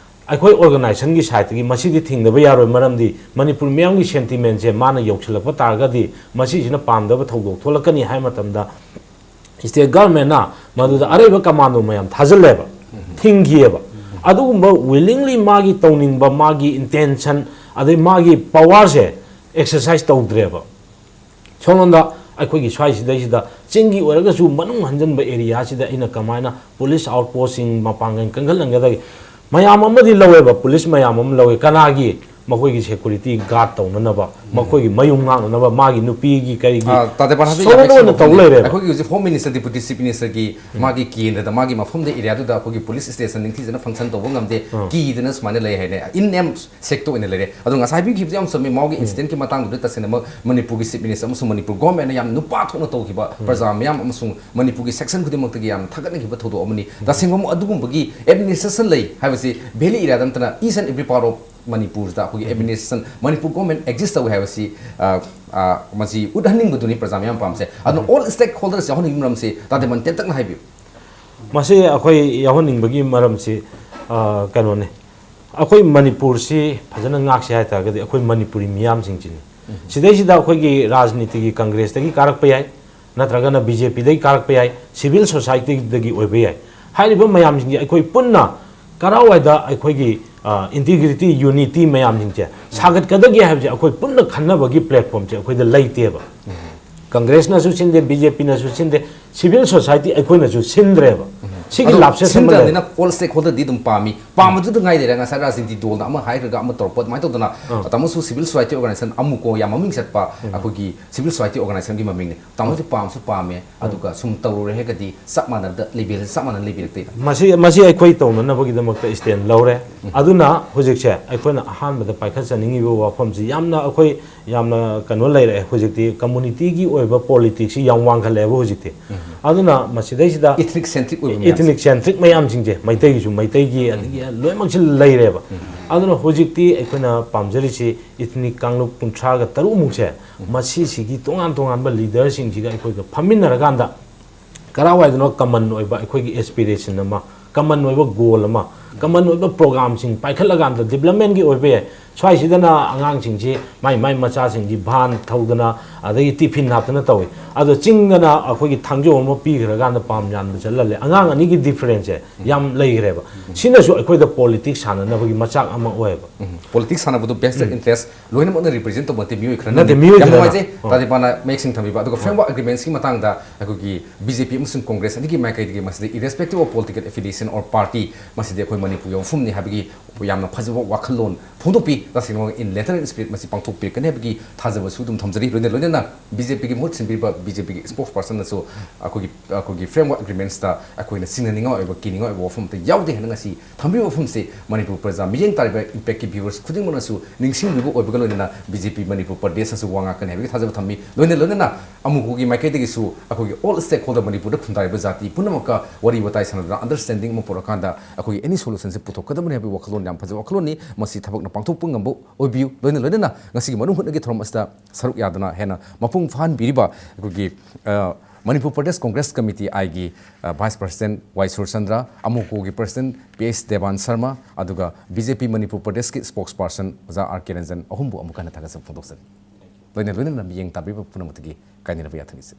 ꯑꯩꯈꯣꯏ organization ꯒꯤ side ꯇꯒꯤ ꯃꯁꯤꯗꯤ ꯊꯤꯡꯗꯕ ꯌꯥꯔꯣꯏ, ꯃꯔꯝꯗꯤ ꯃꯅꯤꯄꯨꯔ ꯃꯤꯌꯥꯝꯒꯤ sentiment ꯁꯦ ꯃꯥꯅ ꯌꯧꯁꯤꯜꯂꯛꯄ ꯇꯥꯔꯒꯗꯤ ꯃꯁꯤꯁꯤꯅ ꯄꯥꯝꯗꯕ ꯊꯧꯗꯣꯛ ꯊꯣꯛꯂꯛꯀꯅꯤ ꯍꯥꯏꯕ ꯃꯇꯝꯗ, state government ꯅ ꯃꯗꯨꯗ ꯑꯔꯩꯕ commando ꯃꯌꯥꯝ ꯊꯥꯖꯤꯜꯂꯦꯕ, ꯊꯤꯡꯈꯤꯑꯕ꯫ ꯑꯗꯨꯒꯨꯝꯕ willingly ꯃꯥꯒꯤ ꯇꯧꯅꯤꯡꯕ, ꯃꯥꯒꯤ intention, ꯑꯗꯩ ꯃꯥꯒꯤ power ꯁꯦ exercise ꯇꯧꯗ꯭ꯔꯦꯕ꯫ ꯁꯣꯝꯂꯣꯝꯗ ꯑꯩꯈꯣꯏꯒꯤ ꯁ꯭ꯋꯥꯏꯁꯤꯗꯩꯁꯤꯗ ꯆꯤꯡꯒꯤ ꯑꯣꯏꯔꯒꯁꯨ ꯃꯅꯨꯡ ꯍꯟꯖꯤꯟꯕ area ꯁꯤꯗ ꯑꯩꯅ ꯀꯃꯥꯏꯅ police outpost ꯁꯤꯡ ꯃꯄꯥꯡꯒꯜ ꯀꯟꯈꯠꯍꯟꯒꯗꯒꯦ? ꯃꯌꯥꯝ ꯑꯃꯗꯤ ꯂꯧꯋꯦꯕ, police ꯃꯌꯥꯝ ꯑꯃ ꯂꯧꯋꯦ꯫ ꯀꯅꯥꯒꯤ? ꯃꯈꯣꯏꯒꯤ security guard ꯇꯧꯅꯅꯕ, ꯃꯈꯣꯏꯒꯤ ꯃꯌꯨꯝ ꯉꯥꯛꯅꯅꯕ, ꯃꯥꯒꯤ ꯅꯨꯄꯤꯒꯤ ꯀꯔꯤꯒꯤ ꯑ, ꯇꯥꯗꯦ ꯄꯥꯟ ꯍꯥꯏꯕꯗꯤ ꯁꯣꯝꯗ ꯌꯥꯝ ꯑꯣꯏꯅ excellent ꯇꯧ ꯋꯥꯐꯝꯅꯤ꯫ ꯂꯩꯔꯦꯕ꯫ ꯑꯩꯈꯣꯏꯒꯤ ꯍꯧꯖꯤꯛ Home Minister, Deputy Chief Minister ꯒꯤ ꯃꯥꯒꯤ ꯀꯦꯟꯗ꯭ꯔꯗ, ꯃꯥꯒꯤ ꯃꯐꯝꯗ, area ꯗꯨꯗ ꯑꯩꯈꯣꯏꯒꯤ police station ꯅꯤꯡꯊꯤꯖꯅ function ꯇꯧꯕ ꯉꯝꯗꯦ, ꯀꯤꯗꯅ ꯁꯨꯃꯥꯏꯅ ꯂꯩ ꯍꯥꯏꯅꯦ꯫ In name ꯁꯦꯛꯇ ꯑꯣꯏꯅ ꯂꯩꯔꯦ꯫ ꯑꯗꯣ ꯉꯁꯥꯏ ꯍꯥꯏꯕꯤꯈꯤꯕꯗꯣ ꯌꯥꯝ ꯆꯨꯝꯃꯤ꯫ ꯃꯥꯒꯤ incident ꯀꯤ ꯃꯇꯥꯡꯗꯨꯗ ꯇꯁꯦꯡꯅꯃꯛ ꯃꯅꯤꯄꯨꯔꯒꯤ Chief Minister ꯑꯃꯁꯨꯡ ꯃꯅꯤꯄꯨꯔ government ꯅ ꯌꯥꯝ ꯅꯨꯄꯥ ꯊꯣꯛꯅ ꯇꯧꯈꯤꯕ, ꯄ꯭ꯔꯖꯥ ꯃꯌꯥꯝ ꯑꯃꯁꯨꯡ ꯃꯅꯤꯄꯨꯔꯒꯤ section ꯈꯨꯗꯤꯡꯃꯛꯇꯒꯤ ꯌꯥꯝ ꯊꯥꯒꯠꯅꯈꯤꯕ ꯊꯧꯗꯣꯛ ꯑꯃꯅꯤ꯫ ꯇꯁꯦꯡꯕꯃꯛ ꯑꯗꯨꯒꯨꯝꯕꯒꯤ administration ꯂꯩ ꯍꯥꯏꯕꯁꯤ Valley area ꯗ ꯅꯠꯇꯅ each and every part of ꯃꯅꯤꯄꯨꯔꯗ ꯑꯩꯈꯣꯏꯒꯤ administration, ꯃꯅꯤꯄꯨꯔ government exist ꯇꯧꯏ ꯍꯥꯏꯕꯁꯤ, ꯑ, ꯑ, ꯃꯁꯤ ꯎꯠꯍꯟꯅꯤꯡꯕꯗꯨꯅꯤ ꯄ꯭ꯔꯖꯥ ꯃꯌꯥꯝ ꯄꯥꯝꯁꯦ꯫ ꯑꯗꯨꯅ all stakeholders ꯌꯥꯎꯍꯟꯅꯤꯡꯕꯒꯤ ꯃꯔꯝꯁꯤ ꯇꯥ ꯗꯦꯕꯟ ꯇꯦꯟꯇꯛꯅ ꯍꯥꯏꯕꯤꯌꯨ꯫ ꯃꯁꯤ ꯑꯩꯈꯣꯏ ꯌꯥꯎꯍꯟꯅꯤꯡꯕꯒꯤ ꯃꯔꯝꯁꯤ, ꯑ, ꯀꯩꯅꯣꯅꯦ, ꯑꯩꯈꯣꯏ ꯃꯅꯤꯄꯨꯔꯁꯤ ꯐꯖꯅ ꯉꯥꯛꯁꯦ ꯍꯥꯏ ꯇꯥꯔꯒꯗꯤ ꯑꯩꯈꯣꯏ ꯃꯅꯤꯄꯨꯔꯤ ꯃꯤꯌꯥꯝꯁꯤꯡꯁꯤꯅꯤ꯫ ꯁꯤꯗꯩꯁꯤꯗ ꯑꯩꯈꯣꯏꯒꯤ ꯔꯥꯖꯅꯤꯇꯤꯒꯤ ꯀꯪꯒ꯭ꯔꯦꯁꯇꯒꯤ ꯀꯥꯔꯛꯄ ꯌꯥꯏ, ꯅꯠꯇ꯭ꯔꯒꯅ B J P ꯗꯒꯤ ꯀꯥꯔꯛꯄ ꯌꯥꯏ, civil society ꯗꯒꯤ ꯑꯣꯏꯕ ꯌꯥꯏ꯫ ꯍꯥꯏꯔꯤꯕ ꯃꯌꯥꯝꯁꯤꯡꯁꯦ ꯑꯩꯈꯣꯏ ꯄꯨꯟꯅ ꯀꯔꯥꯏꯋꯥꯏꯗ ꯑꯩꯈꯣꯏꯒꯤ ꯏꯟꯇꯤꯒ꯭ꯔꯤꯇꯤ, ꯌꯨꯅꯤꯇꯤ ꯃꯌꯥꯝꯁꯤꯡꯁꯦ ꯁꯥꯒꯠꯀꯗꯒꯦ ꯍꯥꯏꯕꯁꯦ ꯑꯩꯈꯣꯏ ꯄꯨꯟꯅ ꯈꯟꯅꯕꯒꯤ ꯄ꯭ꯂꯦꯠꯐꯣꯝꯁꯦ ꯑꯩꯈꯣꯏꯗ ꯂꯩꯇꯦꯕ꯫ ꯀꯪꯒ꯭ꯔꯦꯁꯅꯁꯨ Shinde, B J ꯄꯤꯅꯁꯨ Shinde, civil society ꯑꯩꯈꯣꯏꯅꯁꯨ ꯁꯤꯟꯗ꯭ꯔꯦꯕ꯫ ꯁꯤꯒꯤ ꯑꯗꯣ ꯂꯥꯞꯁꯦꯁ ꯑꯃ ꯁꯤꯟꯗ꯭ꯔꯕꯅꯤꯅ ꯂꯩꯔꯦ꯫ ꯑꯣꯜ ꯁ꯭ꯇꯦꯛ ꯍꯣꯜꯗꯔꯗꯤ ꯑꯗꯨꯝ ꯄꯥꯝꯃꯤ꯫ ꯄꯥꯝꯕꯗꯨꯗ ꯉꯥꯏ ꯂꯩꯔꯦ꯫ ꯉꯁꯥꯏ ꯔꯥꯖꯅꯤꯇꯤ ꯗꯣꯜꯅ ꯑꯃ ꯍꯥꯏꯈ꯭ꯔꯒ ꯑꯃ ꯇꯧꯔꯛꯄ ꯑꯗꯨꯃꯥꯏꯅ ꯇꯧꯗꯅ, ꯑꯥ꯫ ꯇꯥꯃꯣꯁꯨ ꯁꯤꯚꯤꯜ ꯁꯣꯁꯥꯏꯇꯤ ꯑꯣꯔꯒꯅꯥꯏꯖꯦꯁꯟ ꯑꯃꯨꯀꯣ ꯌꯥꯝ ꯃꯃꯤꯡ ꯆꯠꯄ ꯑꯩꯈꯣꯏꯒꯤ ꯁꯤꯚꯤꯜ ꯁꯣꯁꯥꯏꯇꯤ ꯑꯣꯔꯒꯅꯥꯏꯖꯦꯁꯟꯒꯤ ꯃꯃꯤꯡꯅꯤ꯫ ꯇꯥꯃꯣꯁꯦ ꯄꯥꯝꯁꯨ ꯄꯥꯝꯃꯦ, ꯑꯗꯨꯒ ꯁꯨꯝ ꯇꯧꯔꯨꯔꯦ ꯍꯥꯏꯔꯒꯗꯤ ꯆꯞ ꯃꯥꯟꯅꯕꯗ ꯂꯩꯕꯤꯔ-, ꯆꯞ ꯃꯥꯟꯅꯅ ꯂꯩꯕꯤꯔꯛꯇꯦ꯫ ꯃꯁꯤ ꯃꯁꯤ ꯑꯩꯈꯣꯏ ꯇꯧꯅꯅꯕꯒꯤꯗꯃꯛꯇ ꯁ꯭ꯇꯦꯟ ꯂꯧꯔꯦ꯫ ꯑꯗꯨꯅ ꯍꯧꯖꯤꯛꯁꯦ ꯑꯩꯈꯣꯏꯅ ꯑꯍꯥꯟꯕꯗ ꯄꯥꯏꯈꯠꯆꯅꯤꯡꯉꯤꯕ ꯋꯥꯐꯝꯁꯤ ꯌꯥꯝꯅ ꯑꯩꯈꯣꯏ ꯌꯥꯝꯅ ꯀꯩꯅꯣ ꯂꯩꯔꯛꯑꯦ꯫ ꯍꯧꯖꯤꯛꯇꯤ ꯀꯝꯃꯨꯅꯤꯇꯤꯒꯤ ꯑꯣꯏꯕ ꯄꯣꯂꯤꯇꯤꯛꯁꯁꯤ ꯌꯥꯝ ꯋꯥꯡꯈꯠꯂꯛꯑꯦꯕ ꯍꯧꯖꯤꯛꯇꯤ꯫ ꯑꯗꯨꯅ ꯃꯁꯤꯗꯩꯁꯤꯗ ꯏꯊꯅꯤꯛ ꯁꯦꯟꯇ꯭ꯔꯤꯛ ꯑꯣꯏꯕ ꯃꯌꯥꯝꯁꯦ꯫ ꯏꯊꯅꯤꯛ ꯁꯦꯟꯇ꯭ꯔꯤꯛ ꯃꯌꯥꯝꯁꯤꯡꯁꯦ, ꯃꯩꯇꯩꯒꯤꯁꯨ, ꯃꯩꯇꯩꯒꯤ ꯑꯗꯒꯤ ꯂꯣꯏꯅꯃꯛꯁꯤ ꯂꯩꯔꯦꯕ꯫ ꯑꯗꯨꯅ ꯍꯧꯖꯤꯛꯇꯤ ꯑꯩꯈꯣꯏꯅ ꯄꯥꯝꯖꯔꯤꯁꯤ ꯏꯊꯅꯤꯛ ꯀꯥꯡꯂꯨꯞ ꯀꯨꯟꯊ꯭ꯔꯥꯒ ꯇꯔꯨꯛꯃꯨꯛꯁꯦ ꯃꯁꯤꯁꯤꯒꯤ ꯇꯣꯉꯥꯟ ꯇꯣꯉꯥꯟꯕ ꯂꯤꯗꯔꯁꯤꯡꯁꯤꯒ ꯑꯩꯈꯣꯏꯒ ꯐꯝꯃꯤꯟꯅꯔꯀꯥꯟꯗ ꯀꯔꯥꯏꯋꯥꯏꯗꯅꯣ ꯀꯃꯟ ꯑꯣꯏꯕ ꯑꯩꯈꯣꯏꯒꯤ ꯑꯦꯁꯄꯤꯔꯦꯁꯟ ꯑꯃ, ꯀꯃꯟ ꯑꯣꯏꯕ ꯒꯣꯜ ꯑꯃ, ꯀꯃꯟ ꯑꯣꯏꯕ ꯄ꯭ꯔꯣꯒ꯭ꯔꯥꯝꯁꯤꯡ ꯄꯥꯏꯈꯠꯂꯀꯥꯟꯗ, ꯗꯤꯕ꯭ꯂꯞꯃꯦꯟꯒꯤ ꯑꯣꯏꯕ ꯌꯥꯏ, ꯁ꯭ꯋꯥꯏꯁꯤꯗꯅ ꯑꯉꯥꯡꯁꯤꯡꯁꯤ ꯃꯥꯏ ꯃꯥꯏ ꯃꯆꯥꯁꯤꯡꯁꯤ ꯚꯥꯟ ꯊꯧꯗꯅ ꯑꯗꯒꯤ ꯇꯤꯐꯤꯟ ꯍꯥꯞꯇꯅ ꯇꯧꯏ꯫ ꯑꯗꯣ ꯆꯤꯡꯗꯅ ꯑꯩꯈꯣꯏꯒꯤ ꯊꯥꯡꯖꯧ ꯑꯃ ꯄꯤꯈ꯭ꯔꯀꯥꯟꯗ ꯄꯥꯝ ꯌꯥꯟꯕ ꯆꯠꯍꯜꯂꯦ꯫ ꯑꯉꯥꯡ ꯑꯅꯤꯒꯤ ꯗꯤꯐꯔꯦꯟꯁꯁꯦ ꯌꯥꯝ ꯂꯩꯈ꯭ꯔꯦꯕ꯫ ꯁꯤꯅꯁꯨ ꯑꯩꯈꯣꯏꯗ ꯄꯣꯂꯤꯇꯤꯛꯁ ꯁꯥꯟꯅꯅꯕꯒꯤ ꯃꯆꯥꯛ ꯑꯃ ꯑꯣꯏꯌꯦꯕ꯫ ꯄꯣꯂꯤꯇꯤꯛꯁ ꯁꯥꯟꯅꯕꯗꯨ ꯕꯦꯁꯇ ꯏꯟꯇꯔꯦꯁ ꯂꯣꯏꯅꯃꯛꯅ ꯔꯤꯄ꯭ꯔꯖꯦꯟ ꯇꯧꯕ ꯅꯠꯇꯦ, ꯃꯤꯑꯣꯏ ꯈꯔꯅ꯫ ꯅꯠꯇꯦ, ꯃꯤꯑꯣꯏ ꯌꯥꯝ ꯈꯔꯅ꯫ ꯅꯨꯡꯉꯥꯏꯖꯩ ꯑꯣ꯫ ꯇꯥꯗꯤꯄꯥꯅ ꯃꯌꯦꯛ ꯁꯦꯡꯅ ꯊꯝꯕꯤꯕ꯫ ꯑꯗꯨꯒ ꯐ꯭ꯔꯦꯝꯋꯥꯔꯛ ꯑꯦꯒ꯭ꯔꯤꯃꯦꯟꯁꯀꯤ ꯃꯇꯥꯡꯗ ꯑꯩꯈꯣꯏꯒꯤ ꯕꯤ ꯖꯦ ꯄꯤ ꯑꯃꯁꯨꯡ ꯀꯣꯡꯒ꯭ꯔꯦꯁ ꯑꯅꯤꯒꯤ ꯃꯥꯏꯀꯩꯗꯒꯤ ꯃꯁꯤꯗ irrespective of political affiliation or party, ꯃꯁꯤꯗꯤ ꯑꯩꯈꯣꯏ ꯃꯅꯤꯄꯨꯔꯒꯤ ꯋꯥꯐꯝꯅꯤ ꯍꯥꯏꯕꯒꯤ ꯌꯥꯝꯅ ꯐꯖꯕ ꯋꯥꯈꯜꯂꯣꯟ ꯐꯣꯡꯗꯣꯛꯄꯤ꯫ ꯇꯁꯦꯡꯅꯃꯛ in letter and spirit ꯃꯁꯤ ꯄꯥꯡꯊꯣꯛꯄꯤꯔꯛꯀꯅꯤ ꯍꯥꯏꯕꯒꯤ ꯊꯥꯖꯕꯁꯨ ꯑꯗꯨꯝ ꯊꯝꯖꯔꯤ꯫ ꯂꯣꯏꯅ ꯂꯣꯏꯅꯅ ꯕꯤ ꯖꯦ ꯄꯤꯒꯤ ꯃꯍꯨꯠ ꯁꯤꯟꯕꯤꯔꯤꯕ ꯕꯤ ꯖꯦ ꯄꯤꯒꯤ ꯏꯁꯄꯣꯛꯁ ꯄꯥꯔꯁꯟꯅꯁꯨ ꯑꯩꯈꯣꯏꯒꯤ, ꯑꯩꯈꯣꯏꯒꯤ ꯐ꯭ꯔꯦꯝꯋꯥꯔꯛ ꯑꯦꯒ꯭ꯔꯤꯃꯦꯟꯁꯇ ꯑꯩꯈꯣꯏꯅ ꯆꯤꯡꯅꯅꯤꯡꯉꯥꯏ ꯑꯣꯏꯕ, ꯀꯤꯅꯤꯡꯉꯥꯏ ꯑꯣꯏꯕ ꯋꯥꯐꯝ ꯑꯃꯠꯇ ꯌꯥꯎꯗꯦ ꯍꯥꯏꯅ ꯉꯁꯤ ꯊꯝꯕꯤꯕ ꯋꯥꯐꯝꯁꯤ ꯃꯅꯤꯄꯨꯔ ꯄ꯭ꯔꯖꯥ, ꯃꯤꯠꯌꯦꯡ ꯇꯥꯔꯤꯕ ꯏꯝꯄꯦꯛꯀꯤ ꯚ꯭ꯌꯨꯋꯔꯁ ꯈꯨꯗꯤꯡꯃꯛꯅꯁꯨ ꯅꯤꯡꯁꯤꯡꯕꯤꯕ ꯑꯣꯏꯕꯒ ꯂꯣꯏꯅꯅ ꯕꯤ ꯖꯦ ꯄꯤ ꯃꯅꯤꯄꯨꯔ ꯄ꯭ꯔꯗꯦꯁꯅꯁꯨ ꯋꯥ ꯉꯥꯛꯀꯅꯤ ꯍꯥꯏꯕꯒꯤ ꯊꯥꯖꯕ ꯊꯝꯃꯤ꯫ ꯂꯣꯏꯅ ꯂꯣꯏꯅꯅ ꯑꯃꯨꯛꯀꯒꯤ ꯃꯥꯏꯀꯩꯗꯒꯤꯁꯨ ꯑꯩꯈꯣꯏꯒꯤ ꯑꯣꯜ ꯁ꯭ꯇꯦꯛ ꯍꯣꯜꯗꯔ, ꯃꯅꯤꯄꯨꯔꯗ ꯈꯨꯟꯗꯥꯔꯤꯕ ꯖꯥꯇꯤ ꯄꯨꯝꯅꯃꯛꯀ ꯋꯥꯔꯤ ꯋꯥꯇꯥꯏ ꯁꯥꯟꯅꯗꯨꯅ ꯑꯟꯗꯔꯁ꯭ꯇꯦꯟꯗꯤꯡ ꯑꯃ ꯄꯨꯔꯛꯀꯥꯟꯗ ꯑꯩꯈꯣꯏꯒꯤ ꯑꯦꯅꯤ ꯁꯣꯂꯨꯁꯟꯁꯦ ꯄꯨꯊꯣꯛꯀꯗꯕꯅꯤ ꯍꯥꯏꯕꯒꯤ ꯋꯥꯈꯜꯂꯣꯟ, ꯌꯥꯝ ꯐꯖꯕ ꯋꯥꯈꯜꯂꯣꯟꯅꯤ꯫ ꯃꯁꯤ ꯊꯕꯛꯅ ꯄꯥꯡꯊꯣꯛꯄ ꯉꯝꯕ ꯑꯣꯏꯕꯤꯌꯨ꯫ ꯂꯣꯏꯅ ꯂꯣꯏꯅꯅ ꯉꯁꯤꯒꯤ ꯃꯅꯨꯡ ꯍꯨꯠꯅꯒꯤ ꯊꯧꯔꯝ ꯑꯁꯤꯗ ꯁꯔꯨꯛ ꯌꯥꯗꯨꯅ ꯍꯦꯟꯅ ꯃꯄꯨꯡ ꯐꯥꯍꯟꯕꯤꯔꯤꯕ ꯑꯩꯈꯣꯏꯒꯤ, ꯑ, ꯃꯅꯤꯄꯨꯔ ꯄ꯭ꯔꯗꯦꯁ ꯀꯣꯡꯒ꯭ꯔꯦꯁ ꯀꯃꯤꯇꯤ ꯑꯥꯏꯒꯤ, ꯑ, ꯚꯥꯏꯁ ꯄ꯭ꯔꯁꯤꯗꯦꯟꯠ ꯋꯥꯏ ꯁꯨꯔꯆꯟꯗ꯭ꯔ, ꯑꯃꯨꯀꯣꯒꯤ ꯄ꯭ꯔꯁꯤꯗꯦꯟꯠ ꯄꯤ ꯑꯩꯆ ꯗꯦꯕꯥꯟ ꯁꯔꯃ, ꯑꯗꯨꯒ ꯕꯤ ꯖꯦ ꯄꯤ ꯃꯅꯤꯄꯨꯔ ꯄ꯭ꯔꯗꯦꯁꯀꯤ ꯏꯁꯄꯣꯛꯁ ꯄꯥꯔꯁꯟ ꯑꯣꯖꯥ ꯑꯥꯔ ꯀꯦ ꯔꯟꯖꯟ, ꯑꯍꯨꯝꯕꯨ ꯑꯃꯨꯛꯀ ꯍꯟꯅ ꯊꯥꯒꯠꯆꯕ ꯐꯣꯡꯗꯣꯛꯆꯔꯤ꯫ ꯂꯣꯏꯅ ꯂꯣꯏꯅꯅ ꯃꯤꯠꯌꯦꯡ ꯇꯥꯕꯤꯕ ꯄꯨꯝꯅꯃꯛꯇꯒꯤ ꯀꯥꯏꯅꯔꯕ ꯌꯥꯊꯪ ꯅꯤꯖꯩ꯫